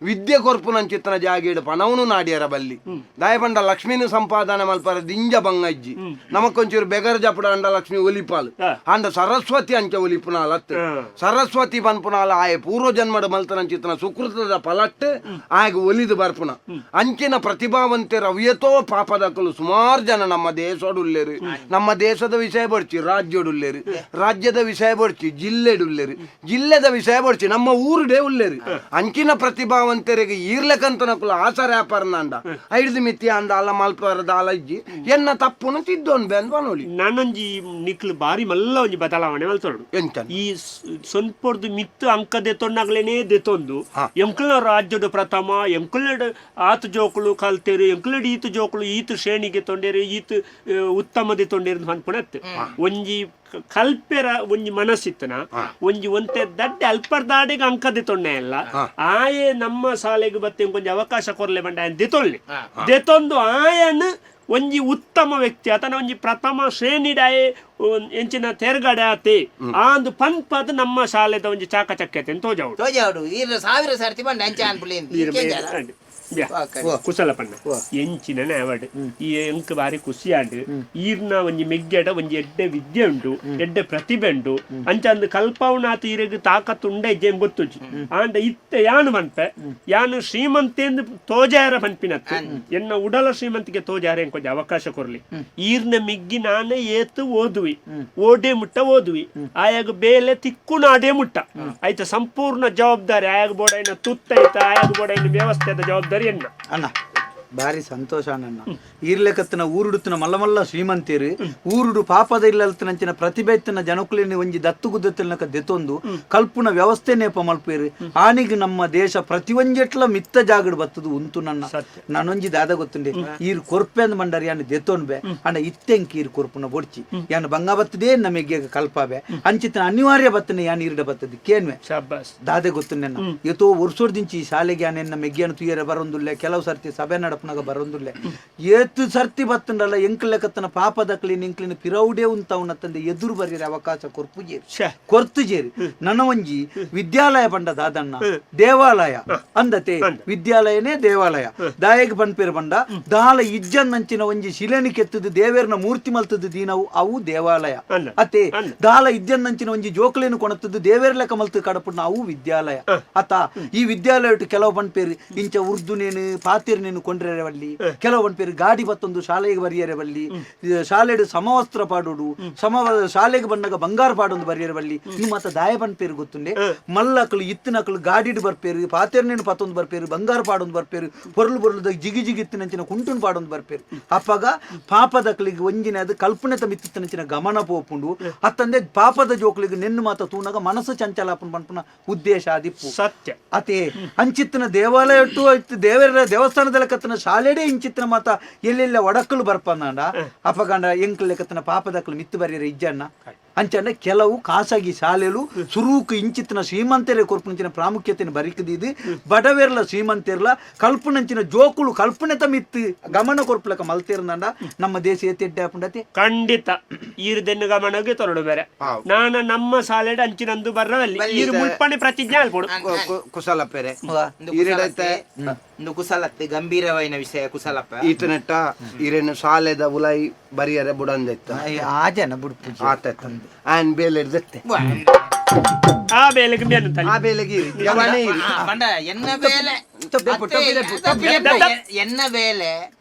ವಿದ್ಯೆ ಕೊರ್ಪುನಂಚಿತ್ತನ ಜಾಗೇಡು ಪಣವನು ನಾಡಿಯರ ಬಲ್ಲಿ ದಾಯಪಂಡ ಲಕ್ಷ್ಮೀನು ಸಂಪಾದನೆ ಮಲ್ಪರ ದಿಂಜ ಬಂಗಜ್ಜಿ ನಮಕೊಂಚೂರು ಬೆಗರ್ ಜಪುಡ ಅಂಡ ಲಕ್ಷ್ಮಿ ಒಲಿಪಾಲು ಅಂಡ ಸರಸ್ವತಿ ಅಂಚ ಒಲಿಪುನಾಲ ಅತ್ತು ಸರಸ್ವತಿ ಪನ್ಪುನಾಲ ಆಯೆ ಪೂರ್ವ ಜನ್ಮದ ಮಲ್ತನಂಚಿತ್ತನ ಸುಕೃತದ ಫಲಟ್ಟು ಆಯಗ ಒಲಿದು ಬರ್ಪುನ ಅಂಚಿನ ಪ್ರತಿಭಾವಂತರ ಅವ್ಯತೋ ಪಾಪದಕಲು ಸುಮಾರು ಜನ ನಮ್ಮ ದೇಶಡುಲ್ಲೇರು ನಮ್ಮ ದೇಶದ ವಿಷಯ ಬಡ್ಚಿ ರಾಜ್ಯಡುಲ್ಲೇರು ರಾಜ್ಯದ ವಿಷಯ ಬಡ್ಚಿ ಜಿಲ್ಲೆಡುಲ್ಲೇರು ಜಿಲ್ಲೆದ ವಿಷಯ ಬಡ್ಚಿ ನಮ್ಮ ಊರುಡೇ ಉಲ್ಲೇರು ಅಂಚಿನ ಪ್ರತಿಭಾವಂತರಿಗೆ ಈರ್ಲಕಂತನಕುಲ ಆಸರೆ ವ್ಯಾಪಾರನಾಂಡ ಐದು ಮಿತಿ ಅಂದ ಅಲ್ಲ ಮಲ್ಪರದ ಅಲ ಇಜ್ಜಿ ಎನ್ನ ತಪ್ಪುನು ತಿದ್ದೊನ್ ಬೆಂದ್ ಬನೋಲಿ ನಾನೊಂಜಿ ನಿಕ್ಲು ಬಾರಿ ಮಲ್ಲ ಒಂಜಿ ಬದಲಾವಣೆ ಮಲ್ತೊಡು ಎಂಚ ಈ ಸೊನ್ಪೊರ್ದು ಮಿತ್ತು ಅಂಕ ದೆತೊಂಡಾಗ್ಲೇನೆ ದೆತೊಂದು ಎಂಕುಲ್ನ ರಾಜ್ಯದ ಪ್ರಥಮ ಎಂಕುಲ್ನ ಆತು ಜೋಕುಲು ಕಲ್ತೇರು ಎಂಕುಲಡ್ ಈತು ಜೋಕುಲು ಈತು ಶ್ರೇಣಿಗೆ ತೊಂಡೇರು ಈತು ಉತ್ತಮ ದೆತೊಂಡೇರು ಅನ್ಪುಣತ್ತು ಒಂಜಿ ಕಲ್ಪೆರ ಒಂಜಿ ಮನಸ್ಸಿತ್ತನ ಒಂಜಿ ಒಂತೆ ದಡ್ಡೆ ಅಲ್ಪರ್ದಾಡೆಗೆ ಅಂಕ ದೆತೊಂಡೆ ಅಲ್ಲ ಆಯೆ ನಮ್ಮ ಶಾಲೆಗೆ ಬತ್ತೆ ಒಂಜಿ ಅವಕಾಶ ಕೊರ್ಲೆ ಬಂಡ ಆಯನ್ ದೆತೊಳ್ಳಿ ದೆತೊಂದು ಆಯನ್ ಒಂಜಿ ಉತ್ತಮ ವ್ಯಕ್ತಿ ಆತನ ಒಂಜಿ ಪ್ರಥಮ ಶ್ರೇಣಿಡಾಯೆ ಎಂಚಿನ ತೇರ್ಗಡೆ ಆತೆ ಆಂದು ಪನ್ಪದ ನಮ್ಮ ಶಾಲೆದ ಒಂಜಿ ಚಾಕಚಕ್ಯತೆ ತೋಜಾవుಡು ತೋಜಾవుಡು ಈರ್ ಸಾವಿರ ಸರ್ತಿ ಬಂಡ ಅಂಚೆ ಅನ್ಪುಲಿ ಕುಶಲ ಪಣ್ಣ ಎಂಚಿನ ಅವಡ್ ಈ ಎಂಕ್ ಬಾರಿ ಖುಷಿಯಾಂಡ್ ಈರ್ನ ಒಂಜಿ ಮೆಗ್ಗೆಡ ಒಂಜಿ ಎಡ್ಡೆ ವಿದ್ಯೆ ಉಂಡು ಎಡ್ಡೆ ಪ್ರತಿಭೆ ಉಂಡು ಅಂಚಂದು ಕಲ್ಪವನಾತ ಈರೆಗ್ ತಾಕತ್ತು ಉಂಡ ಇಜ್ಜೆ ಗೊತ್ತುಜ್ಜಿ ಆಂಡ ಇತ್ತೆ ಯಾನು ಮನ್ಪೆ ಯಾನು ಶ್ರೀಮಂತೇಂದು ತೋಜಾರ ಪನ್ಪಿನತ್ತು ಎನ್ನ ಉಡಲ ಶ್ರೀಮಂತಿಗೆ ತೋಜಾರ ಎಂಕೊಂಜಿ ಅವಕಾಶ ಕೊರ್ಲಿ ಈರ್ನ ಮಿಗ್ಗಿ ನಾನೇ ಏತು ಓದುವಿ ಓಡೆ ಮುಟ್ಟ ಓದುವಿ ಆಯಾಗ ಬೇಲೆ ತಿಕ್ಕು ನಾಡೇ ಮುಟ್ಟ ಆಯ್ತ ಸಂಪೂರ್ಣ ಜವಾಬ್ದಾರಿ ಆಯಾಗ ಬೋಡೈನ ತುತ್ತೈತ ಆಯಾಗ ಬೋಡೈನ ವ್ಯವಸ್ಥೆದ ಜವಾಬ್ದಾರಿ ಎನ್ನ ಅಣ್ಣ ಬಾರಿ ಸಂತೋಷ ನನ್ನ ಈರ್ಲೆಕತ್ತಿನ ಊರುಡುತ್ತಿನ ಮಲ್ಲ ಮಲ್ಲ ಶ್ರೀಮಂತೇರು ಊರುಡು ಪಾಪದ ಇಲ್ಲಲ್ತಿನಂಚಿನ ಪ್ರತಿಭೆ ಇತ್ತಿನ ಜನಕುಲೇನಿ ಒಂಜಿ ದತ್ತು ಗುದ್ದತ್ತಿನಕ ದೆತೊಂದು ಕಲ್ಪುನ ವ್ಯವಸ್ಥೆ ನೇಪ ಮಲ್ಪೇರು ಆನಿಗ್ ನಮ್ಮ ದೇಶ ಪ್ರತಿಯೊಂಜೆಟ್ಲ ಮಿತ್ತ ಜಾಗಡ್ ಬತ್ತದು ಉಂತು ನನ್ನ ನಾನೊಂಜಿ ದಾದ ಗೊತ್ತುಂಡೆ ಈರ್ ಕೊರ್ಪೆಂದ್ ಮಂಡರಿ ಯಾನ್ ದೆತೊನ್ಬೆ ಅಂಡ ಇತ್ತೆಂಕ್ ಈರ್ ಕೊರ್ಪುನ ಬೊಡ್ಚಿ ಯಾನ್ ಬಂಗ ಬತ್ತದೇ ನಮಗೆ ಕಲ್ಪಾಬೆ ಅಂಚಿತನ ಅನಿವಾರ್ಯ ಬತ್ತನೆ ಯಾನ್ ಈರ್ಡ ಬತ್ತದ ಕೇನ್ವೆ ಶಾಬಾಸ್ ದಾದೆ ಗೊತ್ತು ನೆನ್ನ ಏತೋ ವರ್ಷದಿಂಚಿ ಈ ಶಾಲೆಗೆ ನೆನ್ನ ಮೆಗ್ಗಿಯನ್ನು ತುಯ್ಯರೆ ಬರೊಂದುಲ್ಲೆ ಕೆಲವು ಸರ್ತಿ ಸಭೆ ನಡಪನಾಗ ಬರೊಂದುಲ್ಲೆ ಏತು ಸರ್ತಿ ಬತ್ತಂಡಲ್ಲ ಎಂಕ್ಲೆಕತ್ತನ ಪಾಪದಕ್ಲಿ ನಿಂಕ್ಲಿನ ಪಿರೌಡೇ ಉಂತವನ ತಂದೆ ಎದುರು ಬರೀರೆ ಅವಕಾಶ ಕೊರ್ಪುಜೇರಿ ಶ್ಯೆ. ಕೊರ್ತುಜೇರಿ ನನ್ನ ಒಂಜಿ ವಿದ್ಯಾಲಯ ಪಂಡ ದಾದಣ್ಣ ದೇವಾಲಯ ಅಂದತೆ ವಿದ್ಯಾಲಯನೇ ದೇವಾಲಯ ದಾಯಗ್ ಪನ್ಪೇರು ಪಂಡ ದಾಲ ಇಜ್ಜನ್ನಂಚಿನ ಒಂಜಿ ಶಿಲೆನಿ ಕೆತ್ತದು ದೇವೇರ್ನ ಮೂರ್ತಿ ಮಲ್ತದ್ದು ದೀನವು ಅವು ದೇವಾಲಯ ಅಲ್ಲ. ಅತೆ ದಾಲ ಇಜ್ಜನ್ನಂಚಿನ ಒಂಜಿ ಜೋಕ್ಲೇನು ಕೊಣತದ್ದು ದೇವೇರ್ ಲೆಕ್ಕ ಮಲ್ತು ಕಡಪುಡ್ನ ಅವು ವಿದ್ಯಾಲಯ ಅತ ಈ ವಿದ್ಯಾಲಯ ಕೆಲವು ಪನ್ಪೇರು ಇಂಚ ಉರ್ದುನೇನು ಪಾತಿರ್ನೇನು ಕೊಂಡ್ರೆ ಬಲ್ಲಿ ಕೆಲವು ಪನ್ಪೇರು ಗಾಡಿ ಬತ್ತೊಂದು ಶಾಲೆಗೆ ಬರಿಯರೆ ಬಲ್ಲಿ ಶಾಲೆಡು ಸಮವಸ್ತ್ರ ಪಾಡೋಡು ಸಮ ಶಾಲೆಗೆ ಬಂದಾಗ ಬಂಗಾರ ಪಾಡೊಂದು ಬರಿಯರೆ ಬಲ್ಲಿ ಇನ್ನು ಮಾತ ದಾಯ ಪನ್ಪೇರು ಗೊತ್ತುಂಡೆ ಮಲ್ಲಕಲು ಇತ್ತಿನಕಲು ಗಾಡಿಡು ಬರ್ಪೇರು ಪಾತೆರ್ನೇನು ಪತ್ತೊಂದು ಬರ್ಪೇರು ಬಂಗಾರ ಪಾಡೊಂದು ಬರ್ಪೇರು ಪೊರ್ಲು ಪೊರ್ಲುದ ಜಿಗಿ ಜಿಗಿ ಇತ್ತಿನಂಚಿನ ಕುಂಟುನ್ ಪಾಡೊಂದು ಬರ್ಪೇರು ಅಪ್ಪಗ ಪಾಪದಕ್ಲಿಗೆ ಒಂಜಿನ ಅದು ಕಲ್ಪನೆತ ಮಿತ್ತಿನಂಚಿನ ಗಮನ ಪೋಪುಂಡು ಅತ್ತಂದೆ ಪಾಪದ ಜೋಕ್ಲಿಗೆ ನೆನ್ನು ಮಾತ ತೂನಗ ಮನಸ್ಸು ಚಂಚಲಾಪುನ್ ಪನ್ಪುನ ಉದ್ದೇಶ ಆದಿಪ್ಪು ಸತ್ಯ ಅತೆ ಅಂಚಿತ್ತಿನ ದೇವಾಲಯ ಇತ್ತು ದೇವರ ದೇವಸ್ಥಾನದ ಕತ್ತನ ಶಾಲೆಡೇ ಇಂಚಿತ್ತಿನ ಮಾತ ಎಲ್ಲೆಲ್ಲ ಒಡಕಲು ಬರ್ಪಂದಾಂಡ ಅಪಗಂಡ ಎಂಕ್ಲ ಲೆಕ್ಕತ್ತನ ಪಾಪದಕ್ಕಲು ಮಿತ್ತು ಬರಿಯರ ಇಜ್ಜಣ್ಣ ಅಂಚಂಡ ಕೆಲವು ಖಾಸಗಿ ಶಾಲೆಲು ಸುರೂಕು ಇಂಚಿತ್ತಿನ ಶ್ರೀಮಂತರೇ ಕೊರ್ಪುನಂಚಿನ ಪ್ರಾಮುಖ್ಯತೆಯನ್ನು ಬರಿಕದಿದ್ದು ಬಡವೆರ್ಲ ಶ್ರೀಮಂತೆರ್ಲ ಕಲ್ಪುನಂಚಿನ ಜೋಕುಳು ಕಲ್ಪನೆತ ಮಿತ್ತು ಗಮನ ಕೊರ್ಪುಲಕ ಮಲ್ತೇರ್ನಂಡ ನಮ್ಮ ದೇಶ ಎತ್ತೆಡ್ಡೆ ಆಪುಂಡತೆ ಖಂಡಿತ ಈರ್ದೆನ್ನು ಗಮನಕ್ಕೆ ತೊರಡು ಬೇರೆ ನಾನು ನಮ್ಮ ಶಾಲೆಡ್ ಅಂಚಿನಂದು ಬರ್ರವಲ್ಲಿ ಈರು ಮುಲ್ಪಣೆ ಪ್ರತಿಜ್ಞೆ ಅಲ್ಪೋಡು ಕುಶಲ ಪೆರೆ ಇಂದು ಈರೆಡೈತೆ ಕುಸಲತ್ತೆ, ಇಂದು ಕುಸಲತ್ತೆ ಗಂಭೀರವಾಯಿನ ವಿಷಯ ಕುಸಲಪ್ಪ ಈತನೆಟ್ಟ ಈರೇನು ಶಾಲೆದ ಉಲಾಯಿ ಬರಿಯರೆ ಬುಡಂದೆತ್ತ ಆ ಜನ ಬುಡ್ಪು ಆತ ಆನ್ ಬೇಲೆ ಹಿಡ್ದತ್ತೆ ಆ ಬೇಲೆಗೆ ಮೇನು ತಲೆ ಆ ಬೇಲೆಗೆ ಇರಿ ಜವಾನೇ ಇರಿ ಪಂಡ ಎನ್ನ ಬೇಲೆ ಟೊಪ್ಪಿ ಅತ್ತೆ, ಟೊಪ್ಪಿ ಅತ್ತೆ, ಎನ್ನ ಬೇಲೆ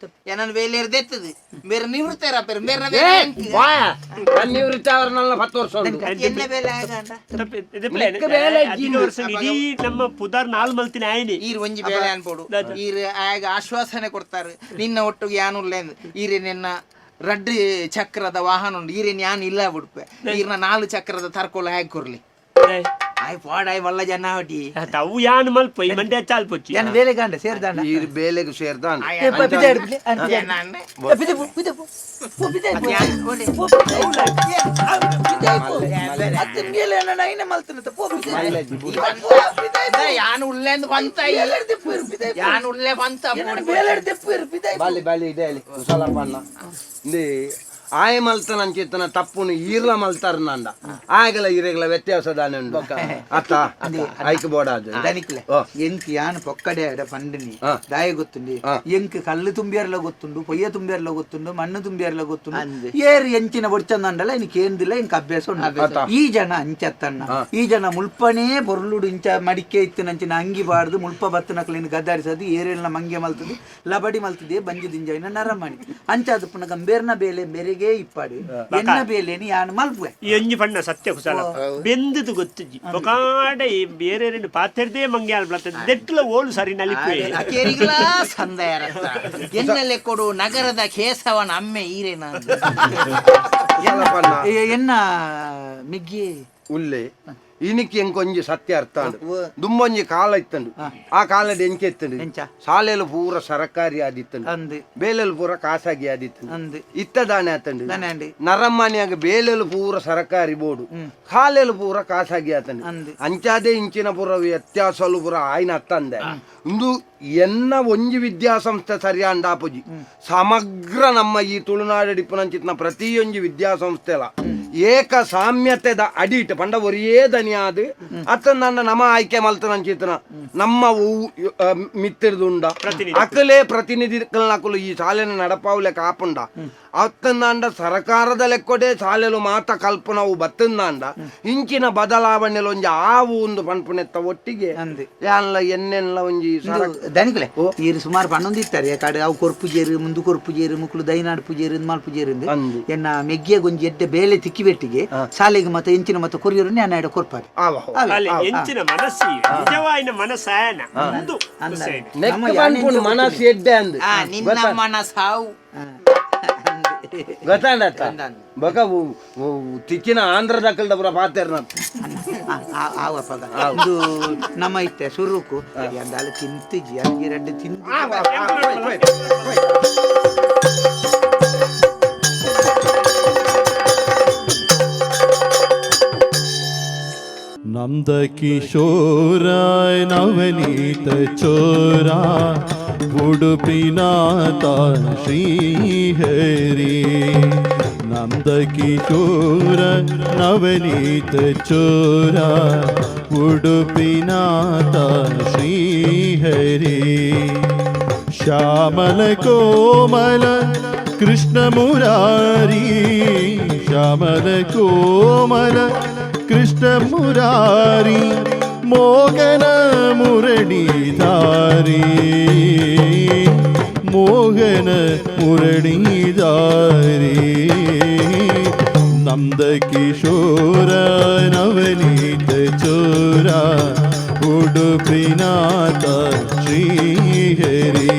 ಎನ್ನ ಬೇಲೆ ಇರ್ದೆತ್ತದು ಬೇರೆ ನಿವೃತ್ತರ ಪೇರು ಬೇರೆ ಬೇಲೆ ಎಂಕ್. ನಿವೃತ್ತಿ ಅವರನ್ನೆಲ್ಲ 10 ವರ್ಷ ಉಂಟು. ಎನ್ನ ಬೇಲೆ ಆಗಂಡ ಇದು ಪ್ಲೇನ್. ಅಧಿಕ ವರ್ಷ ಇಡೀ ನಮ್ಮ ಪುದಾರ್ ನಾಲ್ ಮಲ್ತಿನ ಆಯ್ನಿ ಈರ್ ಒಂಜಿ ಬೇಲೆ ಅನ್ಪೋಡು ಈರ್ ಆಗ ಆಶ್ವಾಸನೆ ಕೊಡ್ತಾರೆ ನಿನ್ನ ಒಟ್ಟಿಗೆ ಯಾನುಲ್ಲ ಈರೆ ನಿನ್ನ ರಡ್ಡು ಚಕ್ರದ ವಾಹನ ಉಂಡು ಈರೇನ್ ಯಾನ್ ಇಲ್ಲ ಬಿಡ್ಪೆ ಈರ್ನ 4 ಚಕ್ರದ ತರ್ಕೋಲ ಹ್ಯಾಗ್ ಕೊರ್ಲಿ ಆಯ್ ಪಾಡಾಯ್ ವಲ್ಲ ಜನ ಹೊಟಿ ಅವು ಯಾನ್ ಮಲ್ಪ ಈ ಮಂಡ್ಯ ಚಾಲ್ಪೊಚ್ಚಿ ಯಾನ್ ಬೇಲೆ ಗಾಂಡ ಸೇರ್ದಾಂಡ ಈರ್ ಬೇಲೆಗೆ ಸೇರ್ದಾನ ಯಾನ್ ಉಲ್ಲೆಂದು ಪಂತ ಯಾನ್ ಉಲ್ಲೆ ಪಂತ ಬಾಲಿ ಬಾಲಿ ಇದೆ ಅಲ್ಲಿ ಕುಶಲಪ್ಪಣ್ಣ ಇಂದೇ ಆಯ ಮಲ್ತನ ಅಂಚಿತ್ತನ ತಪ್ಪುನು ಈರ್ಲ ಮಲ್ತಾರ ನಂದ ಆಗಲ ಈರೆಗಳ ವ್ಯತ್ಯಾಸ ದಾನೆ ಉಂಡು ಅತ್ತ ಐಕ್ ಬೋಡಾದು ದನಿಕ್ಲೆ ಓ. ಎಂಕ್ ಯಾನ್ ಪೊಕ್ಕಡೆ ಅಡ ಪಂಡಿನಿ ಆ. ದಾಯ ಗೊತ್ತುಂಡಿ ಆ. ಎಂಕ್ ಕಲ್ಲು ತುಂಬಿಯರ್ಲ ಗೊತ್ತುಂಡು ಪೊಯ್ಯ ತುಂಬಿಯರ್ಲ ಗೊತ್ತುಂಡು ಮಣ್ಣು ತುಂಬಿಯರ್ಲ ಗೊತ್ತುಂಡು ಏರ್ ಎಂಚಿನ ಬೊಡ್ಚಂದಂಡಲ ಇನ್ಕೆ ಏಂದಿಲ್ಲ ಇಂಕ ಅಭ್ಯಾಸ ಉಂಡು ಈ ಜನ ಅಂಚತ್ತಣ್ಣ ಈ ಜನ ಮುಲ್ಪನೇ ಬೊರ್ಲುಡು ಇಂಚ ಮಡಿಕೆ ಇತ್ತಿನಂಚಿನ ಅಂಗಿ ಬಾರ್ದು ಮುಲ್ಪ ಬತ್ತನಕ್ಲಿನ ಗದ್ದಾರಿಸದು ಏರೆಲ್ನ ಮಂಗೆ ಮಲ್ತದು ಲಬಡಿ ಮಲ್ತದೆ ಬಂಜಿ ದಿಂಜಾಯಿನ ನರಮಣಿ ಅಂಚಾದ ಪುನಃ ಗಂಬೇರ್ನ ಬೇಲೆ ಬೆರೆಗೆ ಇಪ್ಪಾಡು ಎನ್ನ ಬೇಲೆನಿ ಯಾನ್ ಮಲ್ಪುವೆ ಈ ಒಂಜಿ ಪಣ್ಣ ಸತ್ಯ ಕುಶಲ ಬೆಂದದು ಗೊತ್ತುಜ್ಜಿ ಬೊಕಾಡ ಈ ಬೇರೆ రెండు ಪಾತೆರ್ದೇ ಮಂಗೆ ಅಲ್ಬಲತ್ತ ದೆಟ್ಲ ಓಲು ಸರಿ ನಲಿಪುವೆ ಅಕೇರಿಗ್ಲಾ ಸಂದಯರತ್ತ ಎನ್ನಲೆ ಕೊಡು ನಗರದ ಕೇಸವನ ಅಮ್ಮೆ ಈರೇನ ಕುಶಲಪ್ಪಣ್ಣ ಎನ್ನ ಮಿಗ್ಗಿ ಉಲ್ಲೆ ಇನಿಕ್ ಎಂಕೊಂಜಿ ಸತ್ಯ ಅರ್ಥ ಉಂಡು ದುಂಬೊಂಜಿ ಕಾಲ ಇತ್ತಂಡು ಆ ಕಾಲದ ಎಂಚ ಇತ್ತಂಡು ಎಂಚ? ಶಾಲೆಲು ಪೂರ ಸರಕಾರಿ ಆದಿತ್ತಂಡು ಅಂದು ಬೇಲೆಲು ಪೂರ ಖಾಸಗಿ ಆದಿತ್ತಂಡು ಅಂದು ಇತ್ತ ದಾನೆ ಆತಂಡು ದಾನೆ ಅಂಡಿ. ನರಮಾನ್ಯಾಗ ಬೇಲೆಲು ಪೂರ ಸರಕಾರಿ ಬೋರ್ಡು ಕಾಲೆಲು ಪೂರ ಖಾಸಗಿ ಆತಂಡು ಅಂದು. ಅಂಚಾದೆ ಇಂಚಿನ ಪೂರ ವ್ಯತ್ಯಾಸಲು ಪೂರ ಆಯ್ನ ಅತ್ತಂದೆ ಇಂದು ಎನ್ನ ಒಂಜಿ ವಿದ್ಯಾಸಂಸ್ಥೆ ಸರಿಯಾಂಡ ಆಪುಜಿ ಸಮಗ್ರ ನಮ್ಮ ಈ ತುಳುನಾಡು ಡಿಪ್ಪುನಂಚಿತ್ನ ಪ್ರತಿಯೊಂಜಿ ವಿದ್ಯಾಸಂಸ್ಥೆಲ ಏಕ ಸಾಮ್ಯತೆದ ಅಡಿಟ್ ಪಂಡ ಒರಿಯೇ ದನಿಯಾದ ಅತ್ತ ನನ್ನ ನಮ ಆಯ್ಕೆ ಮಲ್ತನಂಚಿತ್ನ ನಮ್ಮ ಮಿತ್ತಿರ್ದುಂಡ ಪ್ರತಿನಿಧಿ. ಅಕಲೇ ಪ್ರತಿನಿಧಿಗಳನ್ನಕಲು ಈ ಶಾಲೆನ ನಡಪಾವ್ಲೆ ಕಾಪುಂಡ ಅತ್ತಂದಾಂಡ ಸರ್ಕಾರದ ಲೆಕ್ಕೊಡೆ ಶಾಲೆಲು ಮಾತ ಕಲ್ಪನವು ಬತ್ತಂದಾಂಡ ಇಂಚಿನ ಬದಲಾವಣೆಲು ಒಂಜಿ ಆವು ಒಂದು ಪನ್ಪುನೆತ್ತ ಒಟ್ಟಿಗೆ ಅಂದ್. ಯಾನ್ಲ ಎನ್ನೆನ್ಲ ಒಂಜಿ ದನಿಕುಲೆ ಈರು ಸುಮಾರು ಪಣ್ಣೊಂದಿತ್ತಾರೆ ಕಾಡು ಅವು ಕೊರ್ಪುಜೇರು ಮುಂದು ಕೊರ್ಪುಜೇರು ಮುಕ್ಳು ದೈನಾಡ್ ಪೂಜೇರು ಮಾಲ್ ಪೂಜೇರು ಅಂದು. ಎನ್ನ ಮೆಗ್ಗಿಯ ಗೊಂಜಿ ಎಡ್ಡೆ ಬೇಲೆ ತಿಕ್ಕಿ ಬೆಟ್ಟಿಗೆ ಶಾಲೆಗೆ ಮತ್ತೆ ಎಂಚಿನ ಮತ್ತೆ ಕೊರಿಯರು ನಾನು ಎಡ ಕೊರ್ಪಾರೆ ಆವ ಅಲ್ಲ ಎಂಚಿನ ಮನಸ್ಸು ನಿಜವಾಯಿನ ಮನಸ್ಸಾಯನ ಒಂದು ಹುಸೇನ್. ನೆಕ್ ಪನ್ಪುನು ಮನಸ್ಸು ಎಡ್ಡೆ ಅಂದ್ ಆ ನಿನ್ನ ಮನಸ್ಸಾವು ಗೊತ್ತಾಂಡತ್ತ ಬಕ ತಿಕ್ಕಿನ ಆಂಧ್ರ ದಕ್ಕಲ್ದ ಪುರ ಪಾತೆರ್ನ ಆವಪ್ಪಗ ಇದು ನಮ್ಮ ಇತ್ತೆ ಸುರುಕು ಎಂದಾಲ ತಿಂತಿಜಿ ಅಲ್ಲಿಗೆ ರೆಡ್ಡು ತಿಂದು ನಂದ ಕಿಶೋರ ನವನೀತ ಚೋರ ಉಡುಪಿನಾಥ ಶ್ರೀಹರಿ ನಂದ ಕಿಶೋರ ನವನೀತ ಚೋರ ಉಡುಪಿನಾಥ ಶ್ರೀಹರಿ ಶ್ಯಾಮಲ ಕೋಮಲ ಕೃಷ್ಣ ಮುರಾರಿ ಶ್ಯಾಮಲ ಕೋಮಲ ಕೃಷ್ಣ ಮುರಾರಿ ಮೋಗನ ಮುರಳೀಧಾರಿ ಮೋಹನ ಮುರಳೀಧಾರಿ ನಂದ ಕಿಶೋರ ನವನೀತ ಚೋರ ಉಡುಪಿನಾಥ ಶ್ರೀಹರಿ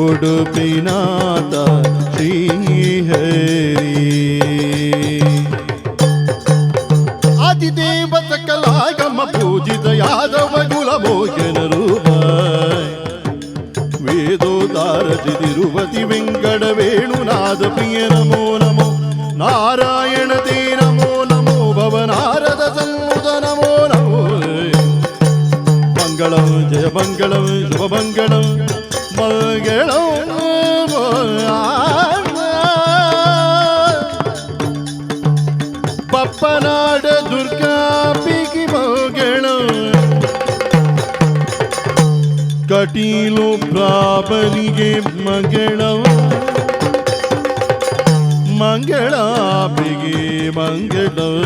ಉಡುಪಿನಾಥ ಶ್ರೀಹರಿ ಆದಿದೇವ ಸಕಲಾಗಮ ಪೂಜಿತ ಯಾದವ ಕುಲ ಮೋಹನ ರೂಪ ವೇದೋದಾರ ತಿರುಪತಿ ವೆಂಕಟ ವೇಣುನಾದ ಪ್ರಿಯ ನಮೋ ನಮೋ ನಾರಾಯಣ ತೇ ನಮೋ ನಮೋ ಭವನಾರದ ಸನ್ಮುದ ನಮೋ ನಮೋ ಮಂಗಳಂ ಜಯ ಮಂಗಳಂ ಶುಭ ಮಂಗಳಂ ಮಂಗಳಂ ಪಪ್ಪನಾಡ ದುರ್ಗಾಪಿಗೆ ಮಂಗಳಂ ಕಟೀಲು ಪ್ರಾಪನಿಗೆ ಮಂಗಳಂ ಮಂಗಳಾಪಿಗೆ ಮಂಗಳಂ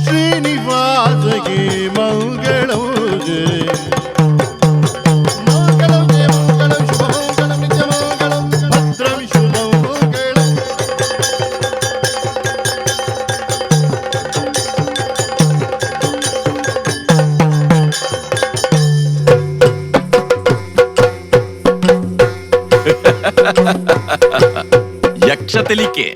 ಶ್ರೀನಿವಾಸಗೆ ಮಂಗಳಂ ಜಯ ಮಂಗಳಂ ಜಯ ಮಂಗಳಂ ಶುಭ ಮಂಗಳಂ ನಿತ್ಯ ಮಂಗಳಂ ಭದ್ರಂ ಶುಭ ಮಂಗಳಂ. ಯಕ್ಷ ತೆಲಿಕೆ.